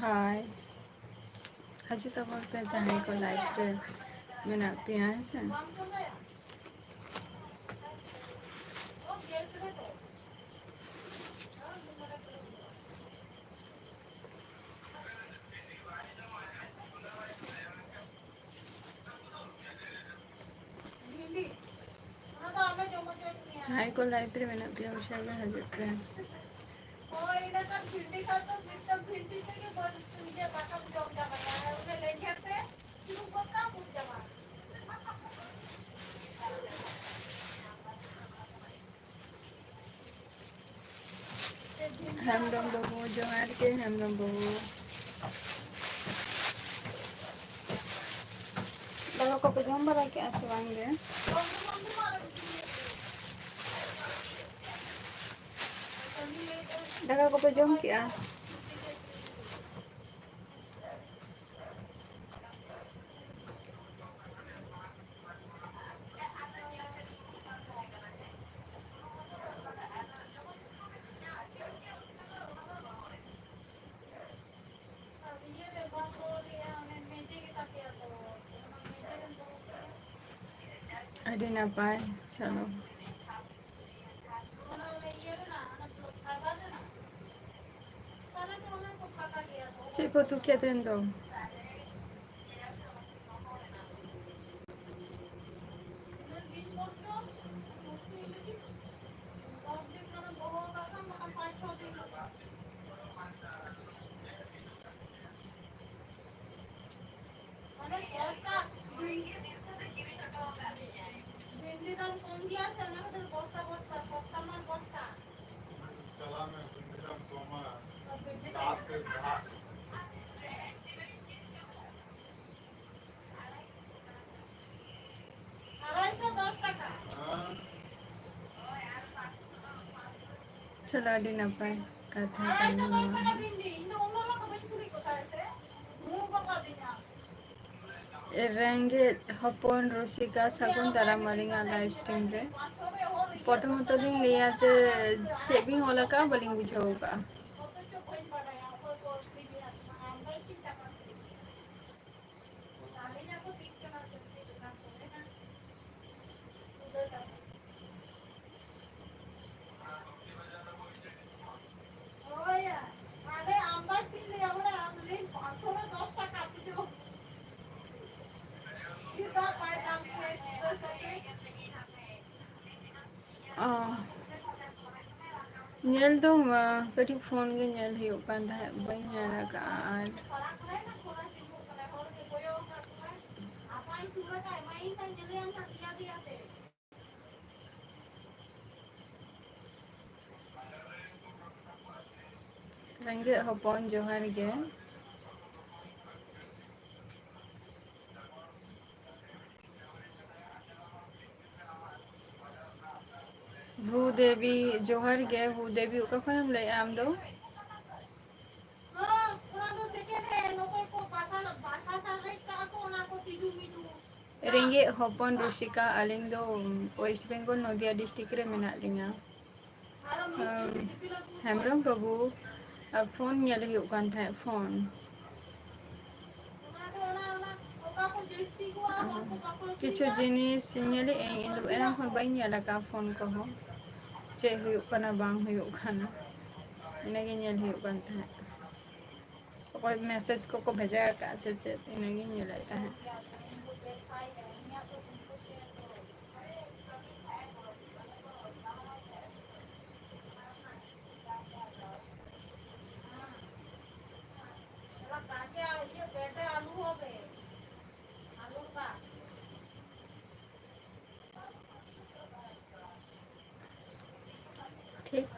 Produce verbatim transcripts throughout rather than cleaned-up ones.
ᱦᱳᱭ, ᱦᱤᱡᱩᱜ ᱛᱟᱵᱚᱱ ᱯᱮ ᱡᱟᱦᱟᱸᱭ ᱠᱚ live ᱨᱮ ᱢᱮᱱᱟᱜ ᱯᱮᱭᱟ, ᱦᱮᱸ ᱥᱮ᱾ ᱡᱟᱦᱟᱸᱭ ᱠᱚ live ᱨᱮ ᱢᱮᱱᱟᱜ ᱯᱮᱭᱟ, ᱩᱥᱟᱹᱨᱟ ᱜᱮ ᱦᱤᱡᱩᱜ ᱯᱮ᱾ ᱦᱮᱢᱵᱨᱚᱢ ᱵᱟᱹᱵᱩ, ᱡᱚᱦᱟᱨ ᱜᱮ ᱦᱮᱢᱵᱨᱚᱢ ᱵᱟᱹᱵᱩ᱾ ᱫᱟᱠᱟ ᱠᱚᱯᱮ ᱡᱚᱢ ᱵᱟᱲᱟ ᱠᱮᱜᱼᱟ ᱥᱮ ᱵᱟᱝ ᱜᱮ? ᱫᱟᱠᱟ ᱠᱚᱯᱮ ᱡᱚᱢ ᱠᱮᱜᱼᱟ? ᱟᱹᱰᱤ ᱱᱟᱯᱟᱭ, ᱪᱚᱞᱚ᱾ ᱪᱮᱫ ᱯᱮ ᱩᱛᱩ ᱠᱮᱫ ᱛᱮᱦᱮᱧ ᱫᱚ? ᱵᱷᱤᱱᱰᱤ ᱫᱟᱢ ᱠᱚᱢ ᱜᱮᱭᱟ ᱥᱮ, ᱚᱱᱟ ᱠᱷᱟᱹᱛᱤᱨ ᱵᱚᱥᱛᱟ ᱵᱚᱥᱛᱟ, ᱵᱚᱥᱛᱟ ᱢᱟ ᱵᱚᱥᱛᱟ᱾ ᱪᱟᱞᱟᱣ ᱢᱮ, ᱵᱷᱤᱱᱰᱤ ᱫᱟᱢ ᱠᱚᱢᱟ᱾ ᱵᱷᱤᱱᱰᱤ ᱫᱟᱢ ᱫᱟᱜ ᱛᱮ ᱫᱟᱜ᱾ ᱟᱲᱟᱭᱥᱚ ᱫᱚᱥ ᱴᱟᱠᱟ᱾ ᱦᱮᱸ᱾ ᱪᱚᱞᱚ, ᱟᱹᱰᱤ ᱱᱟᱯᱟᱭ ᱠᱟᱛᱷᱟ ᱠᱟᱱᱟ ᱱᱚᱣᱟ᱾ ᱨᱮᱸᱜᱮᱡ ᱦᱚᱯᱚᱱ ᱨᱩᱥᱤᱠᱟ, ᱥᱟᱹᱜᱩᱱ ᱫᱟᱨᱟᱢ ᱟᱹᱞᱤᱧᱟᱜ live stream ᱨᱮ᱾ ᱯᱨᱚᱛᱷᱚᱢᱚᱛᱚ ᱞᱤᱧ ᱞᱟᱹᱭᱟ ᱡᱮ ᱪᱮᱫ ᱵᱤᱱ ᱚᱞ ᱟᱠᱟᱫᱼᱟ, ᱵᱟᱹᱞᱤᱧ ᱵᱩᱡᱷᱟᱹᱣ ᱟᱠᱟᱫᱼᱟ᱾ ᱚ, ᱧᱮᱞ ᱫᱚ, ᱟ, ᱠᱟᱹᱴᱤᱡ ᱯᱷᱳᱱ ᱜᱮ ᱧᱮᱞ ᱦᱩᱭᱩᱜ ᱠᱟᱱ ᱛᱟᱦᱮᱸᱫ, ᱵᱟᱹᱧ ᱧᱮᱞ ᱟᱠᱟᱫᱼᱟ᱾ ᱟᱨ ᱨᱮᱸᱜᱮᱡ ᱦᱚᱯᱚᱱ, ᱡᱚᱦᱟᱨ ᱜᱮ᱾ ᱵᱷᱩᱫᱮᱵᱤ, ᱡᱚᱦᱟᱨ ᱜᱮ᱾ ᱵᱷᱩᱫᱮᱵᱤ, ᱚᱠᱟ ᱠᱷᱚᱱᱮᱢ ᱞᱟᱹᱭᱮᱜᱼᱟ ᱟᱢ ᱫᱚ? ᱨᱮᱸᱜᱮᱡ ᱦᱚᱯᱚᱱ ᱨᱩᱥᱤᱠᱟ, ᱟᱹᱞᱤᱧ ᱫᱚ West Bengal, ᱱᱚᱫᱤᱭᱟ district ᱨᱮ ᱢᱮᱱᱟᱜ ᱞᱤᱧᱟ᱾ ᱟᱢ, ᱦᱮᱢᱵᱨᱚᱢ ᱵᱟᱹᱵᱩ, ᱟᱨ ᱯᱷᱳᱱ ᱧᱮᱞ ᱦᱩᱭᱩᱜ ᱠᱟᱱ ᱛᱟᱦᱮᱸᱫ, ᱯᱷᱳᱱ᱾ ᱠᱤᱪᱷᱩ ᱡᱤᱱᱤᱥ ᱧᱮᱞᱮᱫ ᱟᱹᱧ, ᱤᱧ ᱫᱚ ᱮᱱᱟᱝ ᱠᱷᱚᱱ ᱵᱟᱹᱧ ᱧᱮᱞ ᱟᱠᱟᱫᱼᱟ ᱯᱷᱳᱱ ᱠᱚᱦᱚᱸ, ᱪᱮᱫ ᱦᱩᱭᱩᱜ ᱠᱟᱱᱟ ᱵᱟᱝ ᱦᱩᱭᱩᱜ ᱠᱟᱱᱟ, ᱤᱱᱟᱹᱜᱮ ᱧᱮᱞ ᱦᱩᱭᱩᱜ ᱠᱟᱱ ᱛᱟᱦᱮᱸᱫ᱾ ᱚᱠᱚᱭ message ᱠᱚᱠᱚ ᱵᱷᱮᱡᱟ ᱟᱠᱟᱫᱼᱟ ᱥᱮ ᱪᱮᱫ, ᱤᱱᱟᱹᱜᱤᱧ ᱧᱮᱞᱮᱫ ᱛᱟᱦᱮᱸᱫ᱾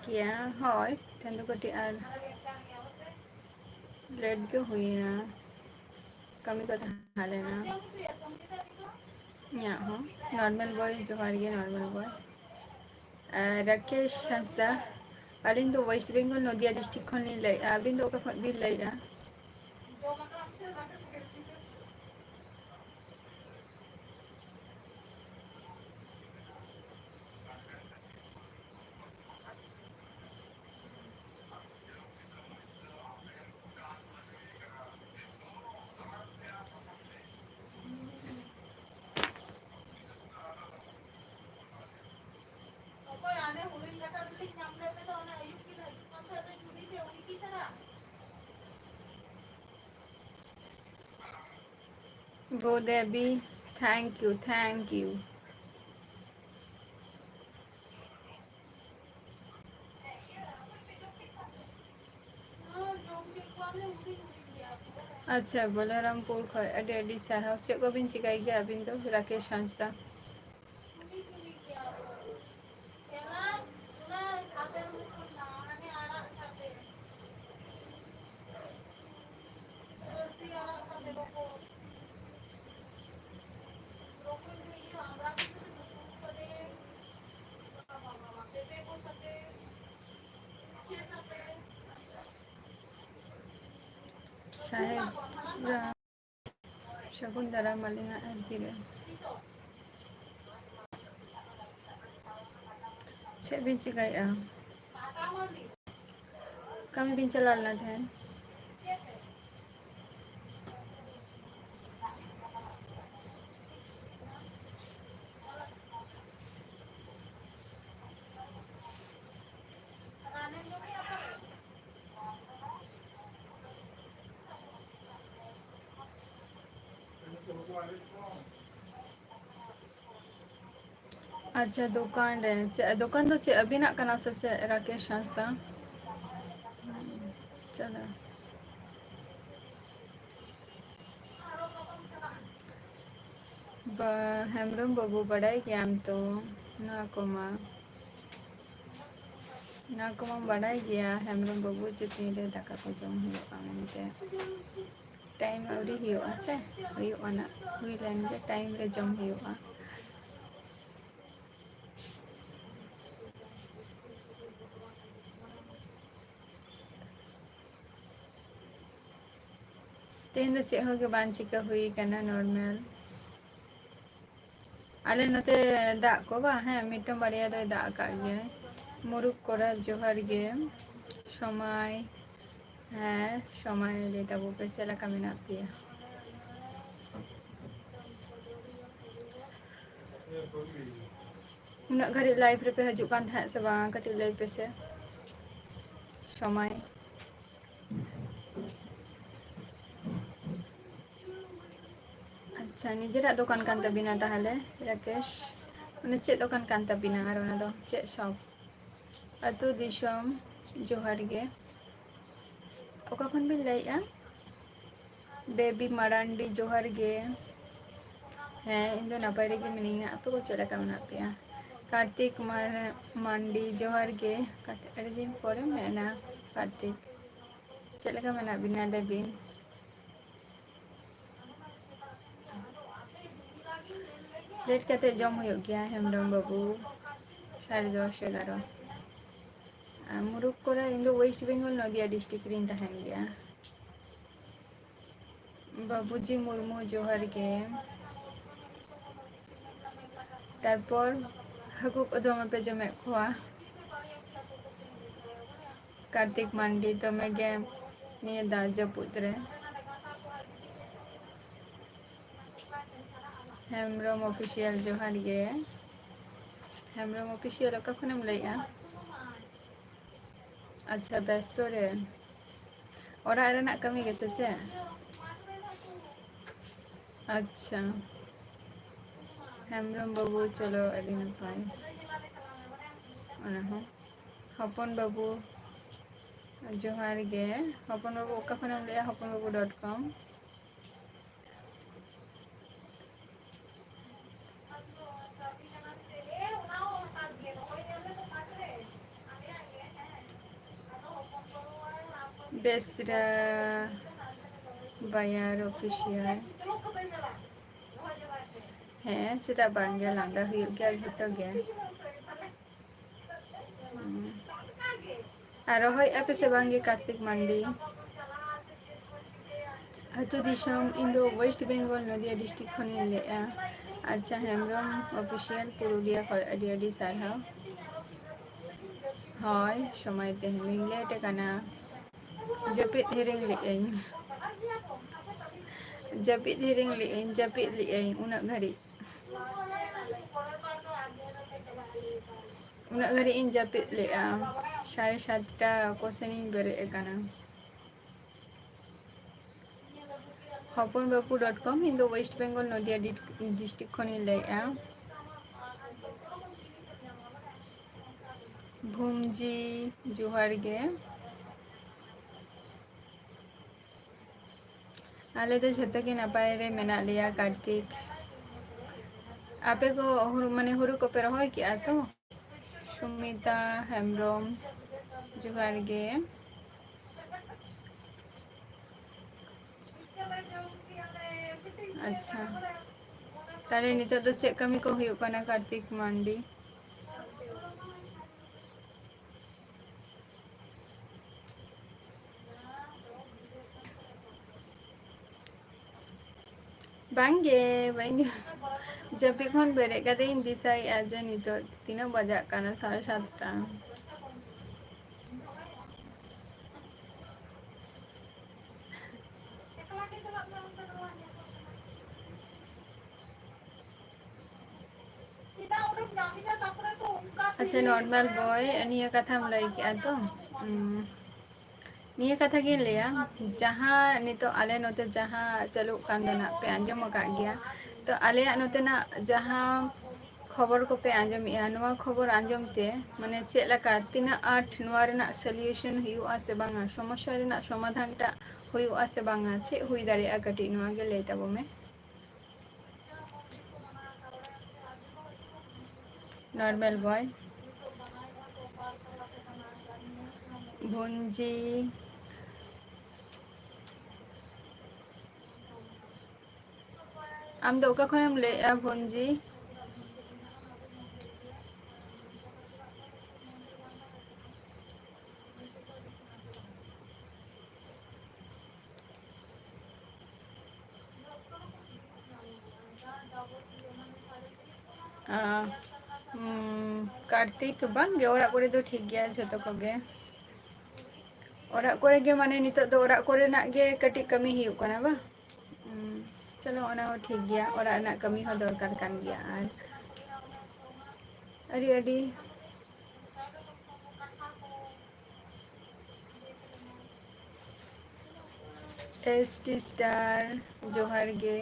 ᱜᱮᱭᱟ᱾ ᱦᱳᱭ, ᱛᱮᱦᱮᱧ ᱫᱚ ᱠᱟᱹᱴᱤᱡ ᱟᱨ ᱞᱮᱴ ᱜᱮ ᱦᱩᱭᱱᱟ, ᱠᱟᱹᱢᱤ ᱠᱚ ᱛᱟᱦᱮᱸ ᱞᱮᱱᱟ᱾ ᱤᱧᱟᱹᱜ ᱦᱚᱸ ᱱᱚᱨᱢᱟᱞ ᱵᱚᱭ, ᱡᱚᱦᱟᱨ ᱜᱮ ᱱᱚᱨᱢᱟᱞ ᱵᱚᱭ᱾ ᱟᱨ ᱨᱟᱠᱮᱥ ᱦᱟᱸᱥᱫᱟ, ᱟᱹᱞᱤᱧ ᱫᱚ ᱳᱭᱮᱥᱴ ᱵᱮᱝᱜᱚᱞ ᱱᱚᱫᱤᱭᱟ ᱰᱤᱥᱴᱨᱤᱠᱴ ᱠᱷᱚᱱ ᱞᱤᱧ ᱞᱟᱹᱭᱮᱫᱼᱟ᱾ ᱟᱹᱵᱤᱱ ᱫᱚ ᱚᱠᱟ ᱠᱷᱚᱱ ᱵᱤᱱ ᱞᱟᱹᱭᱮᱫᱼᱟ? ᱵᱷᱩᱫᱮᱵᱤ, thank you, thank you. ᱟᱪᱪᱷᱟ, ᱵᱚᱞᱚᱨᱟᱢᱯᱩᱨ ᱠᱷᱚᱱ ᱟᱹᱰᱤ ᱟᱹᱰᱤ ᱥᱟᱨᱦᱟᱣ᱾ ᱪᱮᱫ ᱠᱚᱵᱤᱱ ᱪᱤᱠᱟᱹᱭ ᱜᱮᱭᱟ ᱟᱹᱵᱤᱱ ᱫᱚ, ᱨᱟᱠᱮᱥ ᱦᱟᱸᱥᱫᱟ? ᱥᱟᱦᱮᱵᱽ ᱨᱟᱢ, ᱥᱟᱹᱜᱩᱱ ᱫᱟᱨᱟᱢ ᱟᱹᱞᱤᱧᱟᱜ ᱟᱨᱠᱤ ᱨᱮ᱾ ᱪᱮᱫ ᱵᱤᱱ ᱪᱤᱠᱟᱹᱭᱮᱫᱼᱟ? ᱠᱟᱹᱢᱤ ᱵᱤᱱ ᱪᱟᱞᱟᱣ ᱞᱮᱱᱟ ᱛᱟᱦᱮᱸᱱ? ᱟᱪᱪᱷᱟ, ᱫᱚᱠᱟᱱ ᱨᱮ ᱪᱮᱫ, ᱫᱚᱠᱟᱱ ᱫᱚ ᱪᱮᱫ ᱟᱹᱵᱤᱱᱟᱜ ᱠᱟᱱᱟ ᱥᱮ ᱪᱮᱫ, ᱨᱟᱠᱮᱥ ᱦᱟᱸᱥᱫᱟ? ᱪᱚᱞᱚ᱾ ᱵᱟ-, ᱦᱮᱢᱵᱨᱚᱢ ᱵᱟᱹᱵᱩ, ᱵᱟᱰᱟᱭ ᱜᱮᱭᱟᱢ ᱛᱚ ᱱᱚᱣᱟ ᱠᱚᱢᱟ᱾ ᱚᱱᱟ ᱠᱚᱢᱟᱢ ᱵᱟᱰᱟᱭ ᱜᱮᱭᱟ ᱦᱮᱢᱵᱨᱚᱢ ᱵᱟᱹᱵᱩ, ᱡᱮ ᱛᱤᱱᱨᱮ ᱫᱟᱠᱟ ᱠᱚ ᱡᱚᱢ ᱦᱩᱭᱩᱜᱼᱟ ᱢᱮᱱᱛᱮ᱾ ᱴᱟᱭᱤᱢ ᱟᱹᱣᱨᱤ ᱦᱩᱭᱩᱜᱼᱟ ᱥᱮ, ᱦᱩᱭᱩᱜᱼᱟ ᱱᱟᱜ, ᱦᱩᱭ ᱞᱮᱱ ᱜᱮ ᱴᱟᱭᱤᱢ ᱨᱮ ᱡᱚᱢ ᱦᱩᱭᱩᱜᱼᱟ᱾ ᱛᱮᱦᱮᱧ ᱫᱚ ᱪᱮᱫ ᱦᱚᱸ ᱜᱮ ᱵᱟᱝ ᱪᱤᱠᱟᱹ ᱦᱩᱭ ᱠᱟᱱᱟ, ᱱᱚᱨᱢᱟᱞ᱾ ᱟᱞᱮ ᱱᱚᱛᱮ ᱫᱟᱜ ᱠᱚ ᱵᱟᱝ, ᱦᱮᱸ, ᱢᱤᱫᱴᱟᱝ ᱵᱟᱨᱭᱟ ᱫᱚᱭ ᱫᱟᱜ ᱟᱠᱟᱫ ᱜᱮᱭᱟᱭ᱾ ᱢᱩᱨᱩᱠ ᱠᱚᱲᱟ ᱡᱚᱦᱟᱨ ᱜᱮ᱾ ᱥᱚᱢᱟᱭ, ᱦᱮᱸ, ᱥᱚᱢᱟᱭ ᱞᱟᱹᱭ ᱛᱟᱵᱚ ᱯᱮ, ᱪᱮᱫ ᱞᱮᱠᱟ ᱢᱮᱱᱟᱜ ᱯᱮᱭᱟ? ᱩᱱᱟᱹᱜ ᱜᱷᱟᱹᱲᱤᱡ ᱞᱟᱭᱤᱵᱷ ᱨᱮᱯᱮ ᱦᱤᱡᱩᱜ ᱠᱟᱱ ᱛᱟᱦᱮᱸᱫ ᱥᱮ ᱵᱟᱝ? ᱠᱟᱹᱴᱤᱡ ᱞᱟᱹᱭ ᱯᱮᱥᱮ᱾ ᱥᱚᱢᱟᱭ᱾ ᱟᱪᱪᱷᱟ, ᱱᱤᱡᱮᱨᱟᱜ ᱫᱚᱠᱟᱱ ᱠᱟᱱ ᱛᱟᱵᱤᱱᱟ ᱛᱟᱦᱚᱞᱮ, ᱨᱟᱠᱮᱥ? ᱢᱟᱱᱮ, ᱪᱮᱫ ᱫᱚᱠᱟᱱ ᱠᱟᱱ ᱛᱟᱵᱤᱱᱟ? ᱟᱨ ᱚᱱᱟ ᱫᱚ ᱪᱮᱫ ᱥᱚᱯ? ᱟᱹᱛᱩ ᱫᱤᱥᱚᱢ ᱡᱚᱦᱟᱨ ᱜᱮ᱾ ᱚᱠᱟ ᱠᱷᱚᱱ ᱵᱤᱱ ᱞᱟᱹᱭᱮᱫᱼᱟ? ᱵᱮᱵᱤ ᱢᱟᱨᱟᱱᱰᱤ, ᱡᱚᱦᱟᱨ ᱜᱮ᱾ ᱦᱮᱸ, ᱤᱧ ᱫᱚ ᱱᱟᱯᱟᱭ ᱨᱮᱜᱮ ᱢᱤᱱᱟᱹᱧᱟ᱾ ᱟᱯᱮ ᱠᱚ ᱪᱮᱫ ᱞᱮᱠᱟ ᱢᱮᱱᱟᱜ ᱯᱮᱭᱟ? ᱠᱟᱨᱛᱤᱠ ᱢᱟᱨ-, ᱢᱟᱱᱰᱤ, ᱡᱚᱦᱟᱨ ᱜᱮ᱾ ᱠᱟᱨᱛᱤᱠ, ᱟᱹᱰᱤ ᱫᱤᱱ ᱯᱚᱨᱮᱢ ᱦᱮᱡ ᱮᱱᱟ᱾ ᱠᱟᱨᱛᱤᱠ, ᱪᱮᱫ ᱞᱮᱠᱟ ᱢᱮᱱᱟᱜ ᱵᱤᱱᱟ, ᱞᱟᱹᱭ ᱵᱤᱱ? ᱞᱮᱴ ᱠᱟᱛᱮ ᱡᱚᱢ ᱦᱩᱭᱩᱜ ᱜᱮᱭᱟ, ᱦᱮᱢᱵᱨᱚᱢ ᱵᱟᱹᱵᱩ, ᱥᱟᱲᱮ ᱫᱚᱥ, ᱮᱜᱟᱨᱚ᱾ ᱟᱨ ᱢᱩᱨᱩᱠ ᱠᱚᱨᱮ, ᱤᱧ ᱫᱚ ᱳᱭᱮᱥᱴ ᱵᱮᱝᱜᱚᱞ, ᱱᱚᱫᱤᱭᱟ ᱰᱤᱥᱴᱨᱤᱠᱴ ᱨᱤᱧ ᱛᱟᱦᱮᱱ ᱜᱮᱭᱟ᱾ ᱵᱟᱹᱵᱩᱡᱤ ᱢᱩᱨᱢᱩ, ᱡᱚᱦᱟᱨ ᱜᱮ᱾ ᱛᱟᱨᱯᱚᱨ, ᱦᱟᱹᱠᱩ ᱠᱚ ᱫᱚᱢᱮ ᱯᱮ ᱡᱚᱢᱮᱫ ᱠᱚᱣᱟ᱾ ᱠᱟᱨᱛᱤᱠ ᱢᱟᱱᱰᱤ, ᱫᱚᱢᱮ ᱜᱮ ᱱᱤᱭᱟᱹ ᱫᱟᱜ ᱡᱟᱹᱯᱩᱫ ᱨᱮ᱾ ᱦᱮᱢᱵᱨᱚᱢ ᱚᱯᱷᱤᱥᱤᱭᱟᱞ, ᱡᱚᱦᱟᱨ ᱜᱮ᱾ ᱦᱮᱢᱵᱨᱚᱢ ᱚᱯᱷᱤᱥᱤᱭᱟᱞ, ᱚᱠᱟ ᱠᱷᱚᱱᱮᱢ ᱞᱟᱹᱭᱮᱫᱼᱟ? ᱟᱪᱪᱷᱟ, ᱵᱮᱥᱛᱚ ᱨᱮ᱾ ᱚᱲᱟᱜ ᱨᱮᱱᱟᱜ ᱠᱟᱹᱢᱤ ᱜᱮᱥᱮ ᱪᱮᱫ? ᱟᱪᱪᱷᱟ᱾ ᱦᱮᱢᱵᱨᱚᱢ ᱵᱟᱹᱵᱩ, ᱪᱚᱞᱚ, ᱟᱹᱰᱤ ᱱᱟᱯᱟᱭ᱾ ᱚᱱᱟ ᱦᱚᱸ᱾ ᱦᱚᱯᱚᱱ ᱵᱟᱹᱵᱩ, ᱡᱚᱦᱟᱨ ᱜᱮ᱾ ᱦᱚᱯᱚᱱ ᱵᱟᱹᱵᱩ, ᱚᱠᱟ ᱠᱷᱚᱱᱮᱢ ᱞᱟᱹᱭᱟ? ᱦᱚᱯᱚᱱ ᱵᱟᱹᱵᱩ dot com᱾ ᱯᱮᱥᱨᱟ ᱵᱟᱭᱟᱨ ᱚᱯᱷᱤᱥᱤᱭᱟᱞ᱾ ᱦᱮᱸ, ᱪᱮᱫᱟᱜ ᱵᱟᱝ ᱜᱮ, ᱞᱟᱸᱫᱟ ᱦᱩᱭᱩᱜ ᱜᱮᱭᱟ ᱡᱷᱚᱛᱚ ᱜᱮ᱾ ᱦᱩᱸ᱾ ᱟᱨ ᱨᱚᱦᱚᱭᱮᱫᱼᱟ ᱯᱮ ᱥᱮ ᱵᱟᱝ ᱜᱮ ᱠᱟᱨᱛᱤᱠ ᱢᱟᱱᱰᱤ? ᱟᱹᱛᱩ ᱫᱤᱥᱚᱢ, ᱤᱧ ᱫᱚ ᱳᱭᱮᱥᱴ ᱵᱮᱝᱜᱚᱞ, ᱱᱚᱫᱤᱭᱟ ᱰᱤᱥᱴᱨᱤᱠᱴ ᱠᱷᱚᱱᱤᱧ ᱞᱟᱹᱭᱮᱫᱼᱟ᱾ ᱟᱪᱪᱷᱟ ᱦᱮᱢᱵᱨᱚᱢ ᱚᱯᱷᱤᱥᱤᱭᱟᱞ ᱯᱩᱨᱩᱞᱤᱭᱟᱹ ᱠᱷᱚᱱ ᱟᱹᱰᱤ ᱟᱹᱰᱤ ᱥᱟᱨᱦᱟᱣ᱾ ᱦᱳᱭ, ᱥᱚᱢᱚᱭ ᱛᱮᱦᱮᱧ ᱞᱤᱧ ᱞᱮᱴ ᱟᱠᱟᱱᱟ᱾ ᱡᱟᱹᱯᱤᱫ ᱦᱤᱲᱤᱧ ᱞᱮᱫᱟᱹᱧ᱾ ᱡᱟᱹᱯᱤᱫ ᱦᱤᱲᱤᱧ ᱞᱮᱫᱟᱹᱧ, ᱡᱟᱹᱯᱤᱫ ᱞᱮᱫᱟᱹᱧ ᱩᱱᱟᱹᱜ ᱜᱷᱟᱹᱲᱤᱡ᱾ ᱩᱱᱟᱹᱜ ᱜᱷᱟᱹᱲᱤᱡ ᱤᱧ ᱡᱟᱹᱯᱤᱫ ᱞᱮᱫᱼᱟ᱾ ᱥᱟᱲᱮ ᱥᱟᱛᱴᱟ ᱠᱚᱥᱮᱱᱤᱧ ᱵᱮᱨᱮᱫ ᱟᱠᱟᱱᱟ᱾ ᱦᱚᱯᱚᱱ ᱵᱟᱹᱵᱩ ᱰᱚᱴ ᱠᱚᱢ, ᱤᱧ ᱫᱚ ᱳᱭᱮᱥᱴ ᱵᱮᱝᱜᱚᱞ ᱱᱚᱫᱤᱭᱟ ᱰᱤ-, ᱰᱤᱥᱴᱨᱤᱠᱴ ᱠᱷᱚᱱᱤᱧ ᱞᱟᱹᱭᱮᱫᱼᱟ᱾ ᱵᱷᱩᱢᱡᱤ, ᱡᱚᱦᱟᱨ ᱜᱮ᱾ ᱟᱞᱮ ᱫᱚ ᱡᱷᱚᱛᱚ ᱜᱮ ᱱᱟᱯᱟᱭ ᱨᱮ ᱢᱮᱱᱟᱜ ᱞᱮᱭᱟ, ᱠᱟᱨᱛᱤᱠ᱾ ᱟᱯᱮ ᱠᱚ ᱦᱩᱲᱩ, ᱢᱟᱱᱮ ᱦᱩᱲᱩ ᱠᱚᱯᱮ ᱨᱚᱦᱚᱭ ᱠᱮᱜᱼᱟ ᱛᱚ? ᱥᱩᱢᱤᱛᱟ ᱦᱮᱢᱵᱨᱚᱢ, ᱡᱚᱦᱟᱨ ᱜᱮ᱾ ᱟᱪᱪᱷᱟ, ᱛᱟᱦᱞᱮ ᱱᱤᱛᱚᱜ ᱫᱚ ᱪᱮᱫ ᱠᱟᱹᱢᱤ ᱠᱚ ᱦᱩᱭᱩᱜ ᱠᱟᱱᱟ, ᱠᱟᱨᱛᱤᱠ ᱢᱟᱱᱰᱤ? ᱵᱟᱝᱜᱮ, ᱵᱟᱹᱧ ᱡᱟᱹᱯᱤᱫ ᱠᱷᱚᱱ ᱵᱮᱨᱮᱫ ᱠᱟᱛᱮ ᱤᱧ ᱫᱤᱥᱟᱹᱭᱮᱫᱼᱟ ᱡᱮ ᱱᱤᱛᱚᱜ ᱛᱤᱱᱟᱹᱜ ᱵᱟᱡᱟᱜ ᱠᱟᱱᱟ, ᱥᱟᱲᱮ ᱥᱟᱛᱴᱟ᱾ ᱟᱪᱪᱷᱟ, ᱱᱚᱨᱢᱟᱞ ᱵᱚᱭ, ᱱᱤᱭᱟᱹ ᱠᱟᱛᱷᱟᱢ ᱞᱟᱹᱭ ᱠᱮᱜᱼᱟ ᱛᱚ? ᱩᱸ, ᱱᱤᱭᱟᱹ ᱠᱟᱛᱷᱟ ᱜᱤᱧ ᱞᱟᱹᱭᱟ, ᱡᱟᱦᱟᱸ ᱱᱤᱛᱚᱜ ᱟᱞᱮ ᱱᱚᱛᱮ ᱡᱟᱦᱟᱸ ᱪᱟᱹᱞᱩᱜ ᱠᱟᱱ ᱫᱚ ᱱᱟᱜ ᱯᱮ ᱟᱸᱡᱚᱢ ᱟᱠᱟᱫ ᱜᱮᱭᱟ, ᱛᱚ ᱟᱞᱮᱭᱟᱜ ᱱᱚᱛᱮᱱᱟᱜ ᱡᱟᱦᱟᱸ ᱠᱷᱚᱵᱚᱨ ᱠᱚᱯᱮ ᱟᱸᱡᱚᱢᱮᱜᱼᱟ, ᱱᱚᱣᱟ ᱠᱷᱚᱵᱚᱨ ᱟᱸᱡᱚᱢ ᱛᱮ ᱢᱟᱱᱮ ᱪᱮᱫ ᱞᱮᱠᱟ, ᱛᱤᱱᱟᱹᱜ ᱟᱸᱴ ᱱᱚᱣᱟ ᱨᱮᱱᱟᱜ ᱥᱚᱞᱤᱭᱩᱥᱚᱱ ᱦᱩᱭᱩᱜᱼᱟ ᱥᱮ ᱵᱟᱝᱟ, ᱥᱚᱢᱚᱥᱥᱟ ᱨᱮᱱᱟᱜ ᱥᱚᱢᱟᱫᱷᱟᱱ ᱴᱟᱜ ᱦᱩᱭᱩᱜᱼᱟ ᱥᱮ ᱵᱟᱝᱟ, ᱪᱮᱫ ᱦᱩᱭ ᱫᱟᱲᱮᱭᱟᱜᱼᱟ, ᱠᱟᱹᱴᱤᱡ ᱱᱚᱣᱟ ᱜᱮ ᱞᱟᱹᱭ ᱛᱟᱵᱚ ᱢᱮ᱾ ᱱᱚᱨᱢᱟᱞ ᱵᱚᱭ᱾ ᱵᱷᱩᱧᱡᱤ, ᱟᱢ ᱫᱚ ᱚᱠᱟ ᱠᱷᱚᱱᱮᱢ ᱞᱟᱹᱭᱮᱜᱼᱟ, ᱵᱷᱚᱱᱡᱤ? ᱟᱸ, ᱩᱸ, ᱠᱟᱨᱛᱤᱠ, ᱵᱟᱝ ᱜᱮ, ᱚᱲᱟᱜ ᱠᱚᱨᱮ ᱫᱚ ᱴᱷᱤᱠ ᱜᱮᱭᱟ ᱡᱷᱚᱛᱚ ᱠᱚᱜᱮ᱾ ᱚᱲᱟᱜ ᱠᱚᱨᱮ ᱜᱮ, ᱢᱟᱱᱮ, ᱱᱤᱛᱚᱜ ᱫᱚ ᱚᱲᱟᱜ ᱠᱚᱨᱮᱱᱟᱜ ᱜᱮ ᱠᱟᱹᱴᱤᱡ ᱠᱟᱹᱢᱤ ᱦᱩᱭᱩᱜ ᱠᱟᱱᱟ, ᱵᱟᱝ? ᱩᱸ, ᱪᱚᱞᱚ, ᱚᱱᱟ ᱦᱚᱸ ᱴᱷᱤᱠ ᱜᱮᱭᱟ, ᱚᱲᱟᱜ ᱨᱮᱱᱟᱜ ᱠᱟᱹᱢᱤ ᱦᱚᱸ ᱫᱚᱨᱠᱟᱨ ᱠᱟᱱ ᱜᱮᱭᱟ᱾ ᱟᱨ ᱟᱹᱰᱤ, ᱟᱹᱰᱤ ᱮᱥ ᱴᱤ ᱥᱴᱟᱨ, ᱡᱚᱦᱟᱨ ᱜᱮ᱾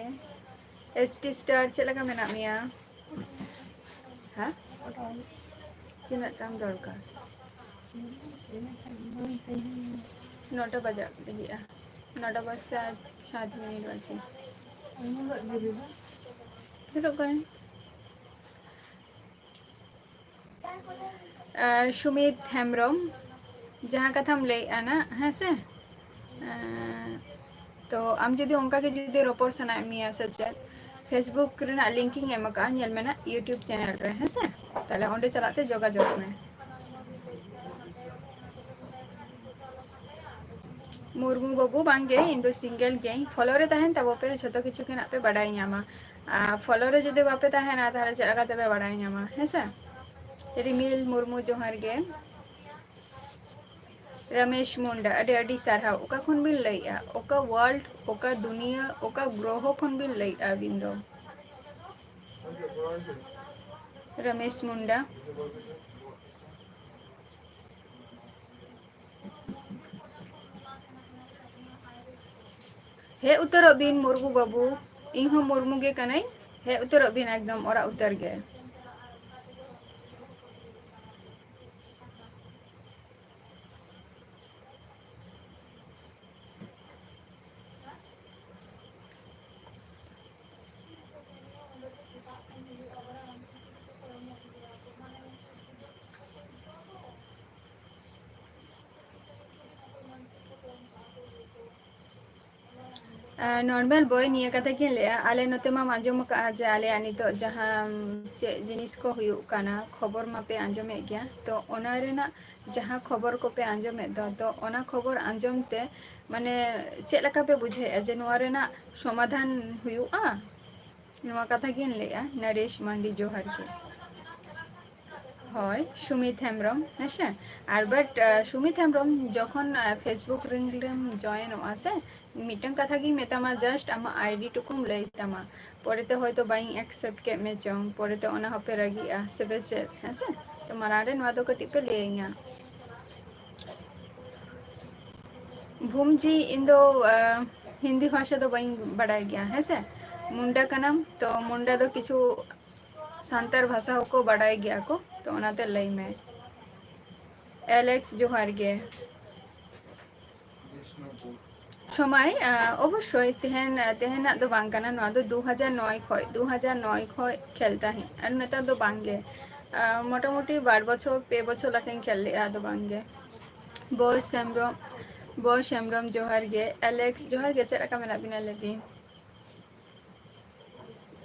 ᱮᱥ ᱴᱤ ᱥᱴᱟᱨ, ᱪᱮᱫ ᱞᱮᱠᱟ ᱢᱮᱱᱟᱜ ᱢᱮᱭᱟ? ᱦᱮᱸ? ᱛᱤᱱᱟᱹᱜ ᱛᱟᱢ ᱫᱚᱨᱠᱟᱨ? ᱱᱚᱴᱟ ᱵᱟᱡᱟᱜ ᱞᱟᱹᱜᱤᱫᱼᱟ᱾ ᱱᱚᱴᱟ ᱵᱟᱡᱛᱮ ᱟᱨ ᱥᱟᱛ ᱢᱤᱱᱤᱴ ᱵᱟᱹᱠᱤ᱾ ᱧᱮᱞᱚᱜ ᱠᱟᱱᱟ᱾ ᱟᱨ ᱥᱩᱢᱤᱛ ᱦᱮᱢᱵᱨᱚᱢ, ᱡᱟᱦᱟᱸ ᱠᱟᱛᱷᱟᱢ ᱞᱟᱹᱭᱮᱫᱼᱟ ᱱᱟᱜ, ᱦᱮᱸ ᱥᱮ? ᱮᱸ, ᱛᱚ, ᱟᱢ ᱡᱩᱫᱤ ᱚᱱᱠᱟ ᱜᱮ ᱡᱩᱫᱤ ᱨᱚᱯᱚᱲ ᱥᱟᱱᱟᱭᱮᱫ ᱢᱮᱭᱟ ᱥᱮ ᱪᱮᱫ, Facebook ᱨᱮᱱᱟᱜ link ᱤᱧ ᱮᱢ ᱟᱠᱟᱫᱼᱟ, ᱧᱮᱞ ᱢᱮ ᱱᱟᱜ YouTube channel ᱨᱮ, ᱦᱮᱸ ᱥᱮ? ᱛᱟᱦᱞᱮ ᱚᱸᱰᱮ ᱪᱟᱞᱟᱜ ᱛᱮ ᱡᱳᱜᱟᱡᱳᱜᱽ ᱢᱮ᱾ ᱢᱩᱨᱢᱩ ᱵᱟᱹᱵᱩ, ᱵᱟᱝ ᱜᱮ, ᱤᱧ ᱫᱚ single ᱜᱤᱭᱟᱹᱧ᱾ Follow ᱨᱮ ᱛᱟᱦᱮᱱ ᱛᱟᱵᱚ ᱯᱮ, ᱡᱷᱚᱛᱚ ᱠᱤᱪᱷᱩ ᱜᱮ ᱱᱟᱜ ᱯᱮ ᱵᱟᱰᱟᱭ ᱧᱟᱢᱟ᱾ ᱟᱨ follow ᱨᱮ ᱡᱩᱫᱤ ᱵᱟᱯᱮ ᱛᱟᱦᱮᱱᱟ, ᱛᱟᱦᱞᱮ ᱪᱮᱫ ᱞᱮᱠᱟ ᱛᱮᱯᱮ ᱵᱟᱰᱟᱭ ᱧᱟᱢᱟ, ᱦᱮᱸ ᱥᱮ? ᱨᱤᱢᱤᱞ ᱢᱩᱨᱢᱩ, ᱡᱚᱦᱟᱨ ᱜᱮ᱾ ᱨᱟᱢᱮᱥ ᱢᱩᱱᱰᱟ, ᱟᱹᱰᱤ ᱟᱹᱰᱤ ᱥᱟᱨᱦᱟᱣ᱾ ᱚᱠᱟ ᱠᱷᱚᱱ ᱵᱤᱱ ᱞᱟᱹᱭᱮᱜᱼᱟ? ᱚᱠᱟ world, ᱚᱠᱟ ᱫᱩᱱᱤᱭᱟᱹ, ᱚᱠᱟ ᱜᱨᱚᱦᱚ ᱠᱷᱚᱱ ᱵᱤᱱ ᱞᱟᱹᱭᱮᱜᱼᱟ ᱟᱹᱵᱤᱱ ᱫᱚ? ᱨᱟᱢᱮᱥ ᱢᱩᱱᱰᱟ᱾ ᱦᱮᱡ ᱩᱛᱟᱹᱨᱚᱜ ᱵᱤᱱ ᱢᱩᱨᱢᱩ ᱵᱟᱹᱵᱩ, ᱤᱧ ᱦᱚᱸ ᱢᱩᱨᱢᱩ ᱜᱮ ᱠᱟᱹᱱᱟᱹᱧ᱾ ᱦᱮᱡ ᱩᱛᱟᱹᱨᱚᱜ ᱵᱤᱱ ᱮᱠᱫᱚᱢ ᱚᱲᱟᱜ ᱩᱛᱟᱹᱨ ᱜᱮ᱾ ᱟᱨ ᱱᱚᱨᱢᱟᱞ ᱵᱚᱭ, ᱱᱤᱭᱟᱹ ᱠᱟᱛᱷᱟ ᱜᱤᱧ ᱞᱟᱹᱭᱟ, ᱟᱞᱮ ᱱᱚᱛᱮ ᱢᱟᱢ ᱟᱸᱡᱚᱢ ᱟᱠᱟᱫᱼᱟ ᱡᱮ ᱟᱞᱮᱭᱟᱜ ᱱᱤᱛᱚᱜ ᱡᱟᱦᱟᱸ ᱪᱮᱫ ᱡᱤᱱᱤᱥ ᱠᱚ ᱦᱩᱭᱩᱜ ᱠᱟᱱᱟ, ᱠᱷᱚᱵᱚᱨ ᱢᱟᱯᱮ ᱟᱸᱡᱚᱢᱮᱫ ᱜᱮᱭᱟ, ᱛᱚ ᱚᱱᱟ ᱨᱮᱱᱟᱜ ᱡᱟᱦᱟᱸ ᱠᱷᱚᱵᱚᱨ ᱠᱚᱯᱮ ᱟᱸᱡᱚᱢᱮᱫ ᱫᱚ, ᱛᱚ ᱚᱱᱟ ᱠᱷᱚᱵᱚᱨ ᱟᱸᱡᱚᱢ ᱛᱮ ᱢᱟᱱᱮ ᱪᱮᱫ ᱞᱮᱠᱟ ᱯᱮ ᱵᱩᱡᱷᱟᱹᱣᱮᱫᱼᱟ ᱡᱮ ᱱᱚᱣᱟ ᱨᱮᱱᱟᱜ ᱥᱚᱢᱟᱫᱷᱟᱱ ᱦᱩᱭᱩᱜᱼᱟ? ᱱᱚᱣᱟ ᱠᱟᱛᱷᱟ ᱜᱤᱧ ᱞᱟᱹᱭᱟ᱾ ᱱᱚᱨᱮᱥ ᱢᱟᱱᱰᱤ, ᱡᱚᱦᱟᱨ ᱜᱮ᱾ ᱦᱳᱭ, ᱥᱩᱢᱤᱛ ᱦᱮᱢᱵᱨᱚᱢ, ᱦᱮᱸᱥᱮ? ᱟᱨ but, ᱟᱸ, ᱥᱩᱢᱤᱛ ᱦᱮᱢᱵᱨᱚᱢ, ᱡᱚᱠᱷᱚᱱ, ᱟᱸ, Facebook ᱨᱮᱢ ᱡᱚᱭᱮᱱᱚᱜᱼᱟ ᱥᱮ, ᱢᱤᱫᱴᱟᱝ ᱠᱟᱛᱷᱟ ᱜᱤᱧ ᱢᱮᱛᱟᱢᱟ, just ᱟᱢᱟᱜ ID ᱴᱩᱠᱩᱢ ᱞᱟᱹᱭ ᱛᱟᱢᱟ᱾ ᱯᱚᱨᱮᱛᱮ ᱦᱚᱭᱛᱳ ᱵᱟᱹᱧ accept ᱠᱮᱫ ᱢᱮ ᱪᱚᱝ, ᱯᱚᱨᱮᱛᱮ ᱚᱱᱟ ᱦᱚᱸᱯᱮ ᱨᱟᱹᱜᱤᱜᱼᱟ, ᱥᱮ ᱯᱮ ᱪᱮᱫ, ᱦᱮᱸᱥᱮ? ᱛᱚ ᱢᱟᱲᱟᱝ ᱨᱮ ᱱᱚᱣᱟ ᱫᱚ ᱠᱟᱹᱴᱤᱡ ᱯᱮ ᱞᱟᱹᱭᱟᱹᱧᱟ᱾ ᱵᱷᱩᱢᱡᱤ, ᱤᱧ ᱫᱚ, ᱟᱸ, ᱦᱤᱱᱫᱤ ᱵᱷᱟᱥᱟ ᱫᱚ ᱵᱟᱹᱧ ᱵᱟᱰᱟᱭ ᱜᱮᱭᱟ, ᱦᱮᱸᱥᱮ? ᱢᱩᱱᱰᱟ ᱠᱟᱱᱟᱢ, ᱛᱚ ᱢᱩᱱᱰᱟ ᱫᱚ ᱠᱤᱪᱷᱩ ᱥᱟᱱᱛᱟᱲ ᱵᱷᱟᱥᱟ ᱦᱚᱸᱠᱚ ᱵᱟᱰᱟᱭ ᱜᱮᱭᱟ ᱠᱚ, ᱛᱚ ᱚᱱᱟᱛᱮ ᱞᱟᱹᱭ ᱢᱮ᱾ ᱮᱞᱮᱠᱥ, ᱡᱚᱦᱟᱨ ᱜᱮ᱾ ᱥᱚᱢᱟᱭ, ᱟᱸ, ᱚᱵᱚᱥᱥᱳᱭ ᱛᱮᱦᱮᱧ, ᱛᱮᱦᱮᱧᱟᱜ ᱫᱚ ᱵᱟᱝ ᱠᱟᱱᱟ, ᱱᱚᱣᱟ ᱫᱚ ᱫᱩ ᱦᱟᱡᱟᱨ ᱱᱚᱭ ᱠᱷᱚᱡ, ᱫᱩ ᱦᱟᱡᱟᱨ ᱱᱚᱭ ᱠᱷᱚᱡ ᱠᱷᱮᱞ ᱛᱟᱦᱮᱸᱫ, ᱟᱨ ᱱᱮᱛᱟᱨ ᱫᱚ ᱵᱟᱝ ᱜᱮ᱾ ᱟᱸ, ᱢᱚᱴᱟᱢᱩᱴᱤ ᱵᱟᱨ ᱵᱚᱪᱷᱚᱨ, ᱯᱮ ᱵᱚᱪᱷᱚᱨ ᱞᱮᱠᱟᱧ ᱠᱷᱮᱞ ᱞᱮᱜᱼᱟ, ᱟᱫᱚ ᱵᱟᱝ ᱜᱮ᱾ ᱵᱚᱭ ᱦᱮᱢᱵᱨᱚᱢ, ᱵᱚᱭ ᱦᱮᱢᱵᱨᱚᱢ, ᱡᱚᱦᱟᱨ ᱜᱮ᱾ ᱮᱞᱮᱠᱥ, ᱡᱚᱦᱟᱨ ᱜᱮ, ᱪᱮᱫ ᱞᱮᱠᱟ ᱢᱮᱱᱟᱜ ᱵᱤᱱᱟ ᱞᱟᱹᱭ ᱵᱤᱱ?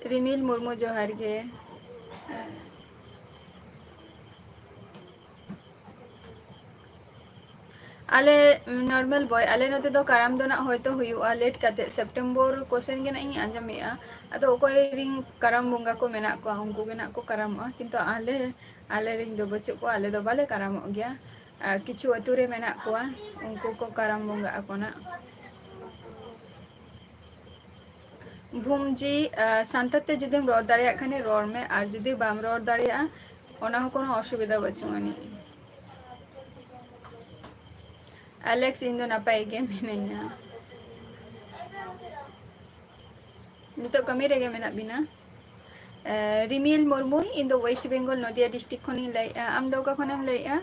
ᱨᱤᱢᱤᱞ ᱢᱩᱨᱢᱩ, ᱡᱚᱦᱟᱨ ᱜᱮ᱾ ᱟᱞᱮ, ᱱᱚᱨᱢᱟᱞ ᱵᱚᱭ, ᱟᱞᱮ ᱱᱚᱛᱮ ᱫᱚ ᱠᱟᱨᱟᱢ ᱫᱚ ᱱᱟᱜ ᱦᱚᱭᱛᱳ ᱦᱩᱭᱩᱜᱼᱟ ᱞᱮᱴ ᱠᱟᱛᱮ, ᱥᱮᱯᱴᱮᱢᱵᱚᱨ ᱠᱚᱥᱮᱱ ᱜᱮ ᱱᱟᱜ ᱤᱧ ᱟᱸᱡᱚᱢᱮᱜᱼᱟ᱾ ᱟᱫᱚ ᱚᱠᱚᱭ ᱨᱤᱱ ᱠᱟᱨᱟᱢ ᱵᱚᱸᱜᱟ ᱠᱚ ᱢᱮᱱᱟᱜ ᱠᱚᱣᱟ, ᱩᱱᱠᱩ ᱜᱮ ᱱᱟᱜ ᱠᱚ ᱠᱟᱨᱟᱢᱚᱜᱼᱟ, ᱠᱤᱱᱛᱩ ᱟᱞᱮ, ᱟᱞᱮ ᱨᱤᱱ ᱫᱚ ᱵᱟᱹᱪᱩᱜ ᱠᱚᱣᱟ, ᱟᱞᱮ ᱫᱚ ᱵᱟᱞᱮ ᱠᱟᱨᱟᱢᱚᱜ ᱜᱮᱭᱟ᱾ ᱟᱨ ᱠᱤᱪᱷᱩ ᱟᱹᱛᱩ ᱨᱮ ᱢᱮᱱᱟᱜ ᱠᱚᱣᱟ, ᱩᱱᱠᱩ ᱠᱚ ᱠᱟᱨᱟᱢ ᱵᱚᱸᱜᱟ ᱟᱠᱚ ᱱᱟᱜ᱾ ᱵᱷᱩᱢᱡᱤ, ᱟᱸ, ᱥᱟᱱᱛᱟᱲ ᱛᱮ ᱡᱩᱫᱤᱢ ᱨᱚᱲ ᱫᱟᱲᱮᱭᱟᱜ ᱠᱷᱟᱱ ᱨᱚᱲ ᱢᱮ, ᱟᱨ ᱡᱩᱫᱤ ᱵᱟᱢ ᱨᱚᱲ ᱫᱟᱲᱮᱭᱟᱜᱼᱟ, ᱚᱱᱟ ᱦᱚᱸ ᱠᱳᱱᱳ ᱚᱥᱩᱵᱤᱫᱷᱟ ᱵᱟᱹᱪᱩᱜ ᱟᱹᱱᱤᱡ᱾ ᱟᱞᱮᱠᱥ, ᱤᱧ ᱫᱚ ᱱᱟᱯᱟᱭ ᱜᱮ ᱢᱤᱱᱟᱹᱧᱟ᱾ ᱱᱤᱛᱚᱜ ᱠᱟᱹᱢᱤ ᱨᱮᱜᱮ ᱢᱮᱱᱟᱜ ᱵᱤᱱᱟ? ᱟᱸ, ᱨᱤᱢᱤᱞ ᱢᱩᱨᱢᱩ, ᱤᱧ ᱫᱚ ᱳᱭᱮᱥᱴ ᱵᱮᱝᱜᱚᱞ, ᱱᱚᱫᱤᱭᱟ ᱰᱤᱥᱴᱨᱤᱠᱴ ᱠᱷᱚᱱᱤᱧ ᱞᱟᱹᱭᱮᱫᱼᱟ᱾ ᱟᱢ ᱫᱚ ᱚᱠᱟ ᱠᱷᱚᱱᱮᱢ ᱞᱟᱹᱭᱮᱫᱼᱟ?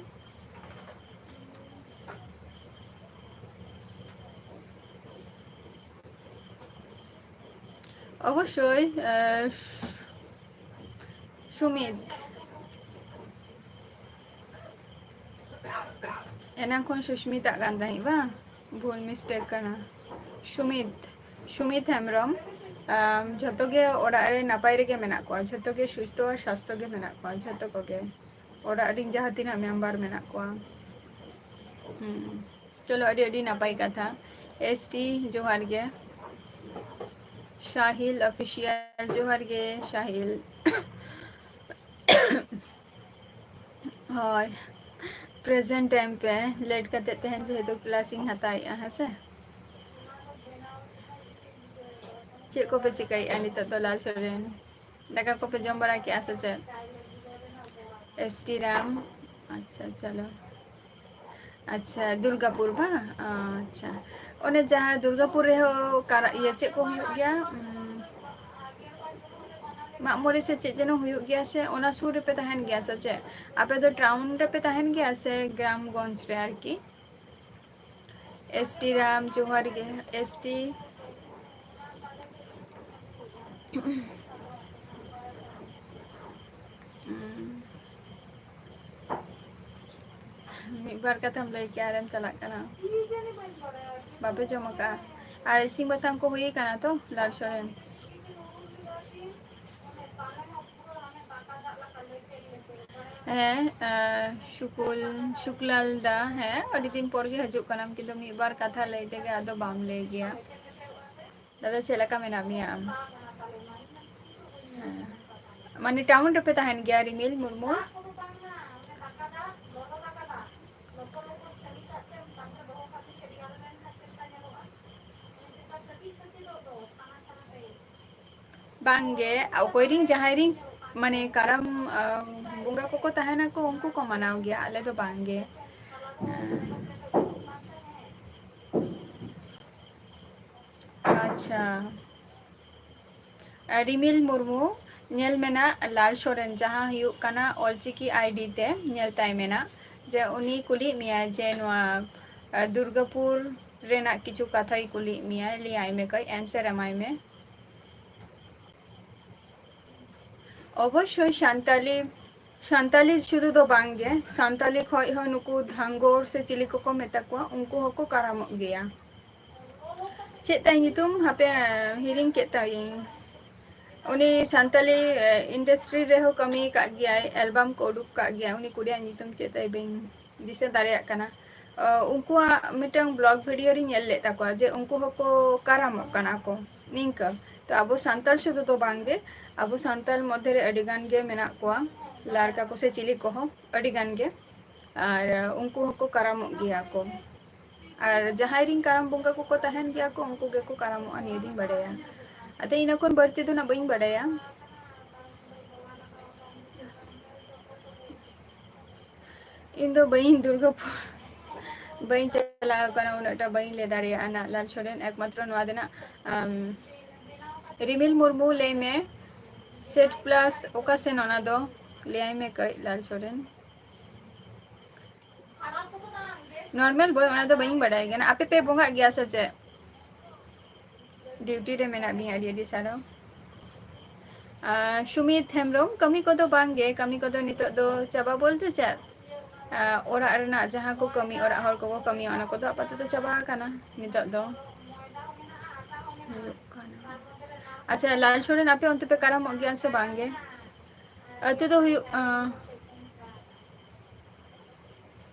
ᱚᱵᱚᱥᱥᱳᱭ, ᱟᱸ, ᱥᱩᱢᱤᱛ᱾ ᱮᱱᱟᱝ ᱠᱷᱚᱱ ᱥᱩᱥᱢᱤᱛᱟᱜ ᱠᱟᱱ ᱛᱟᱦᱮᱸᱫ ᱵᱟᱝ? ᱵᱷᱩᱞ mistake ᱠᱟᱱᱟ᱾ ᱥᱩᱢᱤᱛ, ᱥᱩᱢᱤᱛ ᱦᱮᱢᱵᱨᱚᱢ, ᱟᱢ, ᱡᱷᱚᱛᱚ ᱜᱮ ᱚᱲᱟᱜ ᱨᱮ ᱱᱟᱯᱟᱭ ᱨᱮᱜᱮ ᱢᱮᱱᱟᱜ ᱠᱚᱣᱟ, ᱡᱷᱚᱛᱚ ᱜᱮ ᱥᱩᱥᱛᱷᱚ ᱟᱨ ᱥᱟᱥᱛᱷᱚ ᱜᱮ ᱢᱮᱱᱟᱜ ᱠᱚᱣᱟ, ᱡᱷᱚᱛᱚ ᱠᱚᱜᱮ᱾ ᱚᱲᱟᱜ ᱨᱮᱱ ᱡᱟᱦᱟᱸ ᱛᱤᱱᱟᱹᱜ ᱢᱮᱢᱵᱟᱨ ᱢᱮᱱᱟᱜ ᱠᱚᱣᱟ᱾ ᱦᱩᱸ᱾ ᱪᱚᱞᱚ, ᱟᱹᱰᱤ ᱟᱹᱰᱤ ᱱᱟᱯᱟᱭ ᱠᱟᱛᱷᱟ᱾ ᱮᱥ ᱴᱤ ᱡᱚᱦᱟᱨ ᱜᱮ᱾ ᱥᱟᱦᱤᱞ ᱚᱯᱷᱤᱥᱤᱭᱟᱞ ᱡᱚᱦᱟᱨ ᱜᱮ, ᱥᱟᱦᱤᱞ᱾ ᱦᱳᱭ, ᱯᱨᱮᱡᱮᱱᱴ ᱴᱟᱭᱤᱢ ᱯᱮ, ᱞᱮᱴ ᱠᱟᱛᱮ ᱛᱮᱦᱮᱧ ᱡᱮᱦᱮᱛᱩ ᱠᱞᱟᱥ ᱤᱧ ᱦᱟᱛᱟᱣᱮᱜᱼᱟ, ᱦᱮᱸ ᱥᱮ? ᱪᱮᱫ ᱠᱚᱯᱮ ᱪᱤᱠᱟᱹᱭᱮᱫᱼᱟ ᱱᱤᱛᱚᱜ ᱫᱚ, ᱞᱟᱞ ᱥᱚᱨᱮᱱ? ᱫᱟᱠᱟ ᱠᱚᱯᱮ ᱡᱚᱢ ᱵᱟᱲᱟ ᱠᱮᱜᱼᱟ ᱥᱮ ᱪᱮᱫ? ᱮᱥ ᱴᱤ ᱨᱟᱢ, ᱟᱪᱪᱷᱟ, ᱪᱚᱞᱚ᱾ ᱟᱪᱪᱷᱟ, ᱫᱩᱨᱜᱟᱯᱩᱨ ᱵᱟᱝ? ᱟᱪᱪᱷᱟ, ᱚᱱᱮ ᱡᱟᱦᱟᱸ ᱫᱩᱨᱜᱟᱯᱩᱨ ᱨᱮᱦᱚᱸ ᱠᱟᱨᱟ-, ᱤᱭᱟᱹ, ᱪᱮᱫ ᱠᱚ ᱦᱩᱭᱩᱜ ᱜᱮᱭᱟ? ᱩᱸ, ᱢᱟᱜ ᱢᱚᱬᱮ ᱥᱮ ᱪᱮᱫ ᱡᱮᱱᱚ ᱦᱩᱭᱩᱜ ᱜᱮᱭᱟ ᱥᱮ, ᱚᱱᱟ ᱥᱩᱨ ᱨᱮᱯᱮ ᱛᱟᱦᱮᱱ ᱜᱮᱭᱟ ᱥᱮ ᱪᱮᱫ? ᱟᱯᱮ ᱫᱚ ᱴᱟᱣᱩᱱ ᱨᱮᱯᱮ ᱛᱟᱦᱮᱱ ᱜᱮᱭᱟ ᱥᱮ ᱜᱨᱟᱢᱜᱚᱸᱡᱽ ᱨᱮ ᱟᱨᱠᱤ? ᱮᱥ ᱴᱤ ᱨᱟᱢ, ᱡᱚᱦᱟᱨ ᱜᱮ, ᱮᱥ ᱴᱤ᱾ ᱢᱤᱫ ᱵᱟᱨ ᱠᱟᱛᱷᱟᱢ ᱞᱟᱹᱭ ᱠᱮᱭᱟ, ᱟᱨᱮᱢ ᱪᱟᱞᱟᱜ ᱠᱟᱱᱟ᱾ ᱵᱟᱯᱮ ᱡᱚᱢ ᱟᱠᱟᱜᱼᱟ? ᱟᱨ ᱤᱥᱤᱱ ᱵᱟᱥᱟᱝ ᱠᱚ ᱦᱩᱭ ᱟᱠᱟᱱᱟ ᱛᱚ, ᱞᱟᱞ ᱥᱚᱨᱮᱱ? ᱦᱮᱸ, ᱟᱸ, ᱥᱩᱠᱩᱞ, ᱥᱩᱠᱞᱟᱞ ᱫᱟ, ᱦᱮᱸ, ᱟᱹᱰᱤ ᱫᱤᱱ ᱯᱚᱨ ᱜᱮ ᱦᱤᱡᱩᱜ ᱠᱟᱱᱟᱢ, ᱠᱤᱱᱛᱩ ᱢᱤᱫ ᱵᱟᱨ ᱠᱟᱛᱷᱟ ᱞᱟᱹᱭ ᱛᱮᱜᱮ ᱟᱫᱚ ᱵᱟᱢ ᱞᱟᱹᱭ ᱜᱮᱭᱟ᱾ ᱫᱟᱫᱟ, ᱪᱮᱫ ᱞᱮᱠᱟ ᱢᱮᱱᱟᱜ ᱢᱮᱭᱟ ᱟᱢ? ᱦᱮᱸ᱾ ᱢᱟᱱᱮ, ᱴᱟᱣᱩᱱ ᱨᱮᱯᱮ ᱛᱟᱦᱮᱱ ᱜᱮᱭᱟ, ᱨᱤᱢᱤᱞ ᱢᱩᱨᱢᱩ? ᱵᱟᱝᱜᱮ, ᱚᱠᱚᱭ ᱨᱤᱱ ᱡᱟᱦᱟᱸᱭ ᱨᱤᱱ, ᱢᱟᱱᱮ, ᱠᱟᱨᱟᱢ, ᱟᱸ, ᱵᱚᱸᱜᱟ ᱠᱚᱠᱚ ᱛᱟᱦᱮᱱᱟᱠᱚ, ᱩᱱᱠᱩ ᱠᱚ ᱢᱟᱱᱟᱣ ᱜᱮᱭᱟ, ᱟᱞᱮ ᱫᱚ ᱵᱟᱝᱜᱮ᱾ ᱟᱪᱪᱷᱟ᱾ ᱨᱤᱢᱤᱞ ᱢᱩᱨᱢᱩ, ᱧᱮᱞ ᱢᱮᱱᱟᱜ ᱞᱟᱞ ᱥᱚᱨᱮᱱ, ᱡᱟᱦᱟᱸ ᱦᱩᱭᱩᱜ ᱠᱟᱱᱟ ᱚᱞᱪᱤᱠᱤ ᱟᱭᱰᱤ ᱛᱮ, ᱧᱮᱞ ᱛᱟᱭ ᱢᱮᱱᱟᱜ, ᱡᱮ ᱩᱱᱤ ᱠᱩᱞᱤᱭᱮᱫ ᱢᱮᱭᱟᱭ ᱡᱮ ᱱᱚᱣᱟ, ᱟᱸ, ᱫᱩᱨᱜᱟᱯᱩᱨ ᱨᱮᱱᱟᱜ ᱠᱤᱪᱷᱩ ᱠᱟᱛᱷᱟᱭ ᱠᱩᱞᱤᱭᱮᱫ ᱢᱮᱭᱟᱭ, ᱞᱟᱹᱭᱟᱭ ᱢᱮ ᱠᱟᱹᱡ, ᱮᱱᱥᱟᱨ ᱮᱢᱟᱭ ᱢᱮ᱾ ᱚᱵᱚᱥᱥᱳᱭ ᱥᱟᱱᱛᱟᱞᱤ, ᱥᱟᱱᱛᱟᱞᱤ ᱥᱩᱫᱷᱩ ᱫᱚ ᱵᱟᱝ ᱡᱮ, ᱥᱟᱱᱛᱟᱞᱤ ᱠᱷᱚᱡ ᱦᱚᱸ ᱱᱩᱠᱩ ᱫᱷᱟᱝᱜᱚᱲ ᱥᱮ ᱪᱤᱞᱤ ᱠᱚᱠᱚ ᱢᱮᱛᱟ ᱠᱚᱣᱟ, ᱩᱱᱠᱩ ᱦᱚᱸᱠᱚ ᱠᱟᱨᱟᱢᱚᱜ ᱜᱮᱭᱟ᱾ ᱪᱮᱫ ᱛᱟᱭ ᱧᱩᱛᱩᱢ? ᱦᱟᱯᱮ, ᱦᱤᱲᱤᱧ ᱠᱮᱫ ᱛᱟᱭᱤᱧ᱾ ᱩᱱᱤ ᱥᱟᱱᱛᱟᱞᱤ, ᱮ, industry ᱨᱮᱦᱚᱸ ᱠᱟᱹᱢᱤ ᱟᱠᱟᱫ ᱜᱮᱭᱟᱭ, album ᱠᱚ ᱩᱰᱩᱠ ᱟᱠᱟᱫ ᱜᱮᱭᱟᱭ᱾ ᱩᱱᱤ ᱠᱩᱲᱤᱭᱟᱜ ᱧᱩᱛᱩᱢ ᱪᱮᱫ ᱛᱟᱭ? ᱵᱟᱹᱧ ᱫᱤᱥᱟᱹ ᱫᱟᱲᱮᱭᱟᱜ ᱠᱟᱱᱟ᱾ ᱚ, ᱩᱱᱠᱩᱣᱟᱜ ᱢᱤᱫᱴᱟᱝ vlog video ᱨᱤᱧ ᱧᱮᱞ ᱞᱮᱫ ᱛᱟᱠᱚᱣᱟ ᱡᱮ ᱩᱱᱠᱩ ᱦᱚᱸᱠᱚ ᱠᱟᱨᱟᱢᱚᱜ ᱠᱟᱱᱟ ᱠᱚ ᱱᱤᱝᱠᱟᱹ᱾ ᱛᱚ ᱟᱵᱚ ᱥᱟᱱᱛᱟᱲ ᱥᱩᱫᱷᱩ ᱫᱚ ᱵᱟᱝ ᱜᱮ, ᱟᱵᱚ ᱥᱟᱱᱛᱟᱲ ᱢᱚᱫᱽᱫᱷᱮ ᱨᱮ ᱟᱹᱰᱤ ᱜᱟᱱ ᱜᱮ ᱢᱮᱱᱟᱜ ᱠᱚᱣᱟ, ᱞᱟᱲᱠᱟ ᱠᱚ ᱥᱮ ᱪᱤᱞᱤ ᱠᱚᱦᱚᱸ ᱟᱹᱰᱤ ᱜᱟᱱ ᱜᱮ᱾ ᱟᱨ, ᱟ, ᱩᱱᱠᱩ ᱦᱚᱸᱠᱚ ᱠᱟᱨᱟᱢᱚᱜ ᱜᱮᱭᱟ ᱠᱚ᱾ ᱟᱨ ᱡᱟᱦᱟᱸᱭ ᱨᱤᱱ ᱠᱟᱨᱟᱢ ᱵᱚᱸᱜᱟ ᱠᱚᱠᱚ ᱛᱟᱦᱮᱱ ᱜᱮᱭᱟ ᱠᱚ, ᱩᱱᱠᱩ ᱜᱮᱠᱚ ᱠᱟᱨᱟᱢᱚᱜᱼᱟ, ᱱᱤᱭᱟᱹ ᱫᱩᱧ ᱵᱟᱰᱟᱭᱟ᱾ ᱟᱫᱚ ᱤᱱᱟᱹ ᱠᱷᱚᱱ ᱵᱟᱹᱲᱛᱤ ᱫᱚ ᱱᱟᱜ ᱵᱟᱹᱧ ᱵᱟᱰᱟᱭᱟ᱾ ᱤᱧ ᱫᱚ ᱵᱟᱹᱧ ᱫᱩᱨᱜᱟᱹᱯᱩᱨ, ᱵᱟᱹᱧ ᱪᱟᱞᱟᱣ ᱟᱠᱟᱱᱟ, ᱩᱱᱟᱹᱜ ᱴᱟ ᱵᱟᱹᱧ ᱞᱟᱹᱭ ᱫᱟᱲᱮᱭᱟᱜᱼᱟ ᱱᱟᱜ ᱞᱟᱞ ᱥᱚᱨᱮᱱ᱾ ᱮᱠᱢᱟᱛᱨᱚ ᱱᱚᱣᱟ ᱫᱚ ᱱᱟᱜ, ᱟᱢ, ᱨᱤᱢᱤᱞ ᱢᱩᱨᱢᱩ ᱞᱟᱹᱭ ᱢᱮ, set plus ᱚᱠᱟ ᱥᱮᱱ ᱚᱱᱟ ᱫᱚ? ᱞᱟᱹᱭᱟᱭ ᱢᱮ ᱠᱟᱹᱡ ᱞᱟᱞ ᱥᱚᱨᱮᱱ᱾ Normal ᱵᱳᱭ, ᱚᱱᱟ ᱫᱚ ᱵᱟᱹᱧ ᱵᱟᱰᱟᱭ ᱠᱟᱱᱟ᱾ ᱟᱯᱮ ᱯᱮ ᱵᱚᱸᱜᱟᱜ ᱜᱮᱭᱟ ᱥᱮ ᱪᱮᱫ? Duty ᱨᱮ ᱢᱮᱱᱟᱜ ᱢᱮᱭᱟ, ᱟᱹᱰᱤ ᱟᱹᱰᱤ ᱥᱟᱨᱦᱟᱣ᱾ ᱟᱨ ᱥᱩᱢᱤᱛ ᱦᱮᱢᱵᱨᱚᱢ, ᱠᱟᱹᱢᱤ ᱠᱚᱫᱚ ᱵᱟᱝ ᱜᱮ, ᱠᱟᱹᱢᱤ ᱠᱚᱫᱚ ᱱᱤᱛᱚᱜ ᱫᱚ ᱪᱟᱵᱟ ᱵᱚᱞᱛᱮ ᱪᱮᱫ, ᱟᱨ ᱚᱲᱟᱜ ᱨᱮᱱᱟᱜ ᱡᱟᱦᱟᱸ ᱠᱚ ᱠᱟᱹᱢᱤ, ᱚᱲᱟᱜ ᱦᱚᱲ ᱠᱚᱠᱚ ᱠᱟᱹᱢᱤᱭᱟ, ᱚᱱᱟ ᱠᱚᱫᱚ ᱟᱯᱟᱛᱚᱛᱚ ᱪᱟᱵᱟ ᱟᱠᱟᱱᱟ ᱱᱤᱛᱚᱜ ᱫᱚ᱾ ᱦᱩᱭᱩᱜ ᱠᱟᱱᱟ᱾ ᱟᱪᱪᱷᱟ, ᱞᱟᱞ ᱥᱚᱨᱮᱱ, ᱟᱯᱮ ᱚᱱᱛᱮ ᱯᱮ ᱠᱟᱨᱟᱢᱚᱜ ᱜᱮᱭᱟ ᱥᱮ ᱵᱟᱝ ᱜᱮ? ᱟᱹᱛᱩ ᱫᱚ ᱦᱩᱭᱩᱜ, ᱟᱸ,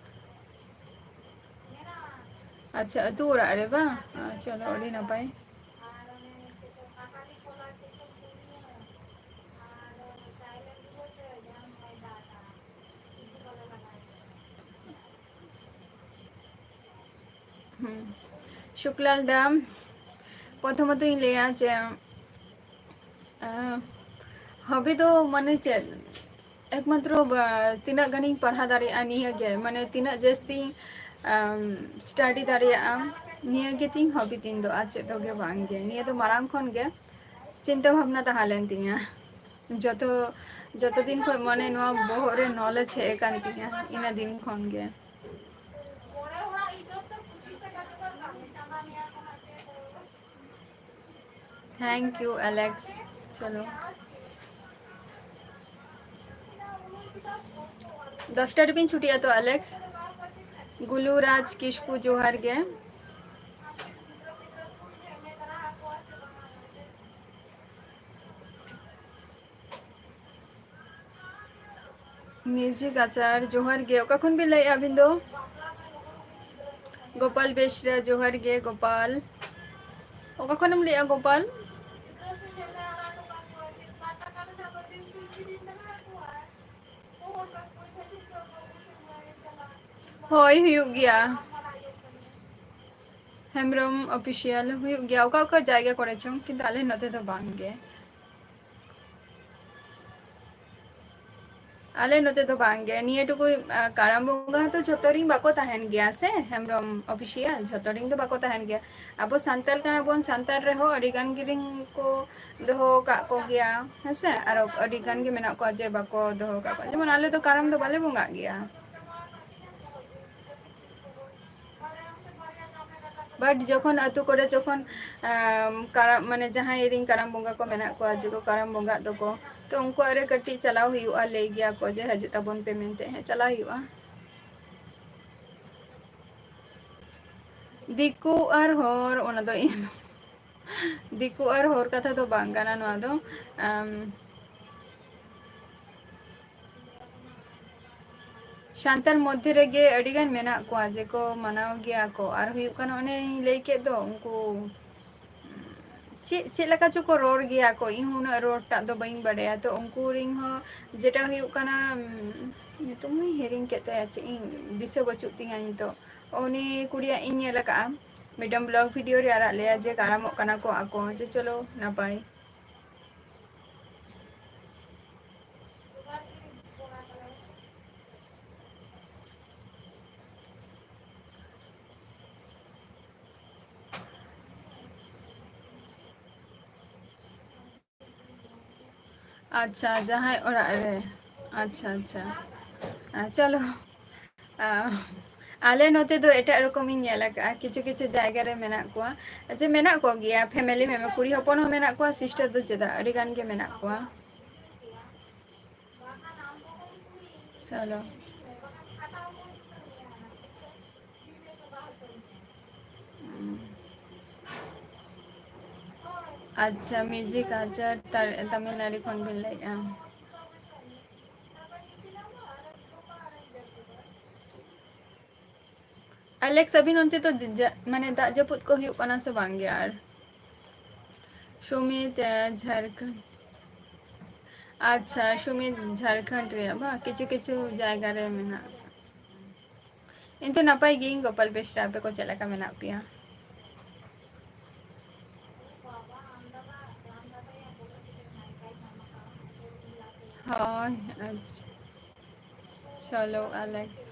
ᱟᱪᱪᱷᱟ, ᱟᱹᱛᱩ ᱚᱲᱟᱜ ᱨᱮ ᱵᱟᱝ? ᱟᱪᱪᱷᱟ, ᱪᱚᱞᱚ, ᱟᱹᱰᱤ ᱱᱟᱯᱟᱭ᱾ ᱦᱩᱸ᱾ ᱥᱩᱠᱞᱟᱞ ᱫᱟ, ᱯᱨᱚᱛᱷᱚᱢᱚᱛᱚᱧ ᱞᱟᱹᱭᱟ ᱡᱮ, ᱟᱸ, hobby ᱫᱚ ᱢᱟᱱᱮ ᱪᱮᱫ? ᱮᱠᱢᱟᱛᱨᱚ ᱵᱟ-, ᱛᱤᱱᱟᱹᱜ ᱜᱟᱱᱤᱧ ᱯᱟᱲᱦᱟᱣ ᱫᱟᱲᱮᱭᱟᱜᱼᱟ ᱱᱤᱭᱟᱹ ᱜᱮ, ᱢᱟᱱᱮ ᱛᱤᱱᱟᱹᱜ ᱡᱟᱹᱥᱛᱤ, ᱟᱢ, study ᱫᱟᱲᱮᱭᱟᱜᱼᱟ, ᱱᱤᱭᱟᱹ ᱜᱮ ᱛᱤᱧ hobby ᱛᱤᱧ ᱫᱚ, ᱟᱨ ᱪᱮᱫ ᱫᱚ ᱜᱮ ᱵᱟᱝ ᱜᱮ᱾ ᱱᱤᱭᱟᱹ ᱫᱚ ᱢᱟᱨᱟᱝ ᱠᱷᱚᱱ ᱜᱮ ᱪᱤᱱᱛᱟᱹ ᱵᱷᱟᱵᱽᱱᱟ ᱛᱟᱦᱮᱸ ᱞᱮᱱ ᱛᱤᱧᱟᱹ᱾ ᱡᱚᱛᱚ, ᱡᱚᱛᱚ ᱫᱤᱱ ᱠᱷᱚᱱ ᱢᱟᱱᱮ ᱱᱚᱣᱟ ᱵᱚᱦᱚᱜ ᱨᱮ knowledge ᱦᱮᱡ ᱟᱠᱟᱱ ᱛᱤᱧᱟᱹ, ᱤᱱᱟᱹ ᱫᱤᱱ ᱠᱷᱚᱱ ᱜᱮ᱾ Thank you, Alex. ᱪᱚᱞᱚ᱾ ᱫᱚᱥᱴᱟ ᱨᱮᱵᱤᱱ ᱪᱷᱩᱴᱤᱜᱼᱟ ᱛᱚ, Alex? ᱜᱩᱞᱩ ᱨᱟᱡᱽ ᱠᱤᱥᱠᱩ, ᱡᱚᱦᱟᱨ ᱜᱮ᱾ ᱢᱤᱭᱩᱡᱤᱠ ᱟᱪᱟᱨ, ᱡᱚᱦᱟᱨ ᱜᱮ᱾ ᱚᱠᱟ ᱠᱷᱚᱱ ᱵᱤᱱ ᱞᱟᱹᱭᱮᱫᱼᱟ ᱟᱹᱵᱤᱱ ᱫᱚ? ᱜᱳᱯᱟᱞ ᱵᱮᱥᱨᱟ, ᱡᱚᱦᱟᱨ ᱜᱮ ᱜᱳᱯᱟᱞ᱾ ᱚᱠᱟ ᱠᱷᱚᱱᱮᱢ ᱞᱟᱹᱭᱮᱫᱼᱟ ᱜᱳᱯᱟᱞ? ᱦᱳᱭ, ᱦᱩᱭᱩᱜ ᱜᱮᱭᱟ᱾ ᱦᱮᱢᱵᱨᱚᱢ ᱚᱯᱷᱤᱥᱤᱭᱟᱞ ᱦᱩᱭᱩᱜ ᱜᱮᱭᱟ ᱚᱠᱟ ᱚᱠᱟ ᱡᱟᱭᱜᱟ ᱠᱚᱨᱮ ᱪᱚᱝ, ᱠᱤᱱᱛᱩ ᱟᱞᱮ ᱱᱚᱛᱮ ᱫᱚ ᱵᱟᱝ ᱜᱮ᱾ ᱟᱞᱮ ᱱᱚᱛᱮ ᱫᱚ ᱵᱟᱝ ᱜᱮ᱾ ᱱᱤᱭᱟᱹ ᱴᱩᱠᱩ, ᱟ, ᱠᱟᱨᱟᱢ ᱵᱚᱸᱜᱟ ᱦᱚᱸᱛᱚ ᱡᱷᱚᱛᱚ ᱨᱤᱧ ᱵᱟᱠᱚ ᱛᱟᱦᱮᱱ ᱜᱮᱭᱟ ᱥᱮ, ᱦᱮᱢᱵᱨᱚᱢ ᱚᱯᱷᱤᱥᱤᱭᱟᱞ, ᱡᱷᱚᱛᱚ ᱨᱤᱧ ᱫᱚ ᱵᱟᱠᱚ ᱛᱟᱦᱮᱱ ᱜᱮᱭᱟ᱾ ᱟᱵᱚ ᱥᱟᱱᱛᱟᱲ ᱠᱟᱱᱟ ᱵᱚᱱ, ᱥᱟᱱᱛᱟᱲ ᱨᱮᱦᱚᱸ ᱟᱹᱰᱤ ᱜᱟᱱ ᱜᱮ ᱨᱤᱧ ᱠᱚ ᱫᱚᱦᱚ ᱟᱠᱟᱫ ᱠᱚ ᱜᱮᱭᱟ, ᱦᱮᱸ ᱥᱮ? ᱟᱨᱚ ᱟᱹᱰᱤ ᱜᱟᱱ ᱜᱮ ᱢᱮᱱᱟᱜ ᱠᱚᱣᱟ ᱡᱮ ᱵᱟᱠᱚ ᱫᱚᱦᱚ ᱟᱠᱟᱫ ᱠᱚᱣᱟ᱾ ᱡᱮᱢᱚᱱ ᱟᱞᱮ ᱫᱚ ᱠᱟᱨᱟᱢ ᱫᱚ ᱵᱟᱞᱮ ᱵᱚᱸᱜᱟᱜ ᱜᱮᱭᱟ᱾ But ᱡᱚᱠᱷᱚᱱ ᱟᱹᱛᱩ ᱠᱚᱨᱮ ᱡᱚᱠᱷᱚᱱ, ᱟᱢ, ᱠᱟᱨᱟᱢ, ᱢᱟᱱᱮ ᱡᱟᱦᱟᱸᱭ ᱨᱤᱱ ᱠᱟᱨᱟᱢ ᱵᱚᱸᱜᱟ ᱠᱚ ᱢᱮᱱᱟᱜ ᱠᱚᱣᱟ, ᱡᱮ ᱠᱚ ᱠᱟᱨᱟᱢ ᱵᱚᱸᱜᱟᱜ ᱫᱚᱠᱚ, ᱛᱚ ᱩᱱᱠᱩᱣᱟᱜ ᱨᱮ ᱠᱟᱹᱴᱤᱡ ᱪᱟᱞᱟᱣ ᱦᱩᱭᱩᱜᱼᱟ, ᱞᱟᱹᱭ ᱜᱮᱭᱟ ᱠᱚ ᱡᱮ ᱦᱤᱡᱩᱜ ᱛᱟᱵᱚᱱ ᱯᱮ ᱢᱮᱱᱛᱮ, ᱦᱮᱸ, ᱪᱟᱞᱟᱣ ᱦᱩᱭᱩᱜᱼᱟ᱾ ᱫᱤᱠᱩ ᱟᱨ ᱦᱚᱲ, ᱚᱱᱟ ᱫᱚ ᱤᱧ ᱫᱤᱠᱩ ᱟᱨ ᱦᱚᱲ ᱠᱟᱛᱷᱟ ᱫᱚ ᱵᱟᱝ ᱠᱟᱱᱟ ᱱᱚᱣᱟ ᱫᱚ᱾ ᱟᱢ, ᱥᱟᱱᱛᱟᱲ ᱢᱚᱫᱽᱫᱷᱮ ᱨᱮᱜᱮ ᱟᱹᱰᱤᱜᱟᱱ ᱢᱮᱱᱟᱜ ᱠᱚᱣᱟ ᱡᱮᱠᱚ ᱢᱟᱱᱟᱣ ᱜᱮᱭᱟ ᱠᱚ, ᱟᱨ ᱦᱩᱭᱩᱜ ᱠᱟᱱᱟ ᱚᱱᱮᱧ ᱞᱟᱹᱭ ᱠᱮᱫ ᱫᱚ, ᱩᱱᱠᱩ ᱪᱮᱫ, ᱪᱮᱫ ᱞᱮᱠᱟ ᱪᱚᱠᱚ ᱨᱚᱲ ᱜᱮᱭᱟ ᱠᱚ, ᱤᱧ ᱦᱚᱸ ᱩᱱᱟᱹᱜ ᱨᱚᱲ ᱴᱟᱜ ᱫᱚ ᱵᱟᱹᱧ ᱵᱟᱰᱟᱭᱟ᱾ ᱛᱚ ᱩᱱᱠᱩ ᱨᱤᱱ ᱦᱚᱸ ᱡᱮᱴᱟ ᱦᱩᱭᱩᱜ ᱠᱟᱱᱟ, ᱩᱢ, ᱧᱩᱛᱩᱢ ᱦᱚᱸᱧ ᱦᱤᱲᱤᱧ ᱠᱮᱫ ᱛᱟᱭᱟ, ᱪᱮᱫ ᱤᱧ ᱫᱤᱥᱟᱹ ᱵᱟᱹᱪᱩᱜ ᱛᱤᱧᱟᱹ ᱱᱤᱛᱚᱜ᱾ ᱩᱱᱤ ᱠᱩᱲᱤᱭᱟᱜ ᱤᱧ ᱧᱮᱞ ᱟᱠᱟᱫᱼᱟ, ᱢᱤᱫᱴᱟᱝ ᱵᱞᱚᱜ ᱵᱷᱤᱰᱤᱭᱳ ᱨᱮ ᱟᱲᱟᱜ ᱞᱮᱭᱟ ᱡᱮ ᱠᱟᱨᱟᱢᱚᱜ ᱠᱟᱱᱟ ᱠᱚ ᱟᱠᱚ, ᱡᱮ ᱪᱚᱞᱚ ᱱᱟᱯᱟᱭ᱾ ᱟᱪᱪᱷᱟ, ᱡᱟᱦᱟᱸᱭ ᱚᱲᱟᱜ ᱨᱮ᱾ ᱟᱪᱪᱷᱟ, ᱟᱪᱪᱷᱟ᱾ ᱟ, ᱪᱚᱞᱚ᱾ ᱟ, ᱟᱞᱮ ᱱᱚᱛᱮ ᱫᱚ ᱮᱴᱟᱜ ᱨᱚᱠᱚᱢᱤᱧ ᱧᱮᱞ ᱟᱠᱟᱫᱼᱟ, ᱠᱤᱪᱷᱩ ᱠᱤᱪᱷᱩ ᱡᱟᱭᱜᱟ ᱨᱮ ᱢᱮᱱᱟᱜ ᱠᱚᱣᱟ, ᱡᱮ ᱢᱮᱱᱟᱜ ᱠᱚᱜᱮᱭᱟ family member, ᱠᱩᱲᱤ ᱦᱚᱯᱚᱱ ᱦᱚᱸ ᱢᱮᱱᱟᱜ ᱠᱚᱣᱟ, sister ᱫᱚ ᱪᱮᱫᱟᱜ, ᱟᱹᱰᱤ ᱜᱟᱱ ᱜᱮ ᱢᱮᱱᱟᱜ ᱠᱚᱣᱟ᱾ ᱪᱚᱞᱚ᱾ ᱟᱪᱪᱷᱟ, ᱢᱤᱭᱩᱡᱤᱠ ᱟᱪᱟᱨ ᱛᱟ-, ᱛᱟᱢᱤᱞᱱᱟᱲᱩ ᱠᱷᱚᱱ ᱵᱤᱱ ᱞᱟᱹᱭᱮᱫᱼᱟ᱾ ᱟᱞᱮᱠᱥ, ᱟᱹᱵᱤᱱ ᱚᱱᱛᱮ ᱫᱚ ᱡᱟ-, ᱢᱟᱱᱮ ᱫᱟᱜ ᱡᱟᱹᱯᱩᱫ ᱠᱚ ᱦᱩᱭᱩᱜ ᱠᱟᱱᱟ ᱥᱮ ᱵᱟᱝ ᱜᱮ? ᱟᱨ ᱥᱩᱢᱤᱛ, ᱮ, ᱡᱷᱟᱲᱠᱷᱚᱸᱰ᱾ ᱟᱪᱪᱷᱟ, ᱥᱩᱢᱤᱛ ᱡᱷᱟᱲᱠᱷᱚᱸᱰ ᱨᱮᱭᱟᱜ ᱵᱟᱝ, ᱠᱤᱪᱷᱩ ᱠᱤᱪᱷᱩ ᱡᱟᱭᱜᱟ ᱨᱮ ᱢᱮᱱᱟᱜ᱾ ᱤᱧ ᱫᱚ ᱱᱟᱯᱟᱭ ᱜᱤᱭᱟᱹᱧ, ᱜᱳᱯᱟᱞ ᱵᱮᱥᱨᱟ, ᱟᱯᱮ ᱠᱚ ᱪᱮᱫ ᱞᱮᱠᱟ ᱢᱮᱱᱟᱜ ᱯᱮᱭᱟ? ᱦᱳᱭ, ᱟᱪᱪᱷᱟ᱾ ᱪᱚᱞᱚ, ᱟᱞᱮᱠᱥ᱾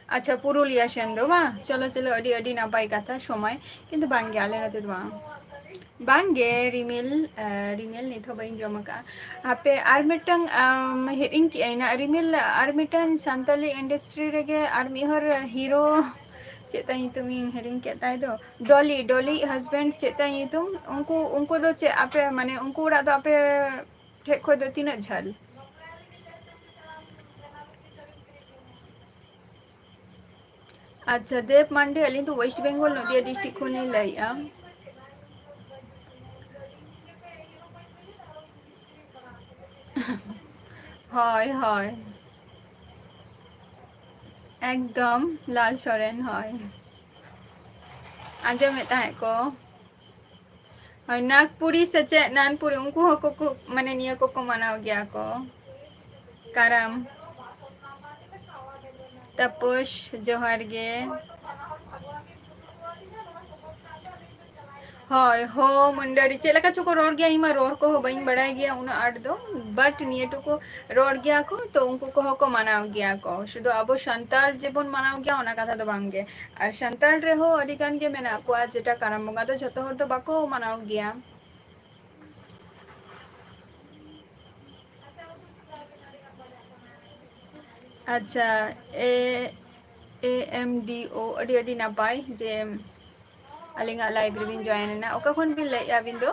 ᱟᱪᱪᱷᱟ, ᱯᱩᱨᱩᱞᱤᱭᱟ ᱥᱮᱱ ᱫᱚ ᱵᱟᱝ? ᱪᱚᱞᱚ, ᱪᱚᱞᱚ, ᱟᱹᱰᱤ, ᱟᱹᱰᱤ ᱱᱟᱯᱟᱭ ᱠᱟᱛᱷᱟ, ᱥᱚᱢᱚᱭ᱾ ᱠᱤᱱᱛᱩ ᱵᱟᱝ ᱜᱮ, ᱟᱞᱮ ᱱᱚᱛᱮ ᱫᱚ ᱵᱟᱝ᱾ ᱵᱟᱝ ᱜᱮ, ᱨᱤᱢᱤᱞ, ᱮ, ᱨᱤᱢᱤᱞ ᱱᱤᱛ ᱦᱚᱸ ᱵᱟᱹᱧ ᱡᱚᱢ ᱟᱠᱟᱫᱼᱟ᱾ ᱦᱟᱯᱮ, ᱟᱨ ᱢᱤᱫᱴᱟᱝ, ᱟᱢ, ᱦᱤᱲᱤᱧ ᱠᱮᱜᱼᱟᱹᱧ ᱱᱟᱜ, ᱨᱤᱢᱤᱞ, ᱟᱨ ᱢᱤᱫᱴᱟᱝ ᱥᱟᱱᱛᱟᱞᱤ industry ᱨᱮᱜᱮ ᱟᱨ ᱢᱤᱫ ᱦᱚᱲ hero, ᱪᱮᱫ ᱛᱟᱭ ᱧᱩᱛᱩᱢ, ᱤᱧ ᱦᱤᱲᱤᱧ ᱠᱮᱫ ᱛᱟᱭ ᱫᱚ, ᱰᱚᱞᱤ, ᱰᱚᱞᱤ husband ᱪᱮᱫ ᱛᱟᱭ ᱧᱩᱛᱩᱢ? ᱩᱱᱠᱩ, ᱩᱱᱠᱩ ᱫᱚ ᱪᱮᱫ ᱟᱯᱮ, ᱢᱟᱱᱮ, ᱩᱱᱠᱩ ᱚᱲᱟᱜ ᱫᱚ ᱟᱯᱮ ᱴᱷᱮᱡ ᱠᱷᱚᱡ ᱫᱚ ᱛᱤᱱᱟᱹᱜ ᱡᱷᱟᱹᱞ? ᱟᱪᱪᱷᱟ, ᱫᱮᱵ ᱢᱟᱱᱰᱤ, ᱟᱹᱞᱤᱧ ᱫᱚ West Bengal ᱱᱚᱫᱤᱭᱟ district ᱠᱷᱚᱱ ᱞᱤᱧ ᱞᱟᱹᱭᱮᱫᱼᱟ᱾ ᱦᱳᱭ, ᱦᱳᱭ, ᱮᱠᱫᱚᱢ, ᱞᱟᱞ ᱥᱚᱨᱮᱱ, ᱦᱳᱭ, ᱟᱸᱡᱚᱢᱮᱫ ᱛᱟᱦᱮᱸᱫ ᱠᱚ᱾ ᱦᱳᱭ, ᱱᱟᱜᱽᱯᱩᱨᱤ ᱥᱮ ᱪᱮᱫ, ᱱᱟᱱᱯᱩᱨᱤ, ᱩᱱᱠᱩ ᱦᱚᱸᱠᱚ ᱠᱚ, ᱢᱟᱱᱮ, ᱱᱤᱭᱟᱹ ᱠᱚᱠᱚ ᱢᱟᱱᱟᱣ ᱜᱮᱭᱟ ᱠᱚ, ᱠᱟᱨᱟᱢ᱾ ᱛᱟᱯᱚᱥ, ᱡᱚᱦᱟᱨ ᱜᱮ᱾ ᱦᱳᱭ, ᱦᱳ, ᱢᱩᱱᱰᱟᱹᱨᱤ, ᱪᱮᱫ ᱞᱮᱠᱟ ᱪᱚᱠᱚ ᱨᱚᱲ ᱜᱮᱭᱟ, ᱤᱧ ᱢᱟ ᱨᱚᱲ ᱠᱚᱦᱚᱸ ᱵᱟᱹᱧ ᱵᱟᱲᱟᱭ ᱜᱮᱭᱟ ᱩᱱᱟᱹᱜ ᱟᱸᱴ ᱫᱚ, but ᱱᱤᱭᱟᱹ ᱴᱩᱠᱩ ᱨᱚᱲ ᱜᱮᱭᱟ ᱠᱚ, ᱛᱚ ᱩᱱᱠᱩ ᱠᱚᱦᱚᱸ ᱠᱚ ᱢᱟᱱᱟᱣ ᱜᱮᱭᱟ ᱠᱚ᱾ ᱥᱩᱫᱷᱩ ᱟᱵᱚ ᱥᱟᱱᱛᱟᱲ ᱡᱮᱵᱚᱱ ᱢᱟᱱᱟᱣ ᱜᱮᱭᱟ, ᱚᱱᱟ ᱠᱟᱛᱷᱟ ᱫᱚ ᱵᱟᱝ ᱜᱮ᱾ ᱟᱨ ᱥᱟᱱᱛᱟᱲ ᱨᱮᱦᱚᱸ ᱟᱹᱰᱤ ᱜᱟᱱ ᱜᱮ ᱢᱮᱱᱟᱜ ᱠᱚᱣᱟ, ᱡᱮᱴᱟ ᱠᱟᱨᱟᱢ ᱵᱚᱸᱜᱟ ᱫᱚ ᱡᱷᱚᱛᱚ ᱦᱚᱲ ᱫᱚ ᱵᱟᱠᱚ ᱢᱟᱱᱟᱣ ᱜᱮᱭᱟ᱾ ᱟᱪᱪᱷᱟ, ᱮ, ᱮ ᱮᱢ ᱰᱤ ᱳ, ᱟᱹᱰᱤ, ᱟᱹᱰᱤ ᱱᱟᱯᱟᱭ ᱡᱮ ᱟᱹᱞᱤᱧᱟᱜ live ᱨᱮᱵᱤᱱ join ᱮᱱᱟ᱾ ᱚᱠᱟ ᱠᱷᱚᱱ ᱵᱤᱱ ᱞᱟᱹᱭᱮᱫᱼᱟ ᱟᱹᱵᱤᱱ ᱫᱚ?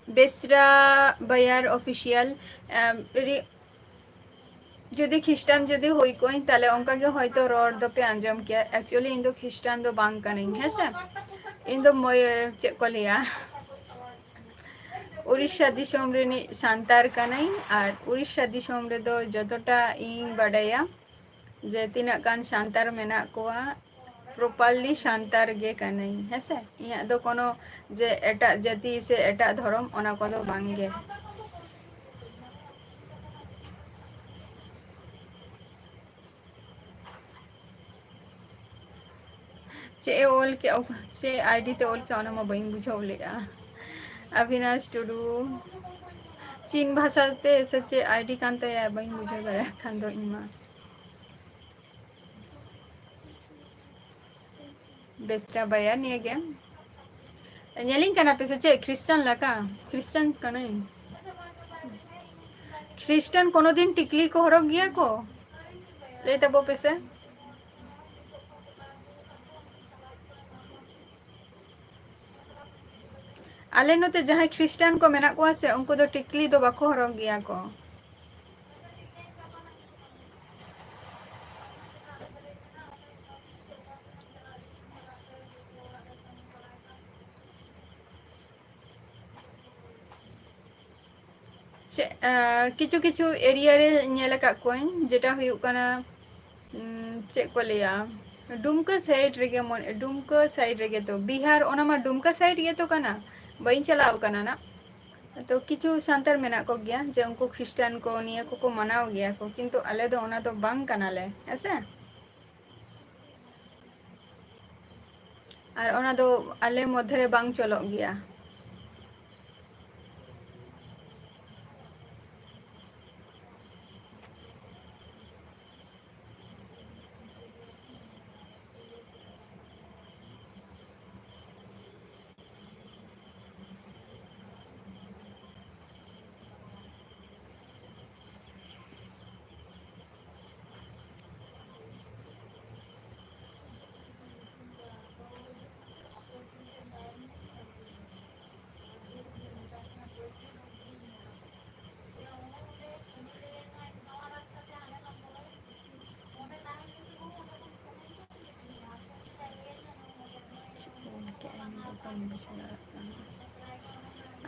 ᱵᱮᱥᱨᱟ ᱵᱟᱭᱟᱨ official, ᱮᱢ, ᱨᱤ-, ᱡᱩᱫᱤ ᱠᱷᱨᱤᱥᱴᱟᱱ ᱡᱩᱫᱤ ᱦᱩᱭ ᱠᱚᱜᱼᱟᱹᱧ, ᱛᱟᱦᱞᱮ ᱚᱱᱠᱟ ᱜᱮ ᱦᱚᱭᱛᱚ ᱨᱚᱲ ᱫᱚᱯᱮ ᱟᱸᱡᱚᱢ ᱠᱮᱭᱟ᱾ Actually, ᱤᱧ ᱫᱚ ᱠᱷᱨᱤᱥᱴᱟᱱ ᱫᱚ ᱵᱟᱝ ᱠᱟᱹᱱᱟᱹᱧ, ᱦᱮᱸ ᱥᱮ? ᱤᱧ ᱫᱚ ᱢᱚᱭ-, ᱪᱮᱫ ᱠᱚ ᱞᱟᱹᱭᱟ, ᱩᱲᱤᱥᱥᱟ ᱫᱤᱥᱚᱢ ᱨᱤᱱᱤᱡ ᱥᱟᱱᱛᱟᱲ ᱠᱟᱹᱱᱟᱹᱧ᱾ ᱟᱨ ᱩᱲᱤᱥᱥᱟ ᱫᱤᱥᱚᱢ ᱨᱮᱫᱚ ᱡᱚᱛᱚᱴᱟ ᱤᱧ ᱵᱟᱰᱟᱭᱟ, ᱡᱮ ᱛᱤᱱᱟᱹᱜ ᱜᱟᱱ ᱥᱟᱱᱛᱟᱲ ᱢᱮᱱᱟᱜ ᱠᱚᱣᱟ, properly ᱥᱟᱱᱛᱟᱲ ᱜᱮ ᱠᱟᱹᱱᱟᱹᱧ, ᱦᱮᱸ ᱥᱮ? ᱤᱧᱟᱹᱜ ᱫᱚ ᱠᱳᱱᱳ ᱡᱮ ᱮᱴᱟᱜ ᱡᱟᱹᱛᱤ ᱥᱮ ᱮᱴᱟᱜ ᱫᱷᱚᱨᱚᱢ, ᱚᱱᱟ ᱠᱚᱫᱚ ᱵᱟᱝ ᱜᱮ᱾ ᱪᱮᱫ ᱮ ᱚᱞ ᱠᱮᱜᱼᱟ, ᱪᱮᱫ ᱟᱭᱰᱤ ᱛᱮ ᱚᱞ ᱠᱮᱜᱼᱟ, ᱚᱱᱟ ᱢᱟ ᱵᱟᱹᱧ ᱵᱩᱡᱷᱟᱹᱣ ᱞᱮᱜᱼᱟ᱾ ᱚᱵᱤᱱᱟᱥ ᱴᱩᱰᱩ, ᱪᱤᱱ ᱵᱷᱟᱥᱟ ᱛᱮ ᱥᱮ ᱪᱮᱫ ᱟᱭᱰᱤ ᱠᱟᱱ ᱛᱟᱭᱟ, ᱵᱟᱹᱧ ᱵᱩᱡᱷᱟᱹᱣ ᱫᱟᱲᱮᱭᱟᱜ ᱠᱟᱱ ᱫᱚ ᱤᱧ ᱢᱟ᱾ ᱵᱮᱥᱨᱟ ᱵᱟᱭᱟ ᱱᱤᱭᱟᱹ ᱜᱮ᱾ ᱧᱮᱞᱤᱧ ᱠᱟᱱᱟ ᱯᱮ ᱥᱮ ᱪᱮᱫ ᱠᱷᱨᱤᱥᱴᱟᱱ ᱞᱮᱠᱟ? ᱠᱷᱨᱤᱥᱴᱟᱱ ᱠᱟᱹᱱᱟᱹᱧ᱾ ᱠᱷᱨᱤᱥᱴᱟᱱ ᱠᱳᱱᱳ ᱫᱤᱱ ᱴᱤᱠᱞᱤ ᱠᱚ ᱦᱚᱨᱚᱜ ᱜᱮᱭᱟ ᱠᱚ? ᱞᱟᱹᱭ ᱛᱟᱵᱚ ᱯᱮᱥᱮ᱾ ᱟᱞᱮ ᱱᱚᱛᱮ ᱡᱟᱦᱟᱸᱭ ᱠᱷᱨᱤᱥᱴᱟᱱ ᱠᱚ ᱢᱮᱱᱟᱜ ᱠᱚᱣᱟ ᱥᱮ, ᱩᱱᱠᱩ ᱫᱚ ᱴᱤᱠᱞᱤ ᱫᱚ ᱵᱟᱠᱚ ᱦᱚᱨᱚᱜ ᱜᱮᱭᱟ ᱠᱚ᱾ ᱪᱮᱫ, ᱟᱸ, ᱠᱤᱪᱷᱩ ᱠᱤᱪᱷᱩ ᱮᱨᱤᱭᱟ ᱨᱮ ᱧᱮᱞ ᱟᱠᱟᱫ ᱠᱚᱣᱟᱹᱧ, ᱡᱮᱴᱟ ᱦᱩᱭᱩᱜ ᱠᱟᱱᱟ, ᱩᱸ, ᱪᱮᱫ ᱠᱚ ᱞᱟᱹᱭᱟ, ᱰᱩᱢᱠᱟᱹ ᱥᱟᱭᱤᱰ ᱨᱮᱜᱮ ᱢᱚᱱᱮ, ᱰᱩᱢᱠᱟᱹ ᱥᱟᱭᱤᱰ ᱨᱮᱜᱮ ᱛᱚ, ᱵᱤᱦᱟᱨ, ᱚᱱᱟ ᱢᱟ ᱰᱩᱢᱠᱟᱹ ᱥᱟᱭᱤᱰ ᱜᱮᱛᱚ ᱠᱟᱱᱟ, ᱵᱟᱹᱧ ᱪᱟᱞᱟᱣ ᱠᱟᱱᱟ ᱱᱟᱜ᱾ ᱛᱚ ᱠᱤᱪᱷᱩ ᱥᱟᱱᱛᱟᱲ ᱢᱮᱱᱟᱜ ᱠᱚᱜᱮᱭᱟ ᱡᱮ ᱩᱱᱠᱩ ᱠᱷᱨᱤᱥᱴᱟᱱ ᱠᱚ, ᱱᱤᱭᱟᱹ ᱠᱚᱠᱚ ᱢᱟᱱᱟᱣ ᱜᱮᱭᱟ ᱠᱚ, ᱠᱤᱱᱛᱩ ᱟᱞᱮ ᱫᱚ ᱚᱱᱟ ᱫᱚ ᱵᱟᱝ ᱠᱟᱱᱟᱞᱮ, ᱦᱮᱸ ᱥᱮ? ᱟᱨ ᱚᱱᱟ ᱫᱚ ᱟᱞᱮ ᱢᱚᱫᱽᱫᱷᱮ ᱨᱮ ᱵᱟᱝ ᱪᱚᱞᱚᱜ ᱜᱮᱭᱟ᱾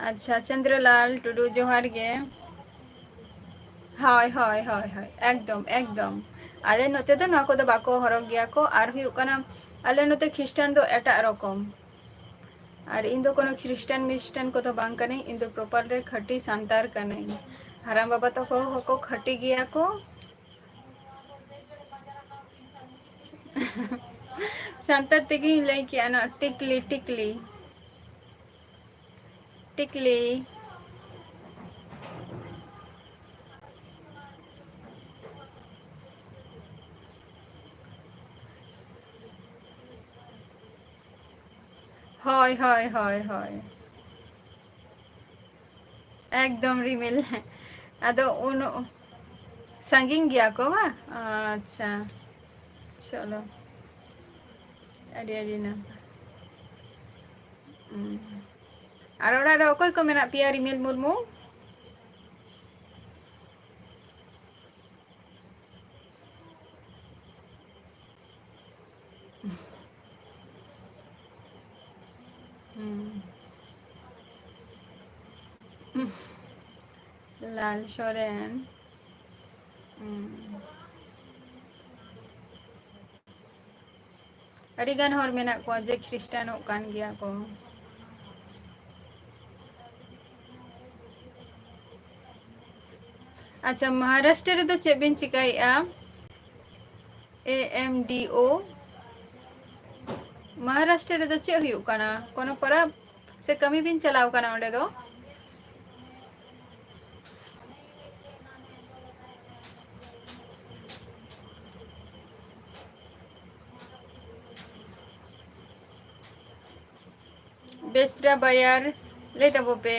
ᱟᱪᱪᱷᱟ, ᱪᱚᱱᱫᱨᱚᱞᱟᱞ ᱴᱩᱰᱩ, ᱡᱚᱦᱟᱨ ᱜᱮ᱾ ᱦᱳᱭ, ᱦᱳᱭ, ᱦᱳᱭ, ᱦᱳᱭ, ᱮᱠᱫᱚᱢ, ᱮᱠᱫᱚᱢ᱾ ᱟᱞᱮ ᱱᱚᱛᱮ ᱫᱚ ᱱᱚᱣᱟ ᱠᱚᱫᱚ ᱵᱟᱠᱚ ᱦᱚᱨᱚᱜᱽ ᱜᱮᱭᱟ ᱠᱚ᱾ ᱟᱨ ᱦᱩᱭᱩᱜ ᱠᱟᱱᱟ, ᱟᱞᱮ ᱱᱚᱛᱮ ᱠᱷᱨᱤᱥᱴᱟᱱ ᱫᱚ ᱮᱴᱟᱜ ᱨᱚᱠᱚᱢ᱾ ᱟᱨ ᱤᱧ ᱫᱚ ᱠᱳᱱᱳ ᱠᱷᱨᱤᱥᱴᱟᱱ ᱢᱤᱥᱴᱟᱱ ᱠᱚᱫᱚ ᱵᱟᱝ ᱠᱟᱹᱱᱟᱹᱧ, ᱤᱧ ᱫᱚ proper ᱨᱮ ᱠᱷᱟᱹᱴᱤ ᱥᱟᱱᱛᱟᱲ ᱠᱟᱹᱱᱟᱹᱧ᱾ ᱦᱟᱲᱟᱢ ᱵᱟᱵᱟ ᱛᱟᱠᱚ ᱦᱚᱸᱠᱚ ᱠᱷᱟᱹᱴᱤ ᱜᱮᱭᱟ ᱠᱚ᱾ ᱥᱟᱱᱛᱟᱲ ᱛᱮᱜᱮᱧ ᱞᱟᱹᱭ ᱠᱮᱜᱼᱟ, ᱱᱚᱣᱟ ᱴᱤᱠᱞᱤ, ᱴᱤᱠᱞᱤ, ᱴᱤᱠᱞᱤ᱾ ᱦᱳᱭ, ᱦᱳᱭ, ᱦᱳᱭ, ᱦᱳᱭ᱾ ᱮᱠᱫᱚᱢ ᱨᱤᱢᱤᱞ᱾ ᱟᱫᱚ ᱩᱱᱟᱹᱜ ᱥᱟᱺᱜᱤᱧ ᱜᱮᱭᱟ ᱠᱚ ᱵᱟᱝ? ᱟᱪᱪᱷᱟ, ᱪᱚᱞᱚ, ᱟᱹᱰᱤ ᱟᱹᱰᱤ ᱱᱟᱯᱟᱭ᱾ ᱦᱩᱸ᱾ ᱟᱨ ᱚᱲᱟᱜ ᱨᱮ ᱚᱠᱚᱭ ᱠᱚ ᱢᱮᱱᱟᱜ ᱯᱮᱭᱟ, ᱨᱤᱢᱤᱞ ᱢᱩᱨᱢᱩ? ᱦᱩᱸ᱾ ᱞᱟᱞ ᱥᱚᱨᱮᱱ᱾ ᱦᱩᱸ᱾ ᱟᱹᱰᱤ ᱜᱟᱱ ᱦᱚᱲ ᱢᱮᱱᱟᱜ ᱠᱚᱣᱟ ᱡᱮ ᱠᱷᱨᱤᱥᱴᱟᱱᱚᱜ ᱠᱟᱱ ᱜᱮᱭᱟ ᱠᱚ᱾ ᱟᱪᱪᱷᱟ, ᱢᱚᱦᱟᱨᱟᱥᱴᱨᱚ ᱨᱮᱫᱚ ᱪᱮᱫ ᱵᱤᱱ ᱪᱤᱠᱟᱹᱭᱮᱫᱼᱟ? A M D O, Maharashtra ᱨᱮᱫᱚ ᱪᱮᱫ ᱦᱩᱭᱩᱜ ᱠᱟᱱᱟ? ᱠᱳᱱᱳ ᱯᱚᱨᱚᱵᱽ ᱥᱮ ᱠᱟᱹᱢᱤ ᱵᱤᱱ ᱪᱟᱞᱟᱣ ᱠᱟᱱᱟ ᱚᱸᱰᱮ ᱫᱚ? ᱵᱮᱥᱨᱟ ᱵᱟᱭᱟᱨ ᱞᱟᱹᱭ ᱛᱟᱵᱚ ᱯᱮ᱾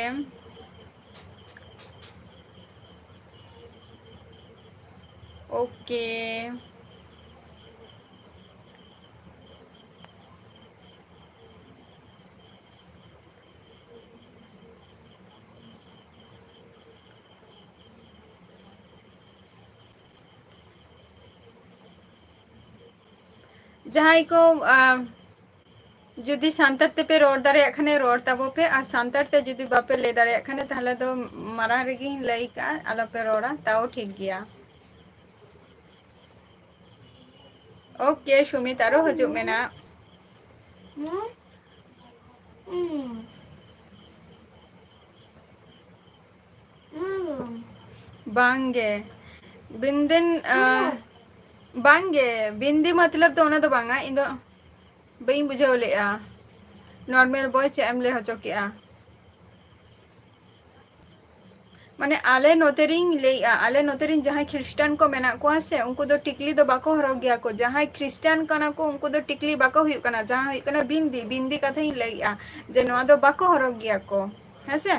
OK᱾ ᱡᱟᱦᱟᱸᱭ ᱠᱚ, ᱟ, ᱡᱩᱫᱤ ᱥᱟᱱᱛᱟᱲ ᱛᱮᱯᱮ ᱨᱚᱲ ᱫᱟᱲᱮᱭᱟᱜ ᱠᱷᱟᱱᱮ ᱨᱚᱲ ᱛᱟᱵᱚ ᱯᱮ, ᱟᱨ ᱥᱟᱱᱛᱟᱲ ᱛᱮ ᱡᱩᱫᱤ ᱵᱟᱯᱮ ᱞᱟᱹᱭ ᱫᱟᱲᱮᱭᱟᱜ ᱠᱷᱟᱱᱮ ᱛᱟᱦᱚᱞᱮ ᱫᱚ ᱢᱟᱲᱟᱝ ᱨᱮᱜᱮᱧ ᱞᱟᱹᱭ ᱠᱟᱜᱼᱟ, ᱟᱞᱚᱯᱮ ᱨᱚᱲᱟ, ᱛᱟᱣ ᱴᱷᱤᱠ ᱜᱮᱭᱟ᱾ ᱳᱠᱮ ᱥᱩᱢᱤᱛ, ᱟᱨᱚ ᱦᱤᱡᱩᱜ ᱢᱮ ᱱᱟᱜ᱾ ᱵᱟᱝᱜᱮ, ᱵᱤᱱᱫᱤᱱ, ᱟᱸ, ᱵᱟᱝᱜᱮ, ᱵᱤᱱᱫᱤ ᱢᱚᱛᱞᱚᱵ ᱫᱚ ᱚᱱᱟ ᱫᱚ ᱵᱟᱝᱟ, ᱤᱧ ᱫᱚ ᱵᱟᱹᱧ ᱵᱩᱡᱷᱟᱹᱣ ᱞᱮᱫᱼᱟ᱾ ᱱᱚᱨᱢᱟᱞ ᱵᱚᱭ ᱪᱮᱫ ᱮᱢ ᱞᱟᱹᱭ ᱦᱚᱪᱚ ᱠᱮᱫᱼᱟ? ᱢᱟᱱᱮ ᱟᱞᱮ ᱱᱚᱛᱮ ᱨᱤᱧ ᱞᱟᱹᱭᱮᱫᱼᱟ, ᱟᱞᱮ ᱱᱚᱛᱮ ᱨᱤᱧ ᱡᱟᱦᱟᱸᱭ ᱠᱷᱨᱤᱥᱴᱟᱱ ᱠᱚ ᱢᱮᱱᱟᱜ ᱠᱚᱣᱟ ᱥᱮ, ᱩᱱᱠᱩ ᱫᱚ ᱴᱤᱠᱞᱤ ᱫᱚ ᱵᱟᱠᱚ ᱦᱚᱨᱚᱜ ᱜᱮᱭᱟ ᱠᱚ᱾ ᱡᱟᱦᱟᱸᱭ ᱠᱷᱨᱤᱥᱴᱟᱱ ᱠᱟᱱᱟ ᱠᱚ, ᱩᱱᱠᱩ ᱫᱚ ᱴᱤᱠᱞᱤ ᱵᱟᱠᱚ ᱦᱩᱭᱩᱜ ᱠᱟᱱᱟ, ᱡᱟᱦᱟᱸ ᱦᱩᱭᱩᱜ ᱠᱟᱱᱟ ᱵᱤᱱᱫᱤ, ᱵᱤᱱᱫᱤ ᱠᱟᱛᱷᱟᱧ ᱞᱟᱹᱭᱮᱫᱼᱟ, ᱡᱮ ᱱᱚᱣᱟ ᱫᱚ ᱵᱟᱠᱚ ᱦᱚᱨᱚᱜ ᱜᱮᱭᱟ ᱠᱚ, ᱦᱮᱸ ᱥᱮ?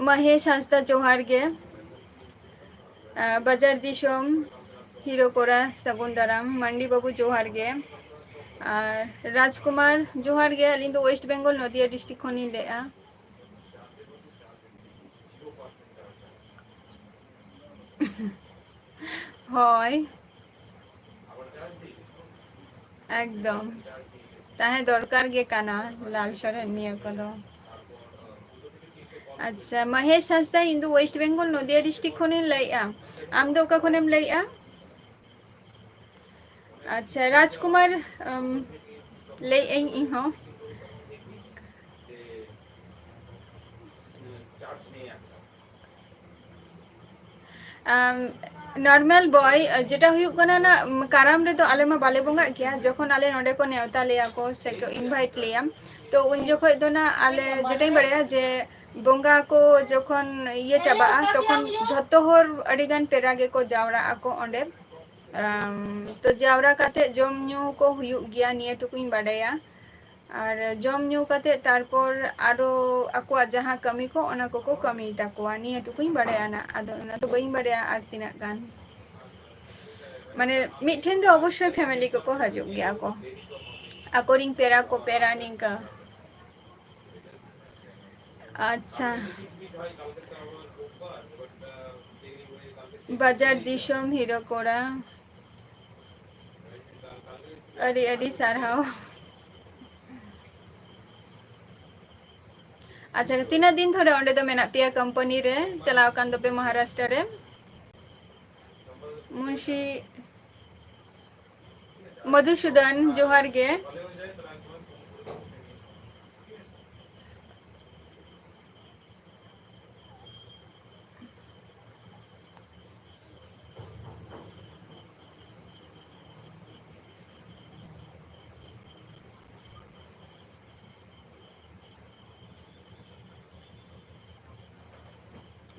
ᱢᱚᱦᱮᱥ ᱦᱟᱸᱥᱫᱟ, ᱡᱚᱦᱟᱨ ᱜᱮ᱾ ᱟᱸ, ᱵᱟᱡᱟᱨ ᱫᱤᱥᱚᱢ ᱦᱤᱨᱳ ᱠᱚᱲᱟ, ᱥᱟᱹᱜᱩᱱ ᱫᱟᱨᱟᱢ᱾ ᱢᱟᱱᱰᱤ ᱵᱟᱹᱵᱩ, ᱡᱚᱦᱟᱨ ᱜᱮ᱾ ᱟᱨ ᱨᱟᱡᱽᱠᱩᱢᱟᱨ, ᱡᱚᱦᱟᱨ ᱜᱮ᱾ ᱟᱹᱞᱤᱧ ᱫᱚ ᱳᱭᱮᱥᱴ ᱵᱮᱝᱜᱚᱞ, ᱱᱚᱫᱤᱭᱟ ᱰᱤᱥᱴᱨᱤᱠᱴ ᱠᱷᱚᱱᱤᱧ ᱞᱟᱹᱭᱮᱫᱼᱟ᱾ ᱦᱳᱭ, ᱮᱠᱫᱚᱢ ᱛᱟᱦᱮᱸ ᱫᱚᱨᱠᱟᱨ ᱜᱮ ᱠᱟᱱᱟ ᱞᱟᱞ ᱥᱚᱨᱮᱱ ᱱᱤᱭᱟᱹ ᱠᱚᱫᱚ᱾ ᱟᱪᱪᱷᱟ, ᱢᱚᱦᱮᱥ ᱦᱟᱸᱥᱫᱟ, ᱤᱧ ᱫᱚ ᱳᱭᱮᱥᱴ ᱵᱮᱝᱜᱚᱞ, ᱱᱚᱫᱤᱭᱟ ᱰᱤᱥᱴᱨᱤᱠᱴ ᱠᱷᱚᱱᱤᱧ ᱞᱟᱹᱭᱮᱫᱼᱟ᱾ ᱟᱢ ᱫᱚ ᱚᱠᱟ ᱠᱷᱚᱱᱮᱢ ᱞᱟᱹᱭᱮᱫᱼᱟ? ᱟᱪᱪᱷᱟ, ᱨᱟᱡᱽᱠᱩᱢᱟᱨ, ᱟᱢ, ᱞᱟᱹᱭᱮᱫ ᱟᱹᱧ ᱤᱧ ᱦᱚᱸ᱾ ᱟᱢ, ᱱᱚᱨᱢᱟᱞ ᱵᱚᱭ, ᱡᱮᱴᱟ ᱦᱩᱭᱩᱜ ᱠᱟᱱᱟ ᱱᱟ, ᱠᱟᱨᱟᱢ ᱨᱮᱫᱚ ᱟᱞᱮ ᱢᱟ ᱵᱟᱞᱮ ᱵᱚᱸᱜᱟᱜ ᱜᱮᱭᱟ᱾ ᱡᱚᱠᱷᱚᱱ ᱟᱞᱮ ᱱᱚᱰᱮ ᱠᱚ ᱱᱮᱣᱛᱟ ᱞᱮᱭᱟ ᱠᱚ ᱥᱮ ᱠᱚ ᱤᱱᱵᱷᱟᱭᱤᱴ ᱞᱮᱭᱟ, ᱛᱚ ᱩᱱ ᱡᱚᱠᱷᱚᱡ ᱫᱚ ᱱᱟ ᱟᱞᱮ ᱡᱮᱴᱟᱧ ᱵᱟᱲᱟᱭᱟ ᱡᱮ ᱵᱚᱸᱜᱟ ᱠᱚ ᱡᱚᱠᱷᱚᱱ ᱤᱭᱟᱹ ᱪᱟᱵᱟᱜᱼᱟ, ᱛᱚᱠᱷᱚᱱ ᱡᱷᱚᱛᱚ ᱦᱚᱲ ᱟᱹᱰᱤᱜᱟᱱ ᱯᱮᱲᱟ ᱜᱮᱠᱚ ᱡᱟᱣᱨᱟᱜ ᱟᱠᱚ ᱚᱸᱰᱮ᱾ ᱟᱢ, ᱛᱚ ᱡᱟᱣᱨᱟ ᱠᱟᱛᱮ ᱡᱚᱢ ᱧᱩ ᱠᱚ ᱦᱩᱭᱩᱜ ᱜᱮᱭᱟ, ᱱᱤᱭᱟᱹ ᱴᱩᱠᱩᱧ ᱵᱟᱰᱟᱭᱟ᱾ ᱟᱨ ᱡᱚᱢ ᱧᱩ ᱠᱟᱛᱮ ᱛᱟᱨᱯᱚᱨ ᱟᱨᱚ ᱟᱠᱚᱣᱟᱜ ᱡᱟᱦᱟᱸ ᱠᱟᱹᱢᱤ ᱠᱚ, ᱚᱱᱟ ᱠᱚᱠᱚ ᱠᱟᱹᱢᱤ ᱛᱟᱠᱚᱣᱟ, ᱱᱤᱭᱟᱹ ᱴᱩᱠᱩᱧ ᱵᱟᱰᱟᱭᱟ ᱱᱟᱜ᱾ ᱟᱫᱚ ᱚᱱᱟ ᱫᱚ ᱵᱟᱹᱧ ᱵᱟᱰᱟᱭᱟ ᱟᱨ ᱛᱤᱱᱟᱹᱜ ᱜᱟᱱ᱾ ᱢᱟᱱᱮ ᱢᱤᱫᱴᱷᱮᱱ ᱫᱚ ᱚᱵᱚᱥᱥᱳᱭ ᱯᱷᱮᱢᱮᱞᱤ ᱠᱚᱠᱚ ᱦᱤᱡᱩᱜ ᱜᱮᱭᱟ ᱠᱚ, ᱟᱠᱚᱨᱤᱧ ᱯᱮᱲᱟ ᱠᱚ, ᱯᱮᱲᱟ ᱱᱤᱝᱠᱟᱹ᱾ ᱟᱪᱪᱷᱟ, ᱵᱟᱡᱟᱨ ᱫᱤᱥᱚᱢ ᱦᱤᱨᱳ ᱠᱚᱲᱟ᱾ ᱟᱹᱰᱤ ᱟᱹᱰᱤ ᱥᱟᱨᱦᱟᱣ᱾ ᱟᱪᱪᱷᱟ, ᱛᱤᱱᱟᱹᱜ ᱫᱤᱱ ᱫᱷᱚᱨᱮ ᱚᱸᱰᱮ ᱫᱚ ᱢᱮᱱᱟᱜ ᱯᱮᱭᱟ ᱠᱳᱢᱯᱟᱱᱤ ᱨᱮ? ᱪᱟᱞᱟᱣ ᱟᱠᱟᱱ ᱫᱚᱯᱮ ᱢᱚᱦᱟᱨᱟᱥᱴᱨᱟ ᱨᱮ᱾ ᱢᱩᱱᱥᱤ ᱢᱚᱫᱷᱩᱥᱩᱫᱚᱱ, ᱡᱚᱦᱟᱨ ᱜᱮ᱾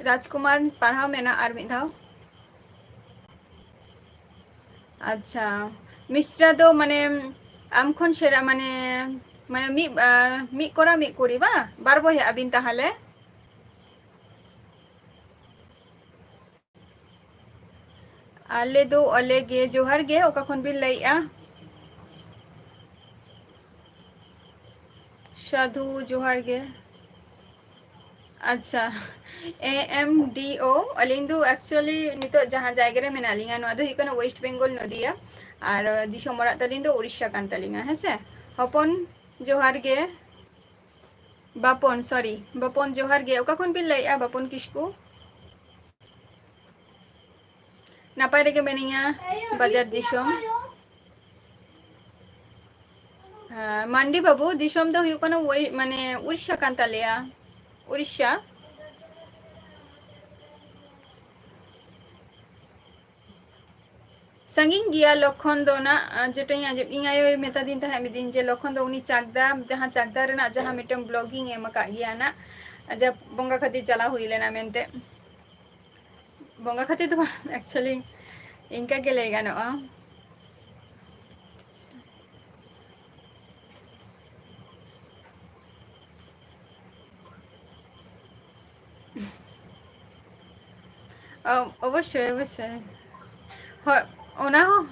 ᱨᱟᱡᱽᱠᱩᱢᱟᱨ ᱯᱟᱲᱦᱟᱣ ᱢᱮᱱᱟᱜ ᱟᱨ ᱢᱤᱫ ᱫᱷᱟᱣ᱾ ᱟᱪᱪᱷᱟ, ᱢᱤᱥᱨᱟ ᱫᱚ ᱢᱟᱱᱮ ᱟᱢ ᱠᱷᱚᱱ ᱥᱮᱬᱟ, ᱢᱟᱱᱮ, ᱢᱟᱱᱮ ᱢᱤᱫ, ᱟ, ᱢᱤᱫ ᱠᱚᱲᱟ ᱢᱤᱫ ᱠᱩᱲᱤ ᱵᱟ? ᱵᱟᱨ ᱵᱚᱭᱦᱟ ᱟᱹᱵᱤᱱ ᱛᱟᱦᱚᱞᱮ? ᱟᱞᱮ ᱫᱚ ᱟᱞᱮ ᱜᱮ᱾ ᱡᱚᱦᱟᱨ ᱜᱮ, ᱚᱠᱟ ᱠᱷᱚᱱ ᱵᱤᱱ ᱞᱟᱹᱭᱮᱜᱼᱟ? ᱥᱟᱫᱷᱩ, ᱡᱚᱦᱟᱨ ᱜᱮ᱾ ᱟᱪᱪᱷᱟ, ᱮ ᱮᱢ ᱰᱤ ᱳ, ᱟᱹᱞᱤᱧ ᱫᱚ actually ᱱᱤᱛᱚᱜ ᱡᱟᱦᱟᱸ ᱡᱟᱭᱜᱟ ᱨᱮ ᱢᱮᱱᱟᱜ ᱞᱤᱧᱟ, ᱱᱚᱣᱟ ᱫᱚ ᱦᱩᱭᱩᱜ ᱠᱟᱱᱟ ᱳᱭᱮᱥᱴ ᱵᱮᱝᱜᱚᱞ, ᱱᱚᱫᱤᱭᱟ, ᱟᱨ ᱫᱤᱥᱚᱢ ᱚᱲᱟᱜ ᱛᱟᱹᱞᱤᱧ ᱫᱚ ᱩᱲᱤᱥᱥᱟ ᱠᱟᱱ ᱛᱟᱹᱞᱤᱧᱟ, ᱦᱮᱸ ᱥᱮ᱾ ᱦᱚᱯᱚᱱ, ᱡᱚᱦᱟᱨ ᱜᱮ᱾ ᱵᱟᱯᱚᱱ, sorry, ᱵᱟᱯᱚᱱ, ᱡᱚᱦᱟᱨ ᱜᱮ᱾ ᱚᱠᱟ ᱠᱷᱚᱱ ᱵᱤᱱ ᱞᱟᱹᱭᱮᱜᱼᱟ, ᱵᱟᱯᱚᱱ ᱠᱤᱥᱠᱩ? ᱱᱟᱯᱟᱭ ᱨᱮᱜᱮ ᱢᱮᱱᱟᱹᱧᱟ, ᱵᱟᱡᱟᱨ ᱫᱤᱥᱚᱢ᱾ ᱦᱮᱸ, ᱢᱟᱱᱰᱤ ᱵᱟᱹᱵᱩ, ᱫᱤᱥᱚᱢ ᱫᱚ ᱦᱩᱭᱩᱜ ᱠᱟᱱᱟ ᱳᱭ-, ᱢᱟᱱᱮ ᱩᱲᱤᱥᱥᱟ ᱠᱟᱱ ᱛᱟᱞᱮᱭᱟ, ᱩᱲᱤᱥᱥᱟ᱾ ᱥᱟᱺᱜᱤᱧ ᱜᱮᱭᱟ ᱞᱚᱠᱷᱚᱱ ᱫᱚ ᱱᱟᱜ, ᱟᱸ, ᱡᱮᱴᱟᱧ ᱟᱸᱡᱚᱢ, ᱤᱧ ᱟᱭᱳᱭ ᱢᱮᱛᱟᱫᱤᱧ ᱛᱟᱦᱮᱸᱫ ᱢᱤᱫ ᱫᱤᱱ ᱡᱮ, "ᱞᱚᱠᱷᱚᱱ ᱫᱚ ᱩᱱᱤ ᱪᱟᱠᱫᱟ, ᱡᱟᱦᱟᱸ ᱪᱟᱠᱫᱟ ᱨᱮᱱᱟᱜ ᱡᱟᱦᱟᱸ ᱢᱤᱫᱴᱟᱝ vlogging ᱮ ᱮᱢ ᱟᱠᱟᱫ ᱜᱮᱭᱟ ᱱᱟᱜ, ᱡᱟ ᱵᱚᱸᱜᱟ ᱠᱷᱟᱹᱛᱤᱨ ᱪᱟᱞᱟᱣ ᱦᱩᱭ ᱞᱮᱱᱟ ᱢᱮᱱᱛᱮ᱾" ᱵᱚᱸᱜᱟ ᱠᱷᱟᱹᱛᱤᱨ ᱫᱚ ᱵᱟᱝ, actually ᱤᱱᱠᱟ ᱜᱮ ᱞᱟᱹᱭ ᱜᱟᱱᱚᱜᱼᱟ᱾ ᱚ-, ᱚᱵᱚᱥᱥᱳᱭ, ᱚᱵᱚᱥᱥᱳᱭ᱾ ᱦᱳᱭ, ᱚᱱᱟ ᱦᱚᱸ᱾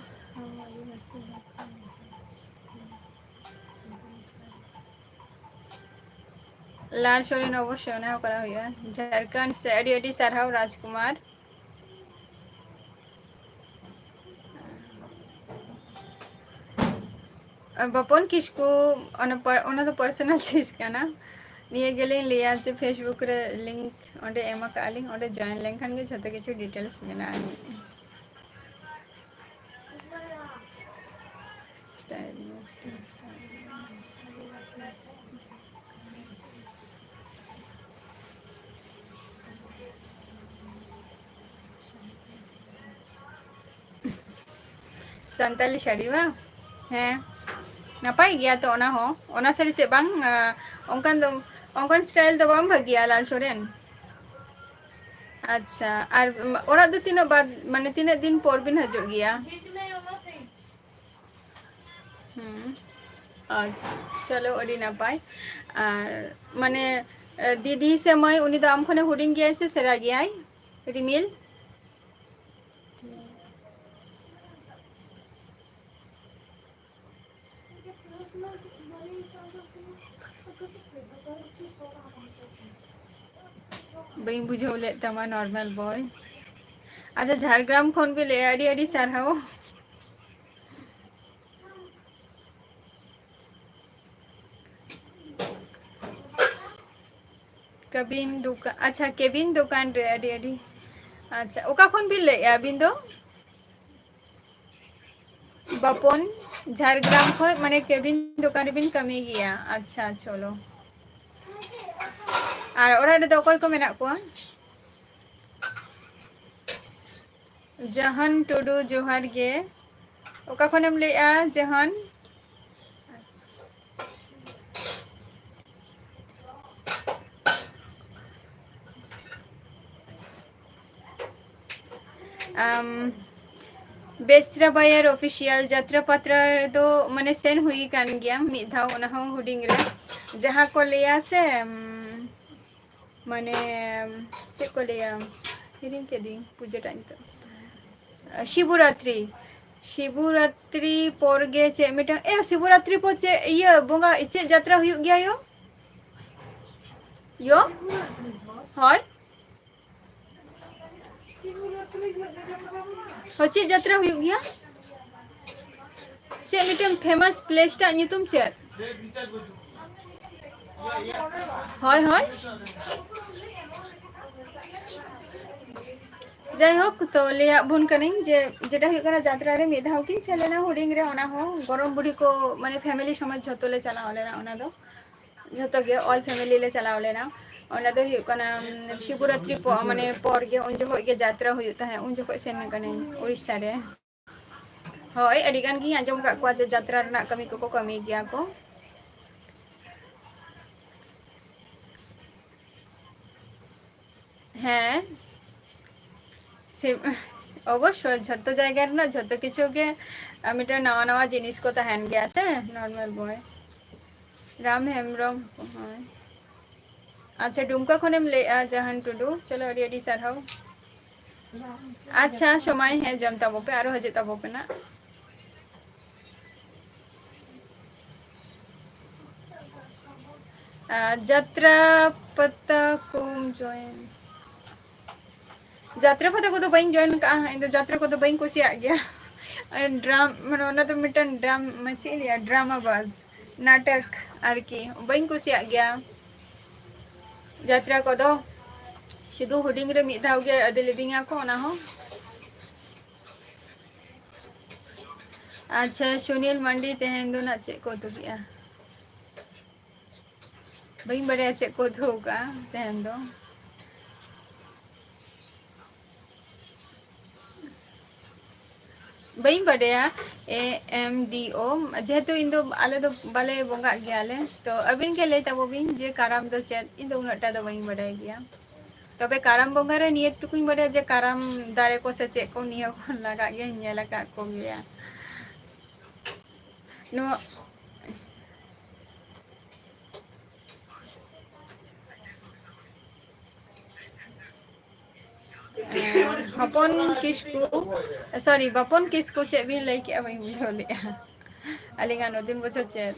ᱞᱟᱞ ᱥᱚᱨᱮᱱ, ᱚᱵᱚᱥᱥᱳᱭ ᱚᱱᱟ ᱦᱚᱸ ᱠᱚᱨᱟᱣ ᱦᱩᱭᱩᱜᱼᱟ᱾ ᱡᱷᱟᱲᱠᱷᱚᱸᱰ ᱥᱮ, ᱟᱹᱰᱤ ᱟᱹᱰᱤ ᱥᱟᱨᱦᱟᱣ ᱨᱟᱡᱽᱠᱩᱢᱟᱨ᱾ ᱵᱟᱯᱚᱱ ᱠᱤᱥᱠᱩ, ᱚᱱᱟ ᱯᱟ-, ᱚᱱᱟ ᱫᱚ personal ᱪᱤᱡᱽ ᱠᱟᱱᱟ᱾ ᱱᱤᱭᱟᱹ ᱜᱮᱞᱤᱧ ᱞᱟᱹᱭᱟ ᱡᱮ Facebook ᱨᱮ link ᱚᱸᱰᱮ ᱮᱢ ᱟᱠᱟᱫᱼᱟ ᱞᱤᱧ, ᱚᱸᱰᱮ join ᱞᱮᱱᱠᱷᱟᱱ ᱜᱮ ᱡᱷᱚᱛᱚ ᱠᱤᱪᱷᱩ details ᱢᱮᱱᱟᱜᱼᱟ᱾ Style, style, style. ᱥᱟᱱᱛᱟᱞᱤ ᱥᱟᱹᱲᱤ ᱵᱟᱝ? ᱦᱮᱸ, ᱱᱟᱯᱟᱭ ᱜᱮᱭᱟ ᱛᱚ ᱚᱱᱟ ᱦᱚᱸ᱾ ᱚᱱᱟ ᱥᱟᱹᱲᱤ ᱪᱮᱫ ᱵᱟᱝ, ᱟᱸ, ᱚᱱᱠᱟᱱ ᱫᱚ, ᱚᱱᱠᱟᱱ style ᱫᱚ ᱵᱟᱝ ᱵᱷᱟᱹᱜᱤᱭᱟ, ᱞᱟᱞ ᱥᱚᱨᱮᱱ? ᱟᱪᱪᱷᱟ, ᱟᱨ ᱚᱲᱟᱜ ᱫᱚ ᱛᱤᱱᱟᱹᱜ ᱵᱟᱫ, ᱢᱟᱱᱮ ᱛᱤᱱᱟᱹᱜ ᱫᱤᱱ ᱯᱚᱨ ᱵᱤᱱ ᱦᱤᱡᱩᱜ ᱜᱮᱭᱟ? ᱦᱩᱸ᱾ ᱟᱨ ᱪᱚᱞᱚ, ᱟᱹᱰᱤ ᱱᱟᱯᱟᱭ᱾ ᱟᱨ ᱢᱟᱱᱮ, ᱮ, ᱫᱤᱫᱤ ᱥᱮ ᱢᱟᱹᱭ, ᱩᱱᱤ ᱫᱚ ᱟᱢ ᱠᱷᱚᱱᱮ ᱦᱩᱰᱤᱧ ᱜᱮᱭᱟᱭ ᱥᱮ ᱥᱮᱬᱟ ᱜᱮᱭᱟᱭ? ᱨᱤᱢᱤᱞ? ᱵᱟᱹᱧ ᱵᱩᱡᱷᱟᱹᱣ ᱞᱮᱫ ᱛᱟᱢᱟ, normal boy᱾ ᱟᱪᱪᱷᱟ, ᱡᱷᱟᱲᱜᱨᱟᱢ ᱠᱷᱚᱱ ᱯᱮ ᱞᱟᱹᱭᱟ, ᱟᱹᱰᱤ ᱟᱹᱰᱤ ᱥᱟᱨᱦᱟᱣ᱾ ᱠᱟᱵᱤᱱ ᱫᱚᱠᱟᱱ, ᱟᱪᱪᱷᱟ, ᱠᱮᱵᱤᱱ ᱫᱚᱠᱟᱱ ᱨᱮ, ᱟᱹᱰᱤ ᱟᱹᱰᱤ, ᱟᱪᱪᱷᱟ, ᱚᱠᱟ ᱠᱷᱚᱱ ᱵᱤᱱ ᱞᱟᱹᱭᱮᱫᱼᱟ ᱟᱹᱵᱤᱱ ᱫᱚ? ᱵᱟᱯᱚᱱ, ᱡᱷᱟᱲᱜᱨᱟᱢ ᱠᱷᱚᱱ, ᱢᱟᱱᱮ ᱠᱮᱵᱤᱱ ᱫᱚᱠᱟᱱ ᱨᱮᱵᱤᱱ ᱠᱟᱹᱢᱤ ᱜᱮᱭᱟ? ᱟᱪᱪᱷᱟ, ᱪᱚᱞᱚ᱾ ᱟᱨ ᱚᱲᱟᱜ ᱨᱮᱫᱚ ᱚᱠᱚᱭ ᱠᱚ ᱢᱮᱱᱟᱜ ᱠᱚᱣᱟ? ᱡᱟᱦᱟᱱ ᱴᱩᱰᱩ, ᱡᱚᱦᱟᱨ ᱜᱮ᱾ ᱚᱠᱟ ᱠᱷᱚᱱᱮᱢ ᱞᱟᱹᱭᱮᱜᱼᱟ, ᱡᱟᱦᱟᱱ? ᱟᱢ, ᱵᱮᱥᱨᱟ ᱵᱟᱭᱟᱨ official ᱡᱟᱛᱨᱟ ᱯᱟᱛᱨᱟ ᱨᱮᱫᱚ ᱢᱟᱱᱮ ᱥᱮᱱ ᱦᱩᱭ ᱟᱠᱟᱱ ᱜᱮᱭᱟ ᱢᱤᱫ ᱫᱷᱟᱣ, ᱚᱱᱟ ᱦᱚᱸ ᱦᱩᱰᱤᱧ ᱨᱮ᱾ ᱡᱟᱦᱟᱸ ᱠᱚ ᱞᱟᱹᱭᱟ ᱥᱮ, ᱩᱢ, ᱢᱟᱱᱮ, ᱪᱮᱫ ᱠᱚ ᱞᱟᱹᱭᱟ, ᱦᱤᱲᱤᱧ ᱠᱮᱫᱤᱧ ᱯᱩᱡᱟᱹᱴᱟᱜ ᱱᱤᱛᱚᱜ᱾ ᱥᱤᱵᱚᱨᱟᱛᱨᱤ, ᱥᱤᱵᱚᱨᱟᱛᱨᱤ ᱯᱚᱨ ᱜᱮ ᱪᱮᱫ ᱢᱤᱫᱴᱟᱝ, ᱮ, ᱥᱤᱵᱚᱨᱟᱛᱨᱤ ᱯᱚᱨ ᱪᱮᱫ ᱤᱭᱟᱹ ᱵᱚᱸᱜᱟ, ᱪᱮᱫ ᱡᱟᱛᱨᱟ ᱦᱩᱭᱩᱜ ᱜᱮᱭᱟ ᱭᱳ? ᱭᱳ? ᱦᱳᱭ᱾ ᱦᱳᱭ, ᱪᱮᱫ ᱡᱟᱛᱨᱟ ᱦᱩᱭᱩᱜ ᱜᱮᱭᱟ? ᱪᱮᱫ ᱢᱤᱫᱴᱮᱱ famous place ᱴᱟᱜ ᱧᱩᱛᱩᱢ ᱪᱮᱫ? ᱦᱳᱭ, ᱦᱳᱭ᱾ ᱡᱟᱭᱦᱳᱠ, ᱛᱚ ᱞᱟᱹᱭᱟᱫ ᱵᱚᱱ ᱠᱟᱹᱱᱟᱹᱧ ᱡᱮ ᱡᱮᱴᱟ ᱦᱩᱭᱩᱜ ᱠᱟᱱᱟ, ᱡᱟᱛᱨᱟ ᱨᱮ ᱢᱤᱫ ᱫᱷᱟᱣ ᱠᱤᱱ ᱥᱮᱱ ᱞᱮᱱᱟ ᱦᱩᱰᱤᱧ ᱨᱮ, ᱚᱱᱟ ᱦᱚᱸ ᱜᱚᱲᱚᱢ ᱵᱩᱰᱷᱤ ᱠᱚ, ᱢᱟᱱᱮ family ᱥᱚᱢᱮᱛ ᱡᱷᱚᱛᱚ ᱞᱮ ᱪᱟᱞᱟᱣ ᱞᱮᱱᱟ ᱚᱱᱟ ᱫᱚ᱾ ᱡᱷᱚᱛᱚ ᱜᱮ, all family ᱞᱮ ᱪᱟᱞᱟᱣ ᱞᱮᱱᱟ᱾ ᱚᱱᱟ ᱫᱚ ᱦᱩᱭᱩᱜ ᱠᱟᱱᱟ, ᱩᱢ, ᱥᱤᱵᱚᱨᱟᱛᱨᱤ ᱯᱚ-, ᱢᱟᱱᱮ ᱯᱚᱨ ᱜᱮ, ᱩᱱ ᱡᱚᱠᱷᱚᱡ ᱜᱮ ᱡᱟᱛᱨᱟ ᱦᱩᱭᱩᱜ ᱛᱟᱦᱮᱸᱫ, ᱩᱱ ᱡᱚᱠᱷᱚᱡ ᱥᱮᱱ ᱠᱟᱹᱱᱟᱹᱧ ᱩᱲᱤᱥᱥᱟ ᱨᱮ᱾ ᱦᱳᱭ, ᱟᱹᱰᱤ ᱜᱟᱱ ᱜᱤᱧ ᱟᱸᱡᱚᱢ ᱟᱠᱟᱫ ᱠᱚᱣᱟ ᱡᱮ ᱡᱟᱛᱨᱟ ᱨᱮᱱᱟᱜ ᱠᱟᱹᱢᱤ ᱠᱚᱠᱚ ᱠᱟᱹᱢᱤ ᱜᱮᱭᱟ ᱠᱚ᱾ ᱦᱮᱸ, ᱥᱤ-, ᱚᱵᱚᱥᱥᱳᱭ ᱡᱷᱚᱛᱚ ᱡᱟᱭᱜᱟ ᱨᱮᱱᱟᱜ ᱡᱷᱚᱛᱚ ᱠᱤᱪᱷᱩ ᱜᱮ, ᱟᱨ ᱢᱤᱫᱴᱮᱱ ᱱᱟᱣᱟ ᱱᱟᱣᱟ ᱡᱤᱱᱤᱥ ᱠᱚ ᱛᱟᱦᱮᱱ ᱜᱮᱭᱟ ᱥᱮ, normal ᱵᱚᱭ᱾ ᱨᱟᱢ ᱦᱮᱢᱵᱨᱚᱢ, ᱦᱳᱭ᱾ ᱟᱪᱪᱷᱟ, ᱰᱩᱢᱠᱟ ᱠᱷᱚᱱᱮᱢ ᱞᱟᱹᱭᱮᱜᱼᱟ, ᱡᱟᱦᱟᱱ ᱴᱩᱰᱩ, ᱪᱚᱞᱚ, ᱟᱹᱰᱤ ᱟᱹᱰᱤ ᱥᱟᱨᱦᱟᱣ᱾ ᱟᱪᱪᱷᱟ, ᱥᱚᱢᱟᱭ, ᱦᱮᱸ, ᱡᱚᱢ ᱛᱟᱵᱚ ᱯᱮ, ᱟᱨᱚ ᱦᱤᱡᱩᱜ ᱛᱟᱵᱚ ᱯᱮ ᱱᱟᱜ᱾ ᱟᱨ ᱡᱟᱛᱨᱟ ᱯᱟᱛᱟ ᱠᱚᱢ join? ᱡᱟᱛᱨᱟ ᱯᱟᱛᱟ ᱠᱚᱫᱚ ᱵᱟᱹᱧ join ᱠᱟᱜᱼᱟ᱾ ᱤᱧ ᱫᱚ ᱡᱟᱛᱨᱟ ᱠᱚᱫᱚ ᱵᱟᱹᱧ ᱠᱩᱥᱤᱭᱟᱜ ᱜᱮᱭᱟ᱾ ᱟᱨ ᱰᱨᱟᱢ-, ᱢᱟᱱᱮ ᱚᱱᱟ ᱫᱚ ᱢᱤᱫᱴᱟᱝ ᱰᱨᱟᱢ-, ᱢᱟᱱᱮ ᱪᱮᱫ ᱤᱧ ᱞᱟᱹᱭᱟ, drama ᱵᱟᱥ, ᱱᱟᱴᱚᱠ ᱟᱨᱠᱤ, ᱵᱟᱹᱧ ᱠᱩᱥᱤᱭᱟᱜ ᱜᱮᱭᱟ᱾ ᱡᱟᱛᱨᱟ ᱠᱚᱫᱚ ᱥᱩᱫᱷᱩ ᱦᱩᱰᱤᱧ ᱨᱮ ᱢᱤᱫ ᱫᱷᱟᱣ ᱜᱮ ᱤᱫᱤ ᱞᱤᱫᱤᱧᱟ ᱠᱚ, ᱚᱱᱟ ᱦᱚᱸ᱾ ᱟᱪᱪᱷᱟ, ᱥᱩᱱᱤᱞ ᱢᱟᱱᱰᱤ, ᱛᱮᱦᱮᱧ ᱫᱚ ᱱᱟᱜ ᱪᱮᱫ ᱠᱚ ᱩᱛᱩ ᱠᱮᱜᱼᱟ? ᱵᱟᱹᱧ ᱵᱟᱰᱟᱭᱟ ᱪᱮᱫ ᱠᱚ ᱩᱛᱩ ᱠᱟᱜᱼᱟ ᱛᱮᱦᱮᱧ ᱫᱚ᱾ ᱵᱟᱹᱧ ᱵᱟᱰᱟᱭᱟ, A M D O, ᱡᱮᱦᱮᱛᱩ ᱤᱧ ᱫᱚ, ᱟᱞᱮ ᱫᱚ ᱵᱟᱞᱮ ᱵᱚᱸᱜᱟᱜ ᱜᱮᱭᱟᱞᱮ᱾ ᱛᱚ ᱟᱹᱵᱤᱱ ᱜᱮ ᱞᱟᱹᱭ ᱛᱟᱵᱚ ᱵᱤᱱ ᱡᱮ ᱠᱟᱨᱟᱢ ᱫᱚ ᱪᱮᱫ? ᱤᱧ ᱫᱚ ᱩᱱᱟᱹᱜ ᱴᱟ ᱫᱚ ᱵᱟᱹᱧ ᱵᱟᱰᱟᱭ ᱜᱮᱭᱟ᱾ ᱛᱚᱵᱮ ᱠᱟᱨᱟᱢ ᱵᱚᱸᱜᱟ ᱨᱮ ᱱᱤᱭᱟᱹ ᱴᱩᱠᱩᱧ ᱵᱟᱰᱟᱭᱟ ᱡᱮ ᱠᱟᱨᱟᱢ ᱫᱟᱨᱮ ᱠᱚ ᱥᱮ ᱪᱮᱫ ᱠᱚ ᱱᱤᱭᱟᱹ ᱠᱚ ᱞᱟᱜᱟᱜ ᱜᱮᱭᱟ, ᱧᱮᱞ ᱟᱠᱟᱫ ᱠᱚ ᱜᱮᱭᱟ᱾ ᱱᱚᱣᱟ ᱦᱚᱯᱚᱱ ᱠᱤᱥᱠᱩ, sorry, ᱵᱟᱯᱚᱱ ᱠᱤᱥᱠᱩ, ᱪᱮᱫ ᱵᱤᱱ ᱞᱟᱹᱭ ᱠᱮᱜᱼᱟ? ᱵᱟᱹᱧ ᱵᱩᱡᱷᱟᱹᱣ ᱞᱮᱜᱼᱟ᱾ ᱟᱹᱞᱤᱧᱟᱜ ᱱᱚᱫᱤᱱ ᱵᱚᱪᱷᱚᱨ ᱪᱮᱫ?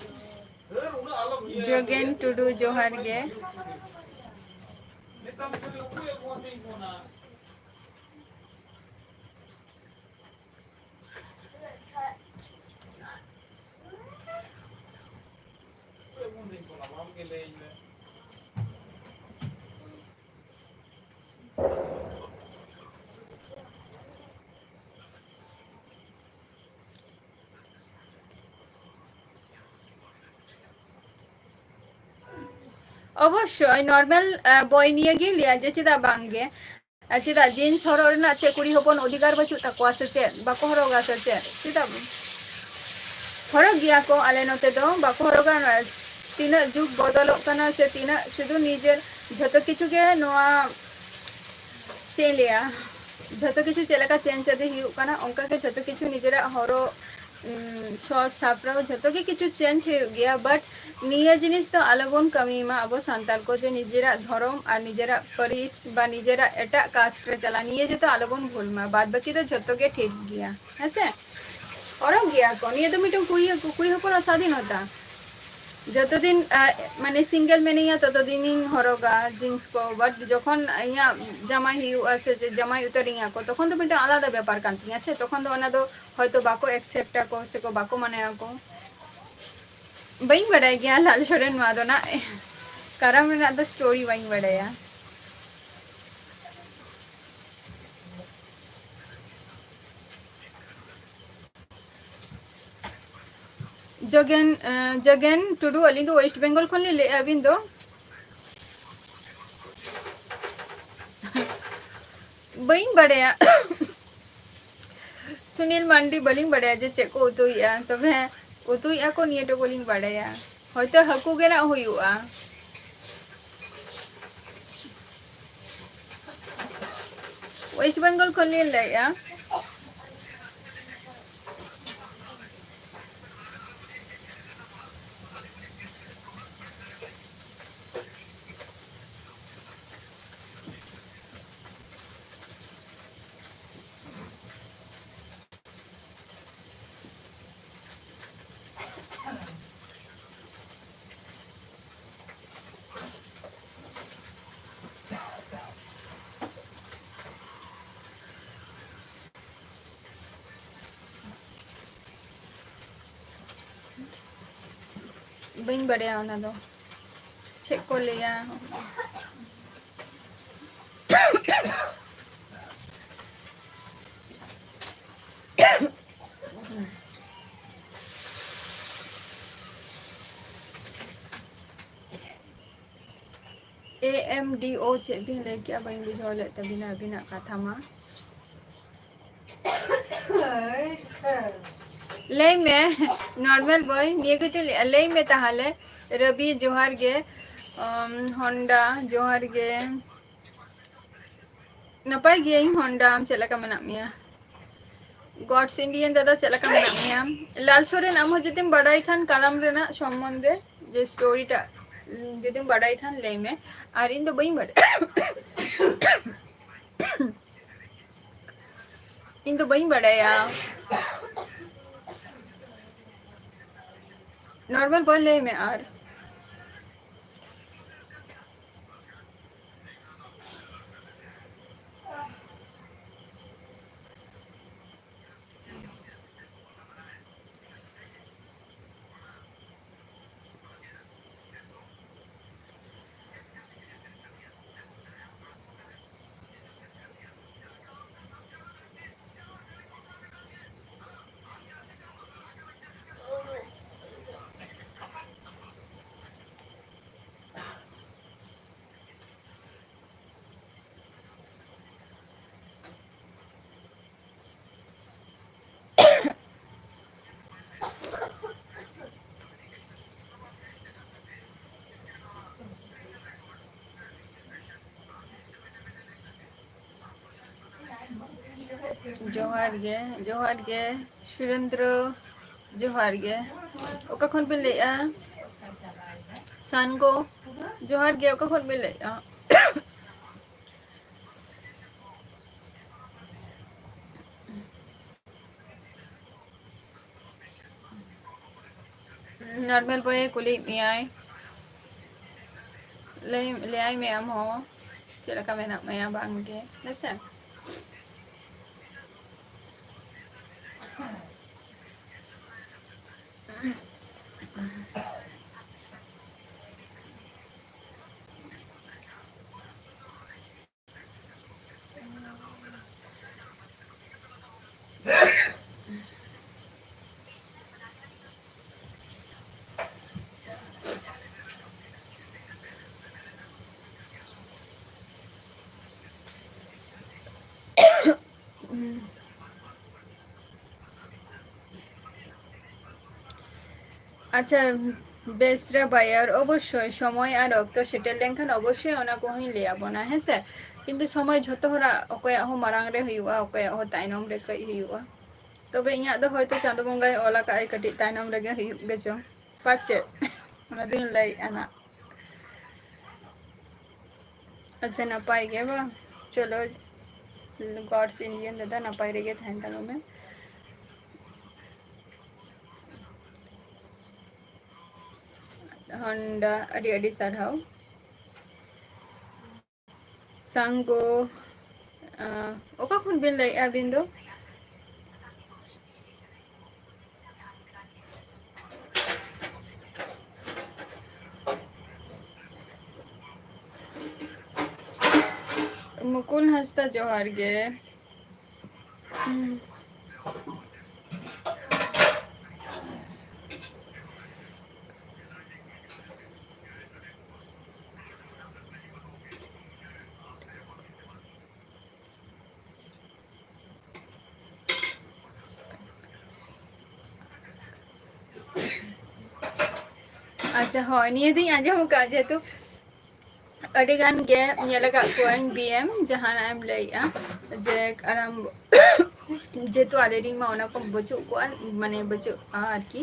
ᱡᱳᱜᱮᱱ ᱴᱩᱰᱩ, ᱡᱚᱦᱟᱨ ᱜᱮ᱾ ᱞᱟᱹᱭᱟᱹᱧ ᱢᱮ᱾ ᱚᱵᱚᱥᱥᱳᱭ ᱱᱚᱨᱢᱟᱞ, ᱟᱸ, ᱵᱚᱭ ᱱᱤᱭᱟᱹ ᱜᱮ ᱞᱟᱹᱭᱟ ᱡᱮ ᱪᱮᱫᱟᱜ ᱵᱟᱝ ᱜᱮ᱾ ᱟᱨ ᱪᱮᱫᱟᱜ ᱡᱤᱱᱥ ᱦᱚᱨᱚᱜ ᱨᱮᱱᱟᱜ ᱪᱮᱫ ᱠᱩᱲᱤ ᱦᱚᱯᱚᱱ ᱚᱫᱷᱤᱠᱟᱨ ᱵᱟᱹᱪᱩᱜ ᱛᱟᱠᱚᱣᱟ ᱥᱮ ᱪᱮᱫ? ᱵᱟᱠᱚ ᱦᱚᱨᱚᱜᱟ ᱥᱮ ᱪᱮᱫ? ᱪᱮᱫᱟᱜ? ᱦᱚᱨᱚᱜ ᱜᱮᱭᱟ ᱠᱚ, ᱟᱞᱮ ᱱᱚᱛᱮ ᱫᱚ ᱵᱟᱠᱚ ᱦᱚᱨᱚᱜᱟ᱾ ᱛᱤᱱᱟᱹᱜ ᱡᱩᱜᱽ ᱵᱚᱫᱚᱞᱚᱜ ᱠᱟᱱᱟ ᱥᱮ ᱛᱤᱱᱟᱹᱜ ᱥᱩᱫᱷᱩ ᱱᱤᱡᱮᱨ ᱡᱷᱚᱛᱚ ᱠᱤᱪᱷᱩ ᱜᱮ ᱱᱚᱣᱟ ᱪᱮᱫ ᱤᱧ ᱞᱟᱹᱭᱟ, ᱡᱷᱚᱛᱚ ᱠᱤᱪᱷᱩ ᱪᱮᱫ ᱞᱮᱠᱟ ᱪᱮᱧᱡᱽ ᱤᱫᱤ ᱦᱩᱭᱩᱜ ᱠᱟᱱᱟ, ᱚᱱᱠᱟ ᱜᱮ ᱡᱷᱚᱛᱚ ᱠᱤᱪᱷᱩ ᱱᱤᱡᱮᱨᱟᱜ ᱦᱚᱨᱚᱜ, ᱩᱸ, ᱥᱚᱡᱽ ᱥᱟᱯᱲᱟᱣ ᱡᱷᱚᱛᱚ ᱜᱮ ᱠᱤᱪᱷᱩ ᱪᱮᱧᱡᱽ ᱦᱩᱭᱩᱜ ᱜᱮᱭᱟ, but ᱱᱤᱭᱟᱹ ᱡᱤᱱᱤᱥ ᱫᱚ ᱟᱞᱚᱵᱚᱱ ᱠᱟᱹᱢᱤ ᱢᱟ ᱟᱵᱚ ᱥᱟᱱᱛᱟᱲ ᱠᱚ, ᱡᱮ ᱱᱤᱡᱮᱨᱟᱜ ᱫᱷᱚᱨᱚᱢ ᱟᱨ ᱱᱤᱡᱮᱨᱟᱜ ᱯᱟᱹᱨᱤᱥ ᱵᱟ ᱱᱤᱡᱮᱨᱟᱜ ᱮᱴᱟᱜ ᱠᱟᱥᱴ ᱨᱮ ᱪᱟᱞᱟᱜ, ᱱᱤᱭᱟᱹ ᱡᱚᱛᱚ ᱟᱞᱚᱵᱚᱱ ᱵᱷᱩᱞ ᱢᱟ, ᱵᱟᱫ ᱵᱟᱹᱠᱤ ᱫᱚ ᱡᱷᱚᱛᱚ ᱜᱮ ᱴᱷᱤᱠ ᱜᱮᱭᱟ, ᱦᱮᱸ ᱥᱮ? ᱦᱚᱨᱚᱜ ᱜᱮᱭᱟ ᱠᱚ, ᱱᱤᱭᱟᱹ ᱫᱚ ᱢᱤᱫᱴᱟᱝ ᱠᱩᱲᱤ, ᱠᱩᱲᱤ ᱦᱚᱯᱚᱱᱟᱜ ᱥᱟᱫᱷᱤᱱᱚᱛᱟ᱾ ᱡᱚᱛᱚ ᱫᱤᱱ, ᱟ, ᱢᱟᱱᱮ, ᱥᱤᱝᱜᱮᱞ ᱢᱤᱱᱟᱹᱧᱟ, ᱛᱚᱛᱚ ᱫᱤᱱᱤᱧ ᱦᱚᱨᱚᱜᱟ ᱡᱤᱱᱥ ᱠᱚ, but ᱡᱚᱠᱷᱚᱱ ᱤᱧᱟᱹᱜ ᱡᱟᱢᱟᱭ ᱦᱩᱭᱩᱜᱼᱟ ᱥᱮ ᱡᱮ ᱡᱟᱢᱟᱭ ᱩᱛᱟᱹᱨᱤᱧᱟ ᱠᱚ, ᱛᱚᱠᱷᱚᱱ ᱫᱚ ᱢᱤᱫᱴᱟᱝ ᱟᱞᱟᱫᱟ ᱵᱮᱯᱟᱨ ᱠᱟᱱ ᱛᱤᱧᱟ ᱥᱮ, ᱛᱚᱠᱷᱚᱱ ᱫᱚ ᱚᱱᱟ ᱫᱚ ᱦᱚᱭᱛᱚ ᱵᱟᱠᱚ accept ᱟᱠᱚ ᱥᱮᱠᱚ ᱵᱟᱠᱚ ᱢᱟᱱᱟᱣ ᱟᱠᱚ᱾ ᱵᱟᱹᱧ ᱵᱟᱰᱟᱭ ᱜᱮᱭᱟ ᱞᱟᱞ ᱥᱚᱨᱮᱱ ᱱᱚᱣᱟ ᱫᱚ ᱱᱟᱜ, ᱠᱟᱨᱟᱢ ᱨᱮᱱᱟᱜ ᱫᱚ story ᱵᱟᱹᱧ ᱵᱟᱰᱟᱭᱟ᱾ ᱡᱚᱜᱮᱱ, ᱮᱸ, ᱡᱚᱜᱮᱱ ᱴᱩᱰᱩ, ᱟᱹᱞᱤᱧ ᱫᱚ West Bengal ᱠᱷᱚᱱ ᱞᱤᱧ ᱞᱟᱹᱭᱮᱫᱼᱟ, ᱟᱹᱵᱤᱱ ᱫᱚ? ᱵᱟᱹᱧ ᱵᱟᱰᱟᱭᱟ᱾ ᱥᱩᱱᱤᱞ ᱢᱟᱱᱰᱤ, ᱵᱟᱹᱞᱤᱧ ᱵᱟᱰᱟᱭᱟ ᱡᱮ ᱪᱮᱫ ᱠᱚ ᱩᱛᱩᱭᱮᱫᱼᱟ, ᱛᱚᱵᱮ ᱩᱛᱩᱭᱮᱫᱼᱟ ᱠᱚ ᱱᱤᱭᱟᱹ ᱴᱩᱠᱩ ᱞᱤᱧ ᱵᱟᱰᱟᱭᱟ, ᱦᱚᱭᱛᱚ ᱦᱟᱹᱠᱩ ᱜᱮ ᱱᱟᱜ ᱦᱩᱭᱩᱜᱼᱟ᱾ West Bengal ᱠᱷᱚᱱ ᱞᱤᱧ ᱞᱟᱹᱭᱮᱫᱼᱟ᱾ ᱵᱟᱹᱧ ᱵᱟᱲᱟᱭᱟ ᱚᱱᱟ ᱫᱚ᱾ ᱪᱮᱫ ᱠᱚ ᱞᱟᱹᱭᱟ? A M D O ᱪᱮᱫ ᱵᱤᱱ ᱞᱟᱹᱭ ᱠᱮᱜᱼᱟ? ᱵᱟᱹᱧ ᱵᱩᱡᱷᱟᱹᱣ ᱞᱮᱫ ᱛᱟᱵᱤᱱᱟ ᱟᱹᱵᱤᱱᱟᱜ ᱠᱟᱛᱷᱟ ᱢᱟ᱾ ᱞᱟᱹᱭ ᱢᱮ, ᱱᱚᱨᱢᱟᱞ ᱵᱚᱭ, ᱱᱤᱭᱟᱹ ᱜᱮ ᱪᱮᱫ ᱞᱟᱹᱭ ᱢᱮ ᱛᱟᱦᱚᱞᱮ᱾ ᱨᱚᱵᱤ, ᱡᱚᱦᱟᱨ ᱜᱮ᱾ ᱟᱢ, ᱦᱚᱱᱰᱟ, ᱡᱚᱦᱟᱨ ᱜᱮ᱾ ᱱᱟᱯᱟᱭ ᱜᱤᱭᱟᱹᱧ ᱦᱚᱱᱰᱟ, ᱟᱢ ᱪᱮᱫ ᱞᱮᱠᱟ ᱢᱮᱱᱟᱜ ᱢᱮᱭᱟ? God's Indian ᱫᱟᱫᱟ, ᱪᱮᱫ ᱞᱮᱠᱟ ᱢᱮᱱᱟᱜ ᱢᱮᱭᱟ? ᱞᱟᱞ ᱥᱚᱨᱮᱱ, ᱟᱢ ᱦᱚᱸ ᱡᱩᱫᱤᱢ ᱵᱟᱰᱟᱭ ᱠᱷᱟᱱ ᱠᱟᱨᱟᱢ ᱨᱮᱱᱟᱜ ᱥᱚᱢᱵᱚᱱᱫᱷᱮ, ᱡᱮ story ᱴᱟᱜ ᱡᱩᱫᱤᱢ ᱵᱟᱰᱟᱭ ᱠᱷᱟᱱ ᱞᱟᱹᱭ ᱢᱮ᱾ ᱟᱨ ᱤᱧ ᱫᱚ ᱵᱟᱹᱧ ᱵᱟᱰᱟᱭ, ᱤᱧ ᱫᱚ ᱵᱟᱹᱧ ᱵᱟᱰᱟᱭᱟ᱾ ᱱᱚᱨᱢᱟᱞ ᱵᱚᱭ, ᱞᱟᱹᱭ ᱢᱮ ᱟᱨ᱾ ᱡᱚᱦᱟᱨ ᱜᱮ, ᱡᱚᱦᱟᱨ ᱜᱮ ᱥᱩᱨᱮᱱᱫᱨᱚ, ᱡᱚᱦᱟᱨ ᱜᱮ᱾ ᱚᱠᱟ ᱠᱷᱚᱱ ᱵᱤᱱ ᱞᱟᱹᱭᱮᱜᱼᱟ? ᱥᱟᱱᱜᱳ, ᱡᱚᱦᱟᱨ ᱜᱮ᱾ ᱚᱠᱟ ᱠᱷᱚᱱ ᱵᱤᱱ ᱞᱟᱹᱭᱮᱜᱼᱟ? ᱱᱚᱨᱢᱟᱞ ᱵᱚᱭᱮ ᱠᱩᱞᱤᱭᱮᱫ ᱢᱮᱭᱟᱭ, ᱞᱟᱹᱭ, ᱞᱟᱹᱭᱟᱭ ᱢᱮ ᱟᱢ ᱦᱚᱸ ᱪᱮᱫ ᱞᱮᱠᱟ ᱢᱮᱱᱟᱜ ᱢᱮᱭᱟ ᱵᱟᱝ ᱜᱮ, ᱦᱮᱸ ᱥᱮ? ᱟᱪᱪᱷᱟ, ᱵᱮᱥᱨᱟ ᱵᱟᱭᱟᱨ, ᱚᱵᱚᱥᱥᱳᱭ ᱥᱚᱢᱚᱭ ᱟᱨ ᱚᱠᱛᱚ ᱥᱮᱴᱮᱨ ᱞᱮᱱᱠᱷᱟᱱ ᱚᱵᱚᱥᱥᱳᱭ ᱚᱱᱟ ᱠᱚᱦᱚᱸᱧ ᱞᱟᱹᱭ ᱟᱵᱚᱱᱟ, ᱦᱮᱸ ᱥᱮ? ᱠᱤᱱᱛᱩ ᱥᱚᱢᱚᱭ ᱡᱷᱚᱛᱚ ᱦᱚᱲᱟᱜ, ᱚᱠᱚᱭᱟᱜ ᱦᱚᱸ ᱢᱟᱲᱟᱝ ᱨᱮ ᱦᱩᱭᱩᱜᱼᱟ, ᱚᱠᱚᱭᱟᱜ ᱦᱚᱸ ᱛᱟᱭᱱᱚᱢ ᱨᱮ ᱠᱟᱹᱡ ᱦᱩᱭᱩᱜᱼᱟ᱾ ᱛᱚᱵᱮ ᱤᱧᱟᱹᱜ ᱫᱚ ᱦᱚᱭᱛᱳ ᱪᱟᱸᱫᱳ ᱵᱚᱸᱜᱟᱭ ᱚᱞ ᱟᱠᱟᱫ ᱟᱭ ᱠᱟᱹᱴᱤᱡ ᱛᱟᱭᱱᱚᱢ ᱨᱮᱜᱮ ᱦᱩᱭᱩᱜ ᱜᱮᱪᱚ, ᱯᱟᱪᱮᱫ᱾ ᱚᱱᱟ ᱫᱚᱧ ᱞᱟᱹᱭᱮᱫᱼᱟ ᱱᱟᱜ᱾ ᱟᱪᱪᱷᱟ, ᱱᱟᱯᱟᱭ ᱜᱮ ᱵᱟᱝ? ᱪᱚᱞᱚ, God's Indian ᱫᱟᱫᱟ, ᱱᱟᱯᱟᱭ ᱨᱮᱜᱮ ᱛᱟᱦᱮᱱ ᱛᱟᱵᱚᱱ ᱢᱮ᱾ ᱦᱚᱱᱰᱟ, ᱟᱹᱰᱤ ᱟᱹᱰᱤ ᱥᱟᱨᱦᱟᱣ᱾ ᱥᱟᱝᱜᱚ, ᱟᱸ, ᱚᱠᱟ ᱠᱷᱚᱱ ᱵᱤᱱ ᱞᱟᱹᱭᱮᱫᱼᱟ ᱟᱹᱵᱤᱱ ᱫᱚ? ᱢᱩᱠᱩᱞ ᱦᱟᱸᱥᱫᱟ, ᱡᱚᱦᱟᱨ ᱜᱮ᱾ ᱟᱪᱪᱷᱟ, ᱦᱳᱭ, ᱱᱤᱭᱟᱹ ᱫᱚᱧ ᱟᱸᱡᱚᱢ ᱟᱠᱟᱫᱼᱟ, ᱡᱮᱦᱮᱛᱩ ᱟᱹᱰᱤ ᱜᱟᱱ ᱜᱮ ᱧᱮᱞ ᱟᱠᱟᱫ ᱠᱚᱣᱟᱧ, ᱵᱤ ᱮᱢ ᱡᱟᱦᱟᱱᱟᱜ ᱮᱢ ᱞᱟᱹᱭᱮᱜᱼᱟ, ᱡᱮ ᱟᱨᱟᱢ, ᱡᱮᱦᱮᱛᱩ ᱟᱞᱮ ᱨᱮᱱ ᱢᱟ ᱚᱱᱟ ᱠᱚ ᱵᱟᱹᱪᱩᱜ ᱠᱚᱣᱟ, ᱢᱟᱱᱮ ᱵᱟᱹᱪᱩᱜᱼᱟ ᱟᱨᱠᱤ᱾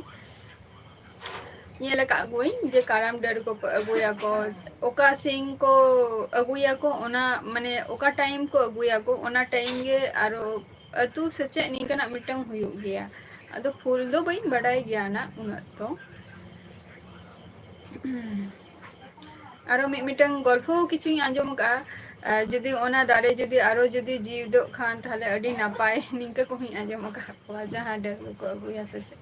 ᱧᱮᱞ ᱟᱠᱟᱫ ᱠᱚᱣᱟᱧ ᱡᱮ ᱠᱟᱨᱟᱢ ᱰᱟᱹᱨ ᱠᱚᱠᱚ ᱟᱹᱜᱩᱭᱟᱠᱚ, ᱚᱠᱟ ᱥᱤᱧ ᱠᱚ ᱟᱹᱜᱩᱭᱟᱠᱚ, ᱚᱱᱟ ᱢᱟᱱᱮ ᱚᱠᱟ ᱴᱟᱭᱤᱢ ᱠᱚ ᱟᱹᱜᱩᱭᱟᱠᱚ, ᱚᱱᱟ ᱴᱟᱭᱤᱢ ᱜᱮ ᱟᱨᱚ ᱟᱹᱛᱩ ᱥᱮ ᱪᱮᱫ ᱱᱤᱝᱠᱟᱱᱟᱜ ᱢᱤᱫᱴᱟᱝ ᱦᱩᱭᱩᱜ ᱜᱮᱭᱟ᱾ ᱟᱫᱚ ᱯᱷᱩᱞ ᱫᱚ ᱵᱟᱹᱧ ᱵᱟᱰᱟᱭ ᱜᱮᱭᱟ ᱱᱟᱜ ᱩᱱᱟᱹᱜ ᱫᱚ᱾ ᱟᱨᱚ ᱢᱤᱫ ᱢᱤᱫᱴᱟᱝ ᱜᱚᱞᱯᱷᱚ ᱠᱤᱪᱷᱩᱧ ᱟᱸᱡᱚᱢ ᱟᱠᱟᱫᱼᱟ, ᱟᱨ ᱡᱩᱫᱤ ᱚᱱᱟ ᱫᱟᱨᱮ ᱡᱩᱫᱤ ᱟᱨᱚ ᱡᱩᱫᱤ ᱡᱤᱣᱮᱫᱚᱜ ᱠᱷᱟᱱ, ᱛᱟᱦᱞᱮ ᱟᱹᱰᱤ ᱱᱟᱯᱟᱭ, ᱱᱤᱝᱠᱟᱹ ᱠᱚᱦᱚᱸᱧ ᱟᱸᱡᱚᱢ ᱟᱠᱟᱫ ᱠᱚᱣᱟ, ᱡᱟᱦᱟᱸ ᱰᱟᱹᱨ ᱠᱚᱠᱚ ᱟᱹᱜᱩᱭᱟ ᱥᱮ ᱪᱮᱫ᱾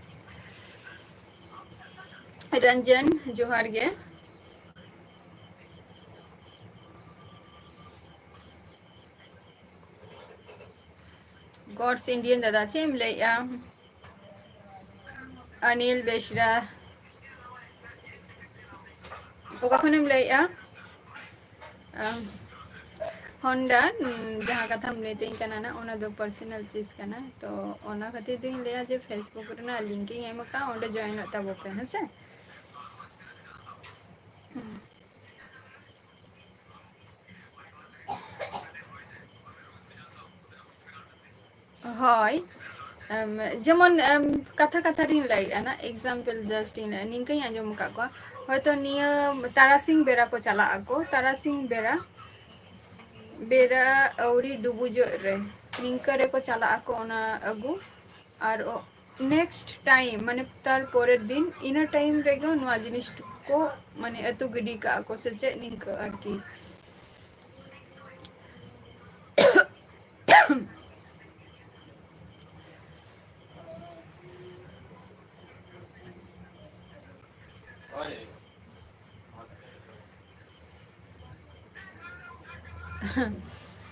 ᱨᱚᱧᱡᱚᱱ, ᱡᱚᱦᱟᱨ ᱜᱮ᱾ God's Indian ᱫᱟᱫᱟ, ᱪᱮᱫ ᱮᱢ ᱞᱟᱹᱭᱮᱜᱼᱟ? ᱚᱱᱤᱞ ᱵᱮᱥᱨᱟ, ᱚᱠᱟ ᱠᱷᱚᱱᱮᱢ ᱞᱟᱹᱭᱮᱜᱼᱟ? ᱟᱢ, ᱦᱚᱱᱰᱟ, ᱩᱸ, ᱡᱟᱦᱟᱸ ᱠᱟᱛᱷᱟᱢ ᱞᱟᱹᱭ ᱛᱤᱧ ᱠᱟᱱᱟ ᱱᱟ, ᱚᱱᱟ ᱫᱚ personal ᱪᱤᱡᱽ ᱠᱟᱱᱟ᱾ ᱛᱚ ᱚᱱᱟ ᱠᱷᱟᱹᱛᱤᱨ ᱛᱤᱧ ᱞᱟᱹᱭᱟ ᱡᱮ Facebook ᱨᱮᱱᱟᱜ link ᱤᱧ ᱮᱢ ᱟᱠᱟᱫᱼᱟ, ᱚᱸᱰᱮ join ᱚᱜ ᱛᱟᱵᱚ ᱯᱮ, ᱦᱮᱸ ᱥᱮ? ᱦᱩᱸ᱾ ᱦᱳᱭ, ᱮᱢ, ᱡᱮᱢᱚᱱ, ᱮᱢ, ᱠᱟᱛᱷᱟ ᱠᱟᱛᱷᱟ ᱨᱤᱧ ᱞᱟᱹᱭᱮᱫᱼᱟ ᱱᱟ, example just ᱤᱧ ᱞᱟᱹᱭ, ᱱᱤᱝᱠᱟᱹᱧ ᱟᱸᱡᱚᱢ ᱟᱠᱟᱫ ᱠᱚᱣᱟ, ᱦᱚᱭᱛᱚ ᱱᱤᱭᱟᱹ ᱛᱟᱨᱟᱥᱤᱧ ᱵᱮᱲᱟ ᱠᱚ ᱪᱟᱞᱟᱜ ᱟᱠᱚ, ᱛᱟᱨᱟᱥᱤᱧ ᱵᱮᱲᱟ, ᱵᱮᱲᱟ ᱟᱹᱣᱨᱤ ᱰᱩᱵᱩᱡᱚᱜ ᱨᱮ ᱱᱤᱝᱠᱟᱹ ᱨᱮᱠᱚ ᱪᱟᱞᱟᱜ ᱟᱠᱚ ᱚᱱᱟ ᱟᱹᱜᱩ, ᱟᱨ ᱚ-, next time, ᱢᱟᱱᱮ ᱛᱟᱨ ᱯᱚᱨᱮᱨ ᱫᱤᱱ, ᱤᱱᱟᱹ time ᱨᱮᱜᱮ ᱱᱚᱣᱟ ᱡᱤᱱᱤᱥ ᱠᱚ, ᱢᱟᱱᱮ, ᱟᱹᱛᱩ ᱜᱤᱰᱤ ᱠᱟᱜᱼᱟ ᱠᱚ ᱥᱮ ᱪᱮᱫ, ᱱᱤᱝᱠᱟᱹ ᱟᱨᱠᱤ᱾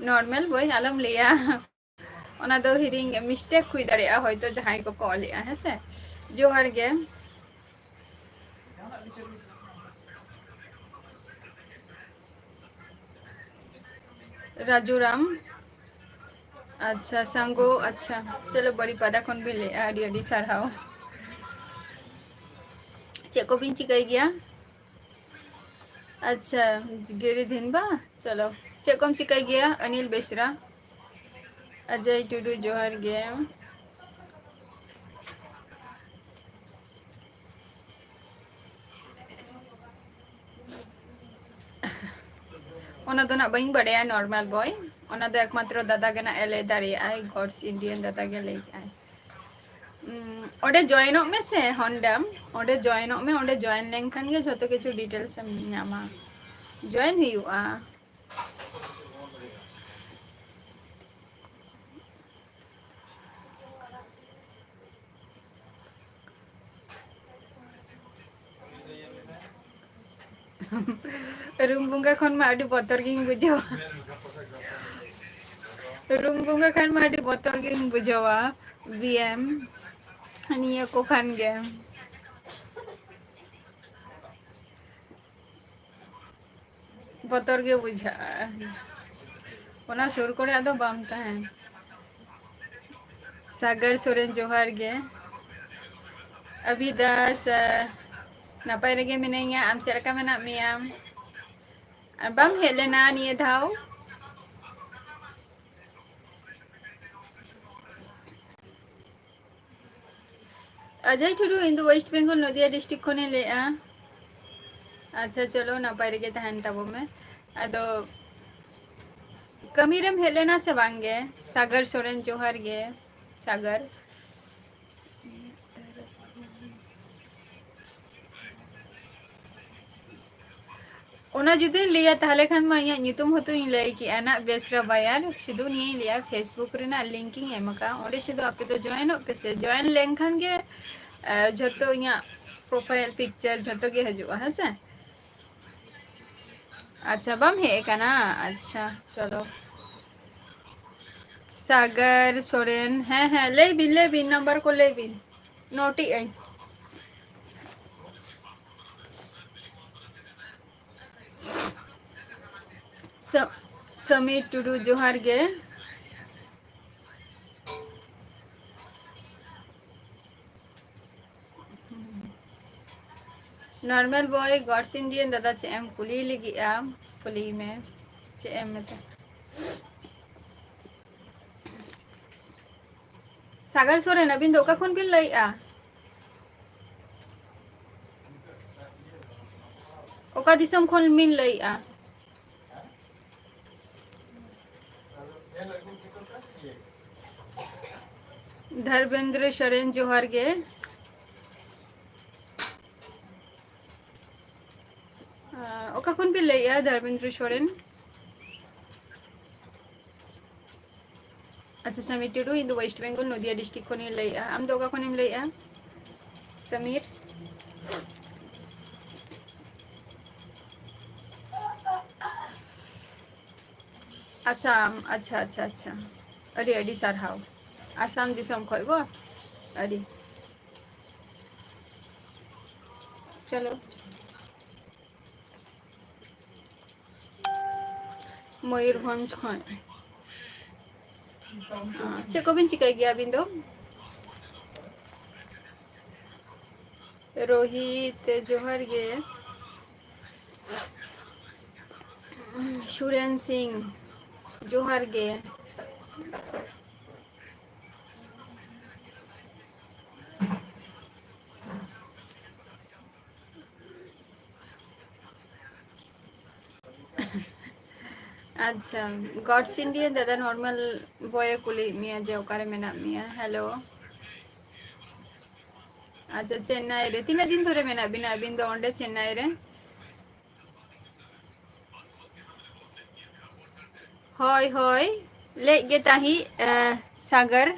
Normal ᱵᱳᱭ ᱟᱞᱚᱢ ᱞᱟᱹᱭᱟ, ᱚᱱᱟ ᱫᱚ ᱦᱤᱲᱤᱧ mistake ᱦᱩᱭ ᱫᱟᱲᱮᱭᱟᱜᱼᱟ, ᱦᱚᱭᱛᱳ ᱡᱟᱦᱟᱸᱭ ᱠᱚᱠᱚ ᱚᱞᱮᱜᱼᱟ, ᱦᱮᱸ ᱥᱮ? ᱡᱚᱦᱟᱨ ᱜᱮ᱾ ᱨᱟᱡᱩ ᱨᱟᱢ, ᱟᱪᱪᱷᱟ, ᱥᱟᱸᱜᱳ, ᱟᱪᱪᱷᱟ, ᱪᱚᱞᱚ, ᱵᱟᱨᱤᱯᱟᱫᱟ ᱠᱷᱚᱱ ᱵᱤᱱ ᱞᱟᱹᱭᱮᱜᱼᱟ, ᱟᱹᱰᱤ ᱟᱹᱰᱤ ᱥᱟᱨᱦᱟᱣ᱾ ᱪᱮᱫ ᱠᱚᱵᱤᱱ ᱪᱤᱠᱟᱹᱭ ᱜᱮᱭᱟ? ᱟᱪᱪᱷᱟ, ᱜᱤᱨᱤᱫᱷᱤᱱ ᱵᱟ, ᱪᱚᱞᱚ, ᱪᱮᱫ ᱠᱚᱢ ᱪᱤᱠᱟᱹᱭ ᱜᱮᱭᱟ? ᱚᱱᱤᱞ ᱵᱮᱥᱨᱟ, ᱚᱡᱚᱭ ᱴᱩᱰᱩ, ᱡᱚᱦᱟᱨ ᱜᱮ᱾ ᱚᱱᱟ ᱫᱚ ᱱᱟᱜ ᱵᱟᱹᱧ ᱵᱟᱲᱟᱭᱟ, normal ᱵᱳᱭ᱾ ᱚᱱᱟ ᱫᱚ ᱮᱠᱢᱟᱛᱨᱚ ᱫᱟᱫᱟ ᱜᱮ ᱱᱟᱜ ᱮ ᱞᱟᱹᱭ ᱫᱟᱲᱮᱭᱟᱜᱼᱟᱭ, God's Indian ᱫᱟᱫᱟ ᱜᱮ ᱞᱟᱹᱭ ᱠᱮᱜᱼᱟᱭ᱾ ᱩᱸ, ᱚᱸᱰᱮ join ᱚᱜ ᱢᱮ ᱥᱮ, ᱦᱚᱱᱰᱟᱢ᱾ ᱚᱸᱰᱮ join ᱚᱜ ᱢᱮ, ᱚᱸᱰᱮ join ᱞᱮᱱᱠᱷᱟᱱ ᱜᱮ ᱡᱷᱚᱛᱚ ᱠᱤᱪᱷᱩ details ᱮᱢ ᱧᱟᱢᱟ᱾ Join ᱦᱩᱭᱩᱜᱼᱟ᱾ ᱨᱩᱢ ᱵᱚᱸᱜᱟ ᱠᱷᱚᱱ ᱢᱟ ᱟᱹᱰᱤ ᱵᱚᱛᱚᱨ ᱜᱤᱧ ᱵᱩᱡᱷᱟᱹᱣᱟ᱾ ᱨᱩᱢ ᱵᱚᱸᱜᱟ ᱠᱷᱟᱱ ᱢᱟ ᱟᱹᱰᱤ ᱵᱚᱛᱚᱨ ᱜᱤᱧ ᱵᱩᱡᱷᱟᱹᱣᱟ᱾ ᱵᱤ ᱮᱢ ᱱᱤᱭᱟᱹ ᱠᱚ ᱠᱷᱟᱱ ᱜᱮ᱾ ᱵᱚᱛᱚᱨ ᱜᱮ ᱵᱩᱡᱷᱟᱹᱜᱼᱟ᱾ ᱚᱱᱟ ᱥᱩᱨ ᱠᱚᱨᱮ ᱟᱫᱚ ᱵᱟᱢ ᱛᱟᱦᱮᱱ᱾ ᱥᱟᱜᱚᱨ ᱥᱚᱨᱮᱱ, ᱡᱚᱦᱟᱨ ᱜᱮ᱾ ᱟᱵᱷᱤᱫᱟᱥ, ᱱᱟᱯᱟᱭ ᱨᱮᱜᱮ ᱢᱤᱱᱟᱹᱧᱟ, ᱟᱢ ᱪᱮᱫ ᱞᱮᱠᱟ ᱢᱮᱱᱟᱜ ᱢᱮᱭᱟ? ᱟᱨ ᱵᱟᱢ ᱦᱮᱡ ᱞᱮᱱᱟ ᱱᱤᱭᱟᱹ ᱫᱷᱟᱣ? ᱚᱡᱚᱭ ᱴᱩᱰᱩ, ᱤᱧ ᱫᱚ ᱳᱭᱮᱥᱴ ᱵᱮᱝᱜᱚᱞ, ᱱᱚᱫᱤᱭᱟ ᱰᱤᱥᱴᱨᱤᱠᱴ ᱠᱷᱚᱱᱤᱧ ᱞᱟᱹᱭᱮᱫᱼᱟ᱾ ᱟᱪᱪᱷᱟ, ᱪᱚᱞᱚ, ᱱᱟᱯᱟᱭ ᱨᱮᱜᱮ ᱛᱟᱦᱮᱱ ᱛᱟᱵᱚᱱ ᱢᱮ᱾ ᱟᱫᱚ ᱠᱟᱹᱢᱤ ᱨᱮᱢ ᱦᱮᱡ ᱞᱮᱱᱟ ᱥᱮ ᱵᱟᱝ ᱜᱮ? ᱥᱟᱜᱚᱨ ᱥᱚᱨᱮᱱ, ᱡᱚᱦᱟᱨ ᱜᱮ ᱥᱟᱜᱚᱨ᱾ ᱚᱱᱟ ᱡᱩᱫᱤᱧ ᱞᱟᱹᱭᱟ, ᱛᱟᱦᱞᱮ ᱠᱷᱟᱱ ᱢᱟ ᱤᱧᱟᱹᱜ ᱧᱩᱛᱩᱢ ᱦᱚᱸᱛᱚᱧ ᱞᱟᱹᱭ ᱠᱮᱜᱼᱟ ᱱᱟᱜ, ᱵᱮᱥᱨᱟ ᱵᱟᱭᱟᱨ᱾ ᱥᱩᱫᱷᱩ ᱱᱤᱭᱟᱹᱧ ᱞᱟᱹᱭᱟ, Facebook ᱨᱮᱱᱟᱜ link ᱤᱧ ᱮᱢ ᱟᱠᱟᱫᱼᱟ, ᱚᱸᱰᱮ ᱥᱩᱫᱷᱩ ᱟᱯᱮ ᱫᱚ join ᱚᱜ ᱯᱮ ᱥᱮ᱾ Join ᱞᱮᱱᱠᱷᱟᱱ ᱜᱮ, ᱮ, ᱡᱷᱚᱛᱚ ᱤᱧᱟᱹᱜ profile picture ᱡᱷᱚᱛᱚ ᱜᱮ ᱦᱤᱡᱩᱜᱼᱟ, ᱦᱮᱸ ᱥᱮ? ᱟᱪᱪᱷᱟ, ᱵᱟᱢ ᱦᱮᱡ ᱟᱠᱟᱱᱟ? ᱟᱪᱪᱷᱟ, ᱪᱚᱞᱚ᱾ ᱥᱟᱜᱚᱨ ᱥᱚᱨᱮᱱ, ᱦᱮᱸ, ᱦᱮᱸ, ᱞᱟᱹᱭ ᱵᱤᱱ, ᱞᱟᱹᱭ ᱵᱤᱱ, number ᱠᱚ ᱞᱟᱹᱭ ᱵᱤᱱ, note ᱮᱜ ᱟᱹᱧ᱾ ᱥᱟ-, ᱥᱟᱢᱤᱨ ᱴᱩᱰᱩ, ᱡᱚᱦᱟᱨ ᱜᱮ᱾ Normal boy, God's Indian ᱫᱟᱫᱟ, ᱪᱮᱫ ᱮᱢ ᱠᱩᱞᱤ ᱞᱟᱹᱜᱤᱫᱼᱟ? ᱠᱩᱞᱤᱭ ᱢᱮ, ᱪᱮᱫ ᱮᱢ ᱢᱮᱛᱟ᱾ ᱥᱟᱜᱟᱨ ᱥᱚᱨᱮᱱ, ᱟᱹᱵᱤᱱ ᱫᱚ ᱚᱠᱟ ᱠᱷᱚᱱ ᱵᱤᱱ ᱞᱟᱹᱭᱮᱫᱼᱟ? ᱚᱠᱟ ᱫᱤᱥᱚᱢ ᱠᱷᱚᱱ ᱵᱤᱱ ᱞᱟᱹᱭᱮᱫᱼᱟ? ᱫᱷᱚᱨᱢᱮᱱᱫᱨᱚ ᱥᱚᱨᱮᱱ, ᱡᱚᱦᱟᱨ ᱜᱮ᱾ ᱟᱸ, ᱚᱠᱟ ᱠᱷᱚᱱ ᱵᱤᱱ ᱞᱟᱹᱭᱮᱫᱼᱟ, ᱫᱷᱚᱨᱢᱮᱱᱫᱨᱚ ᱥᱚᱨᱮᱱ? ᱟᱪᱪᱷᱟ, ᱥᱟᱢᱤᱨ ᱴᱩᱰᱩ, ᱤᱧ ᱫᱚ ᱳᱭᱮᱥᱴ ᱵᱮᱝᱜᱚᱞ, ᱱᱚᱫᱤᱭᱟ ᱰᱤᱥᱴᱨᱤᱠᱴ ᱠᱷᱚᱱᱤᱧ ᱞᱟᱹᱭᱮᱫᱼᱟ᱾ ᱟᱢ ᱫᱚ ᱚᱠᱟ ᱠᱷᱚᱱᱮᱢ ᱞᱟᱹᱭᱮᱫᱼᱟ, ᱥᱟᱢᱤᱨ? ᱟᱥᱟᱢ, ᱟᱪᱪᱷᱟ, ᱟᱪᱪᱷᱟ, ᱟᱪᱪᱷᱟ᱾ ᱟᱹᱰᱤ, ᱟᱹᱰᱤ ᱥᱟᱨᱦᱟᱣ᱾ ᱟᱥᱟᱢ ᱫᱤᱥᱚᱢ ᱠᱷᱚᱡ ᱵᱚ? ᱟᱹᱰᱤ᱾ ᱪᱚᱞᱚ᱾ ᱢᱚᱭᱩᱨᱵᱷᱚᱸᱡᱽ ᱠᱷᱚᱱ᱾ ᱪᱮᱫ ᱠᱚᱵᱤᱱ ᱪᱤᱠᱟᱹᱭ ᱜᱮᱭᱟ ᱟᱹᱵᱤᱱ ᱫᱚ? ᱨᱳᱦᱤᱛ, ᱡᱚᱦᱟᱨ ᱜᱮ᱾ ᱥᱩᱨᱮᱱ ᱥᱤᱝ, ᱡᱚᱦᱟᱨ ᱜᱮ᱾ ᱟᱪᱪᱷᱟ, God's Indian ᱫᱟᱫᱟ, normal boy ᱮ ᱠᱩᱞᱤᱭᱮᱫ ᱢᱮᱭᱟ ᱡᱮ ᱚᱠᱟᱨᱮ ᱢᱮᱱᱟᱜ ᱢᱮᱭᱟ᱾ Hello. ᱟᱪᱪᱷᱟ, ᱪᱮᱱᱱᱟᱭ ᱨᱮ᱾ ᱛᱤᱱᱟᱹᱜ ᱫᱤᱱ ᱫᱷᱚᱨᱮ ᱢᱮᱱᱟᱜ ᱵᱤᱱᱟ ᱟᱹᱵᱤᱱ ᱫᱚ ᱚᱸᱰᱮ ᱪᱮᱱᱱᱟᱭ ᱨᱮ? ᱦᱳᱭ, ᱦᱳᱭ, ᱞᱟᱹᱭᱮᱫ ᱜᱮ ᱛᱟᱦᱮᱸᱫ, ᱮ, ᱥᱟᱜᱚᱨ᱾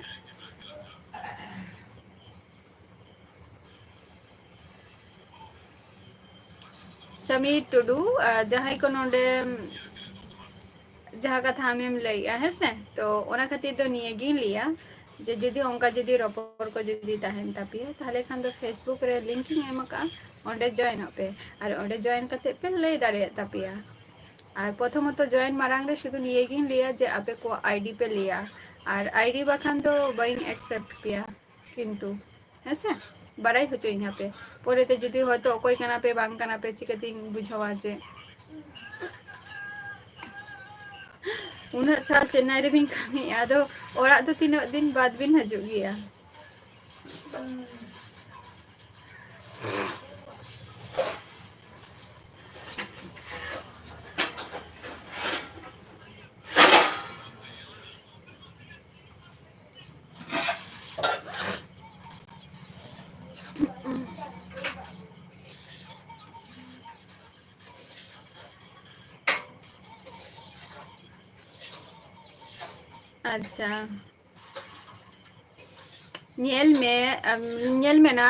ᱥᱟᱢᱤᱨ ᱴᱩᱰᱩ, ᱟ, ᱡᱟᱦᱟᱸᱭ ᱠᱚ ᱱᱚᱰᱮ, ᱡᱟᱦᱟᱸ ᱠᱟᱛᱷᱟ ᱟᱢᱮᱢ ᱞᱟᱹᱭᱮᱜᱼᱟ, ᱦᱮᱸ ᱥᱮ? ᱛᱚ, ᱚᱱᱟ ᱠᱷᱟᱹᱛᱤᱨ ᱫᱚ ᱱᱤᱭᱟᱹ ᱜᱤᱧ ᱞᱟᱹᱭᱟ ᱡᱮ ᱡᱩᱫᱤ ᱚᱱᱠᱟ ᱡᱩᱫᱤ ᱨᱚᱯᱚᱲ ᱠᱚ ᱡᱩᱫᱤ ᱛᱟᱦᱮᱱ ᱛᱟᱯᱮᱭᱟ, ᱛᱟᱦᱚᱞᱮ ᱠᱷᱟᱱ ᱫᱚ Facebook ᱨᱮ link ᱤᱧ ᱮᱢ ᱟᱠᱟᱫᱼᱟ, ᱚᱸᱰᱮ join ᱚᱜ ᱯᱮ᱾ ᱟᱨ ᱚᱸᱰᱮ join ᱠᱟᱛᱮ ᱯᱮ ᱞᱟᱹᱭ ᱫᱟᱲᱮᱭᱟᱜ ᱛᱟᱯᱮᱭᱟ᱾ ᱟᱨ ᱯᱨᱚᱛᱷᱚᱢᱚᱛᱚ join ᱢᱟᱲᱟᱝ ᱨᱮ ᱥᱩᱫᱷᱩ ᱱᱤᱭᱟᱹ ᱜᱤᱧ ᱞᱟᱹᱭᱟ ᱡᱮ ᱟᱯᱮ ᱠᱚᱣᱟᱜ ID ᱯᱮ ᱞᱟᱹᱭᱟ, ᱟᱨ ID ᱵᱟᱠᱷᱟᱱ ᱫᱚ ᱵᱟᱹᱧ accept ᱯᱮᱭᱟ᱾ ᱠᱤᱱᱛᱩ, ᱦᱮᱸ ᱥᱮ, ᱵᱟᱲᱟᱭ ᱦᱚᱪᱚᱭᱤᱧ ᱟᱯᱮ᱾ ᱯᱚᱨᱮᱛᱮ ᱡᱩᱫᱤ ᱦᱚᱭᱛᱳ ᱚᱠᱚᱭ ᱠᱟᱱᱟ ᱯᱮ ᱵᱟᱝ ᱠᱟᱱᱟ ᱯᱮ, ᱪᱤᱠᱟᱹᱛᱤᱧ ᱵᱩᱡᱷᱟᱹᱣᱟ ᱡᱮ ᱩᱱᱟᱹᱜ ᱥᱟᱞ ᱪᱮᱱᱱᱟᱭ ᱨᱮᱵᱤᱱ ᱠᱟᱹᱢᱤᱭᱮᱫᱼᱟ, ᱟᱫᱚ ᱚᱲᱟᱜ ᱫᱚ ᱛᱤᱱᱟᱹᱜ ᱫᱤᱱ ᱵᱟᱫᱽ ᱵᱤᱱ ᱦᱤᱡᱩᱜ ᱜᱮᱭᱟ? ᱟᱪᱪᱷᱟ, ᱧᱮᱞ ᱢᱮ, ᱟᱢ, ᱧᱮᱞ ᱢᱮ ᱱᱟ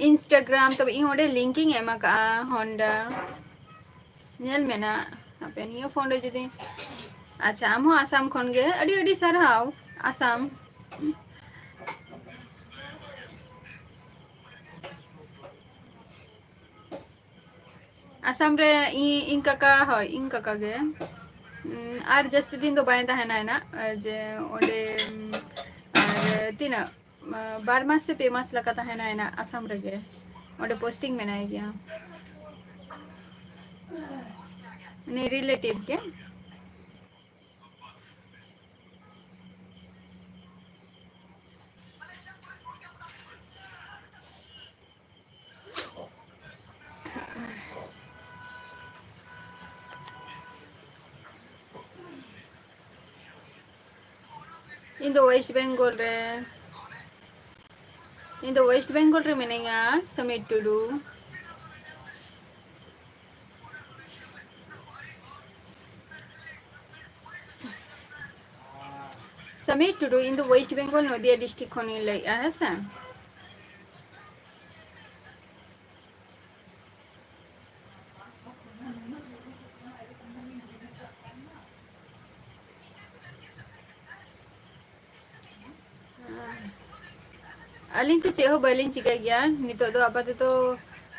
Instagram, ᱛᱚᱵᱮ ᱤᱧ ᱚᱸᱰᱮ link ᱤᱧ ᱮᱢ ᱟᱠᱟᱜᱼᱟ, ᱦᱚᱱᱰᱟ᱾ ᱧᱮᱞ ᱢᱮ ᱱᱟ, ᱦᱟᱯᱮ ᱱᱤᱭᱟᱹ phone ᱨᱮ ᱡᱩᱫᱤ, ᱟᱪᱪᱷᱟ, ᱟᱢ ᱦᱚᱸ ᱟᱥᱟᱢ ᱠᱷᱚᱱ ᱜᱮ, ᱟᱹᱰᱤ ᱟᱹᱰᱤ ᱥᱟᱨᱦᱟᱣ, ᱟᱥᱟᱢ᱾ ᱟᱥᱟᱢ ᱨᱮ ᱤᱧ, ᱤᱧ ᱠᱟᱠᱟ, ᱦᱳᱭ, ᱤᱧ ᱠᱟᱠᱟ ᱜᱮ᱾ ᱩᱸ, ᱟᱨ ᱡᱟᱹᱥᱛᱤ ᱫᱤᱱ ᱫᱚ ᱵᱟᱭ ᱛᱟᱦᱮᱱᱟ ᱮᱱᱟ, ᱡᱮ ᱚᱸᱰᱮ, ᱩᱸ, ᱟᱨ ᱛᱤᱱᱟᱹᱜ, ᱩᱸ, ᱵᱟᱨ ᱢᱟᱥ ᱥᱮ ᱯᱮ ᱢᱟᱥ ᱞᱮᱠᱟ ᱛᱟᱦᱮᱱᱟ ᱮᱱᱟ ᱟᱥᱟᱢ ᱨᱮᱜᱮ, ᱚᱸᱰᱮ posting ᱢᱮᱱᱟᱭ ᱜᱮᱭᱟ᱾ ᱩᱱᱤ relative ᱜᱮ᱾ ᱤᱧ ᱫᱚ West Bengal ᱨᱮ, ᱤᱧ ᱫᱚ West Bengal ᱨᱮ ᱢᱤᱱᱟᱹᱧᱟ, ᱥᱟᱢᱤᱨ ᱴᱩᱰᱩ᱾ ᱥᱟᱢᱤᱨ ᱴᱩᱰᱩ, ᱤᱧ ᱫᱚ West Bengal, ᱱᱚᱫᱤᱭᱟ district ᱠᱷᱚᱱᱤᱧ ᱞᱟᱹᱭᱮᱜᱼᱟ, ᱦᱮᱸ ᱥᱮ᱾ ᱟᱹᱞᱤᱧ ᱛᱚ ᱪᱮᱫ ᱦᱚᱸ ᱵᱟᱹᱞᱤᱧ ᱪᱤᱠᱟᱹᱭ ᱜᱮᱭᱟ ᱱᱤᱛᱚᱜ ᱫᱚ ᱟᱯᱟᱛᱚᱛᱚ,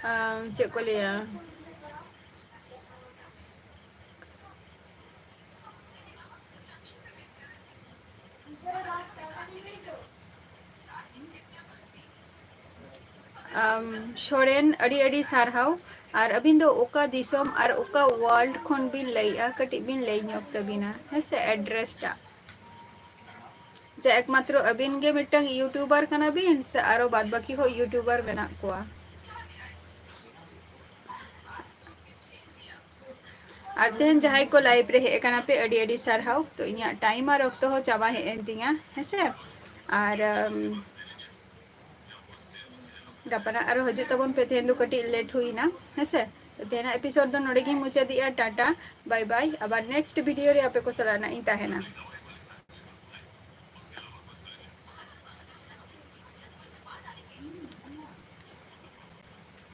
ᱟᱸ, ᱪᱮᱫ ᱠᱚ ᱞᱟᱹᱭᱟ, ᱟᱢ, ᱥᱚᱨᱮᱱ, ᱟᱹᱰᱤ ᱟᱹᱰᱤ ᱥᱟᱨᱦᱟᱣ᱾ ᱟᱨ ᱟᱹᱵᱤᱱ ᱫᱚ ᱚᱠᱟ ᱫᱤᱥᱚᱢ ᱟᱨ ᱚᱠᱟ world ᱠᱷᱚᱱ ᱵᱤᱱ ᱞᱟᱹᱭᱮᱜᱼᱟ? ᱠᱟᱹᱴᱤᱡ ᱵᱤᱱ ᱞᱟᱹᱭ ᱧᱚᱜ ᱛᱟᱹᱵᱤᱱᱟ, ᱦᱮᱸ ᱥᱮ, address ᱴᱟᱜ᱾ ᱡᱮ ᱮᱠᱢᱟᱛᱨᱚ ᱟᱹᱵᱤᱱ ᱜᱮ ᱢᱤᱫᱴᱟᱝ YouTuber ᱠᱟᱱᱟ ᱵᱤᱱ ᱥᱮ ᱟᱨᱚ ᱵᱟᱫ ᱵᱟᱹᱠᱤ ᱦᱚᱸ YouTuber ᱢᱮᱱᱟᱜ ᱠᱚᱣᱟ? ᱟᱨ ᱛᱮᱦᱮᱧ ᱡᱟᱦᱟᱸᱭ ᱠᱚ live ᱨᱮ ᱦᱮᱡ ᱟᱠᱟᱱᱟ ᱯᱮ, ᱟᱹᱰᱤ ᱟᱹᱰᱤ ᱥᱟᱨᱦᱟᱣ᱾ ᱛᱚ, ᱤᱧᱟᱹᱜ time ᱟᱨ ᱚᱠᱛᱚ ᱦᱚᱸ ᱪᱟᱵᱟ ᱦᱮᱡ ᱮᱱ ᱛᱤᱧᱟ, ᱦᱮᱸᱥᱮ? ᱟᱨ, ᱩᱢ, ᱜᱟᱯᱟ ᱱᱟᱜ ᱟᱨᱚ ᱦᱤᱡᱩᱜ ᱛᱟᱵᱚᱱ ᱯᱮ, ᱛᱮᱦᱮᱧ ᱫᱚ ᱠᱟᱹᱴᱤᱡ late ᱦᱩᱭᱱᱟ, ᱦᱮᱸᱥᱮ? ᱛᱚ, ᱛᱮᱦᱮᱧᱟᱜ episode ᱫᱚ ᱱᱚᱰᱮ ᱜᱤᱧ ᱢᱩᱪᱟᱹᱫᱮᱜᱼᱟ᱾ ᱴᱟᱴᱟ, bye bye, ᱟᱵᱟᱨ next video ᱨᱮ ᱟᱯᱮ ᱠᱚ ᱥᱟᱞᱟᱜ ᱱᱟᱜ ᱤᱧ ᱛᱟᱦᱮᱱᱟ᱾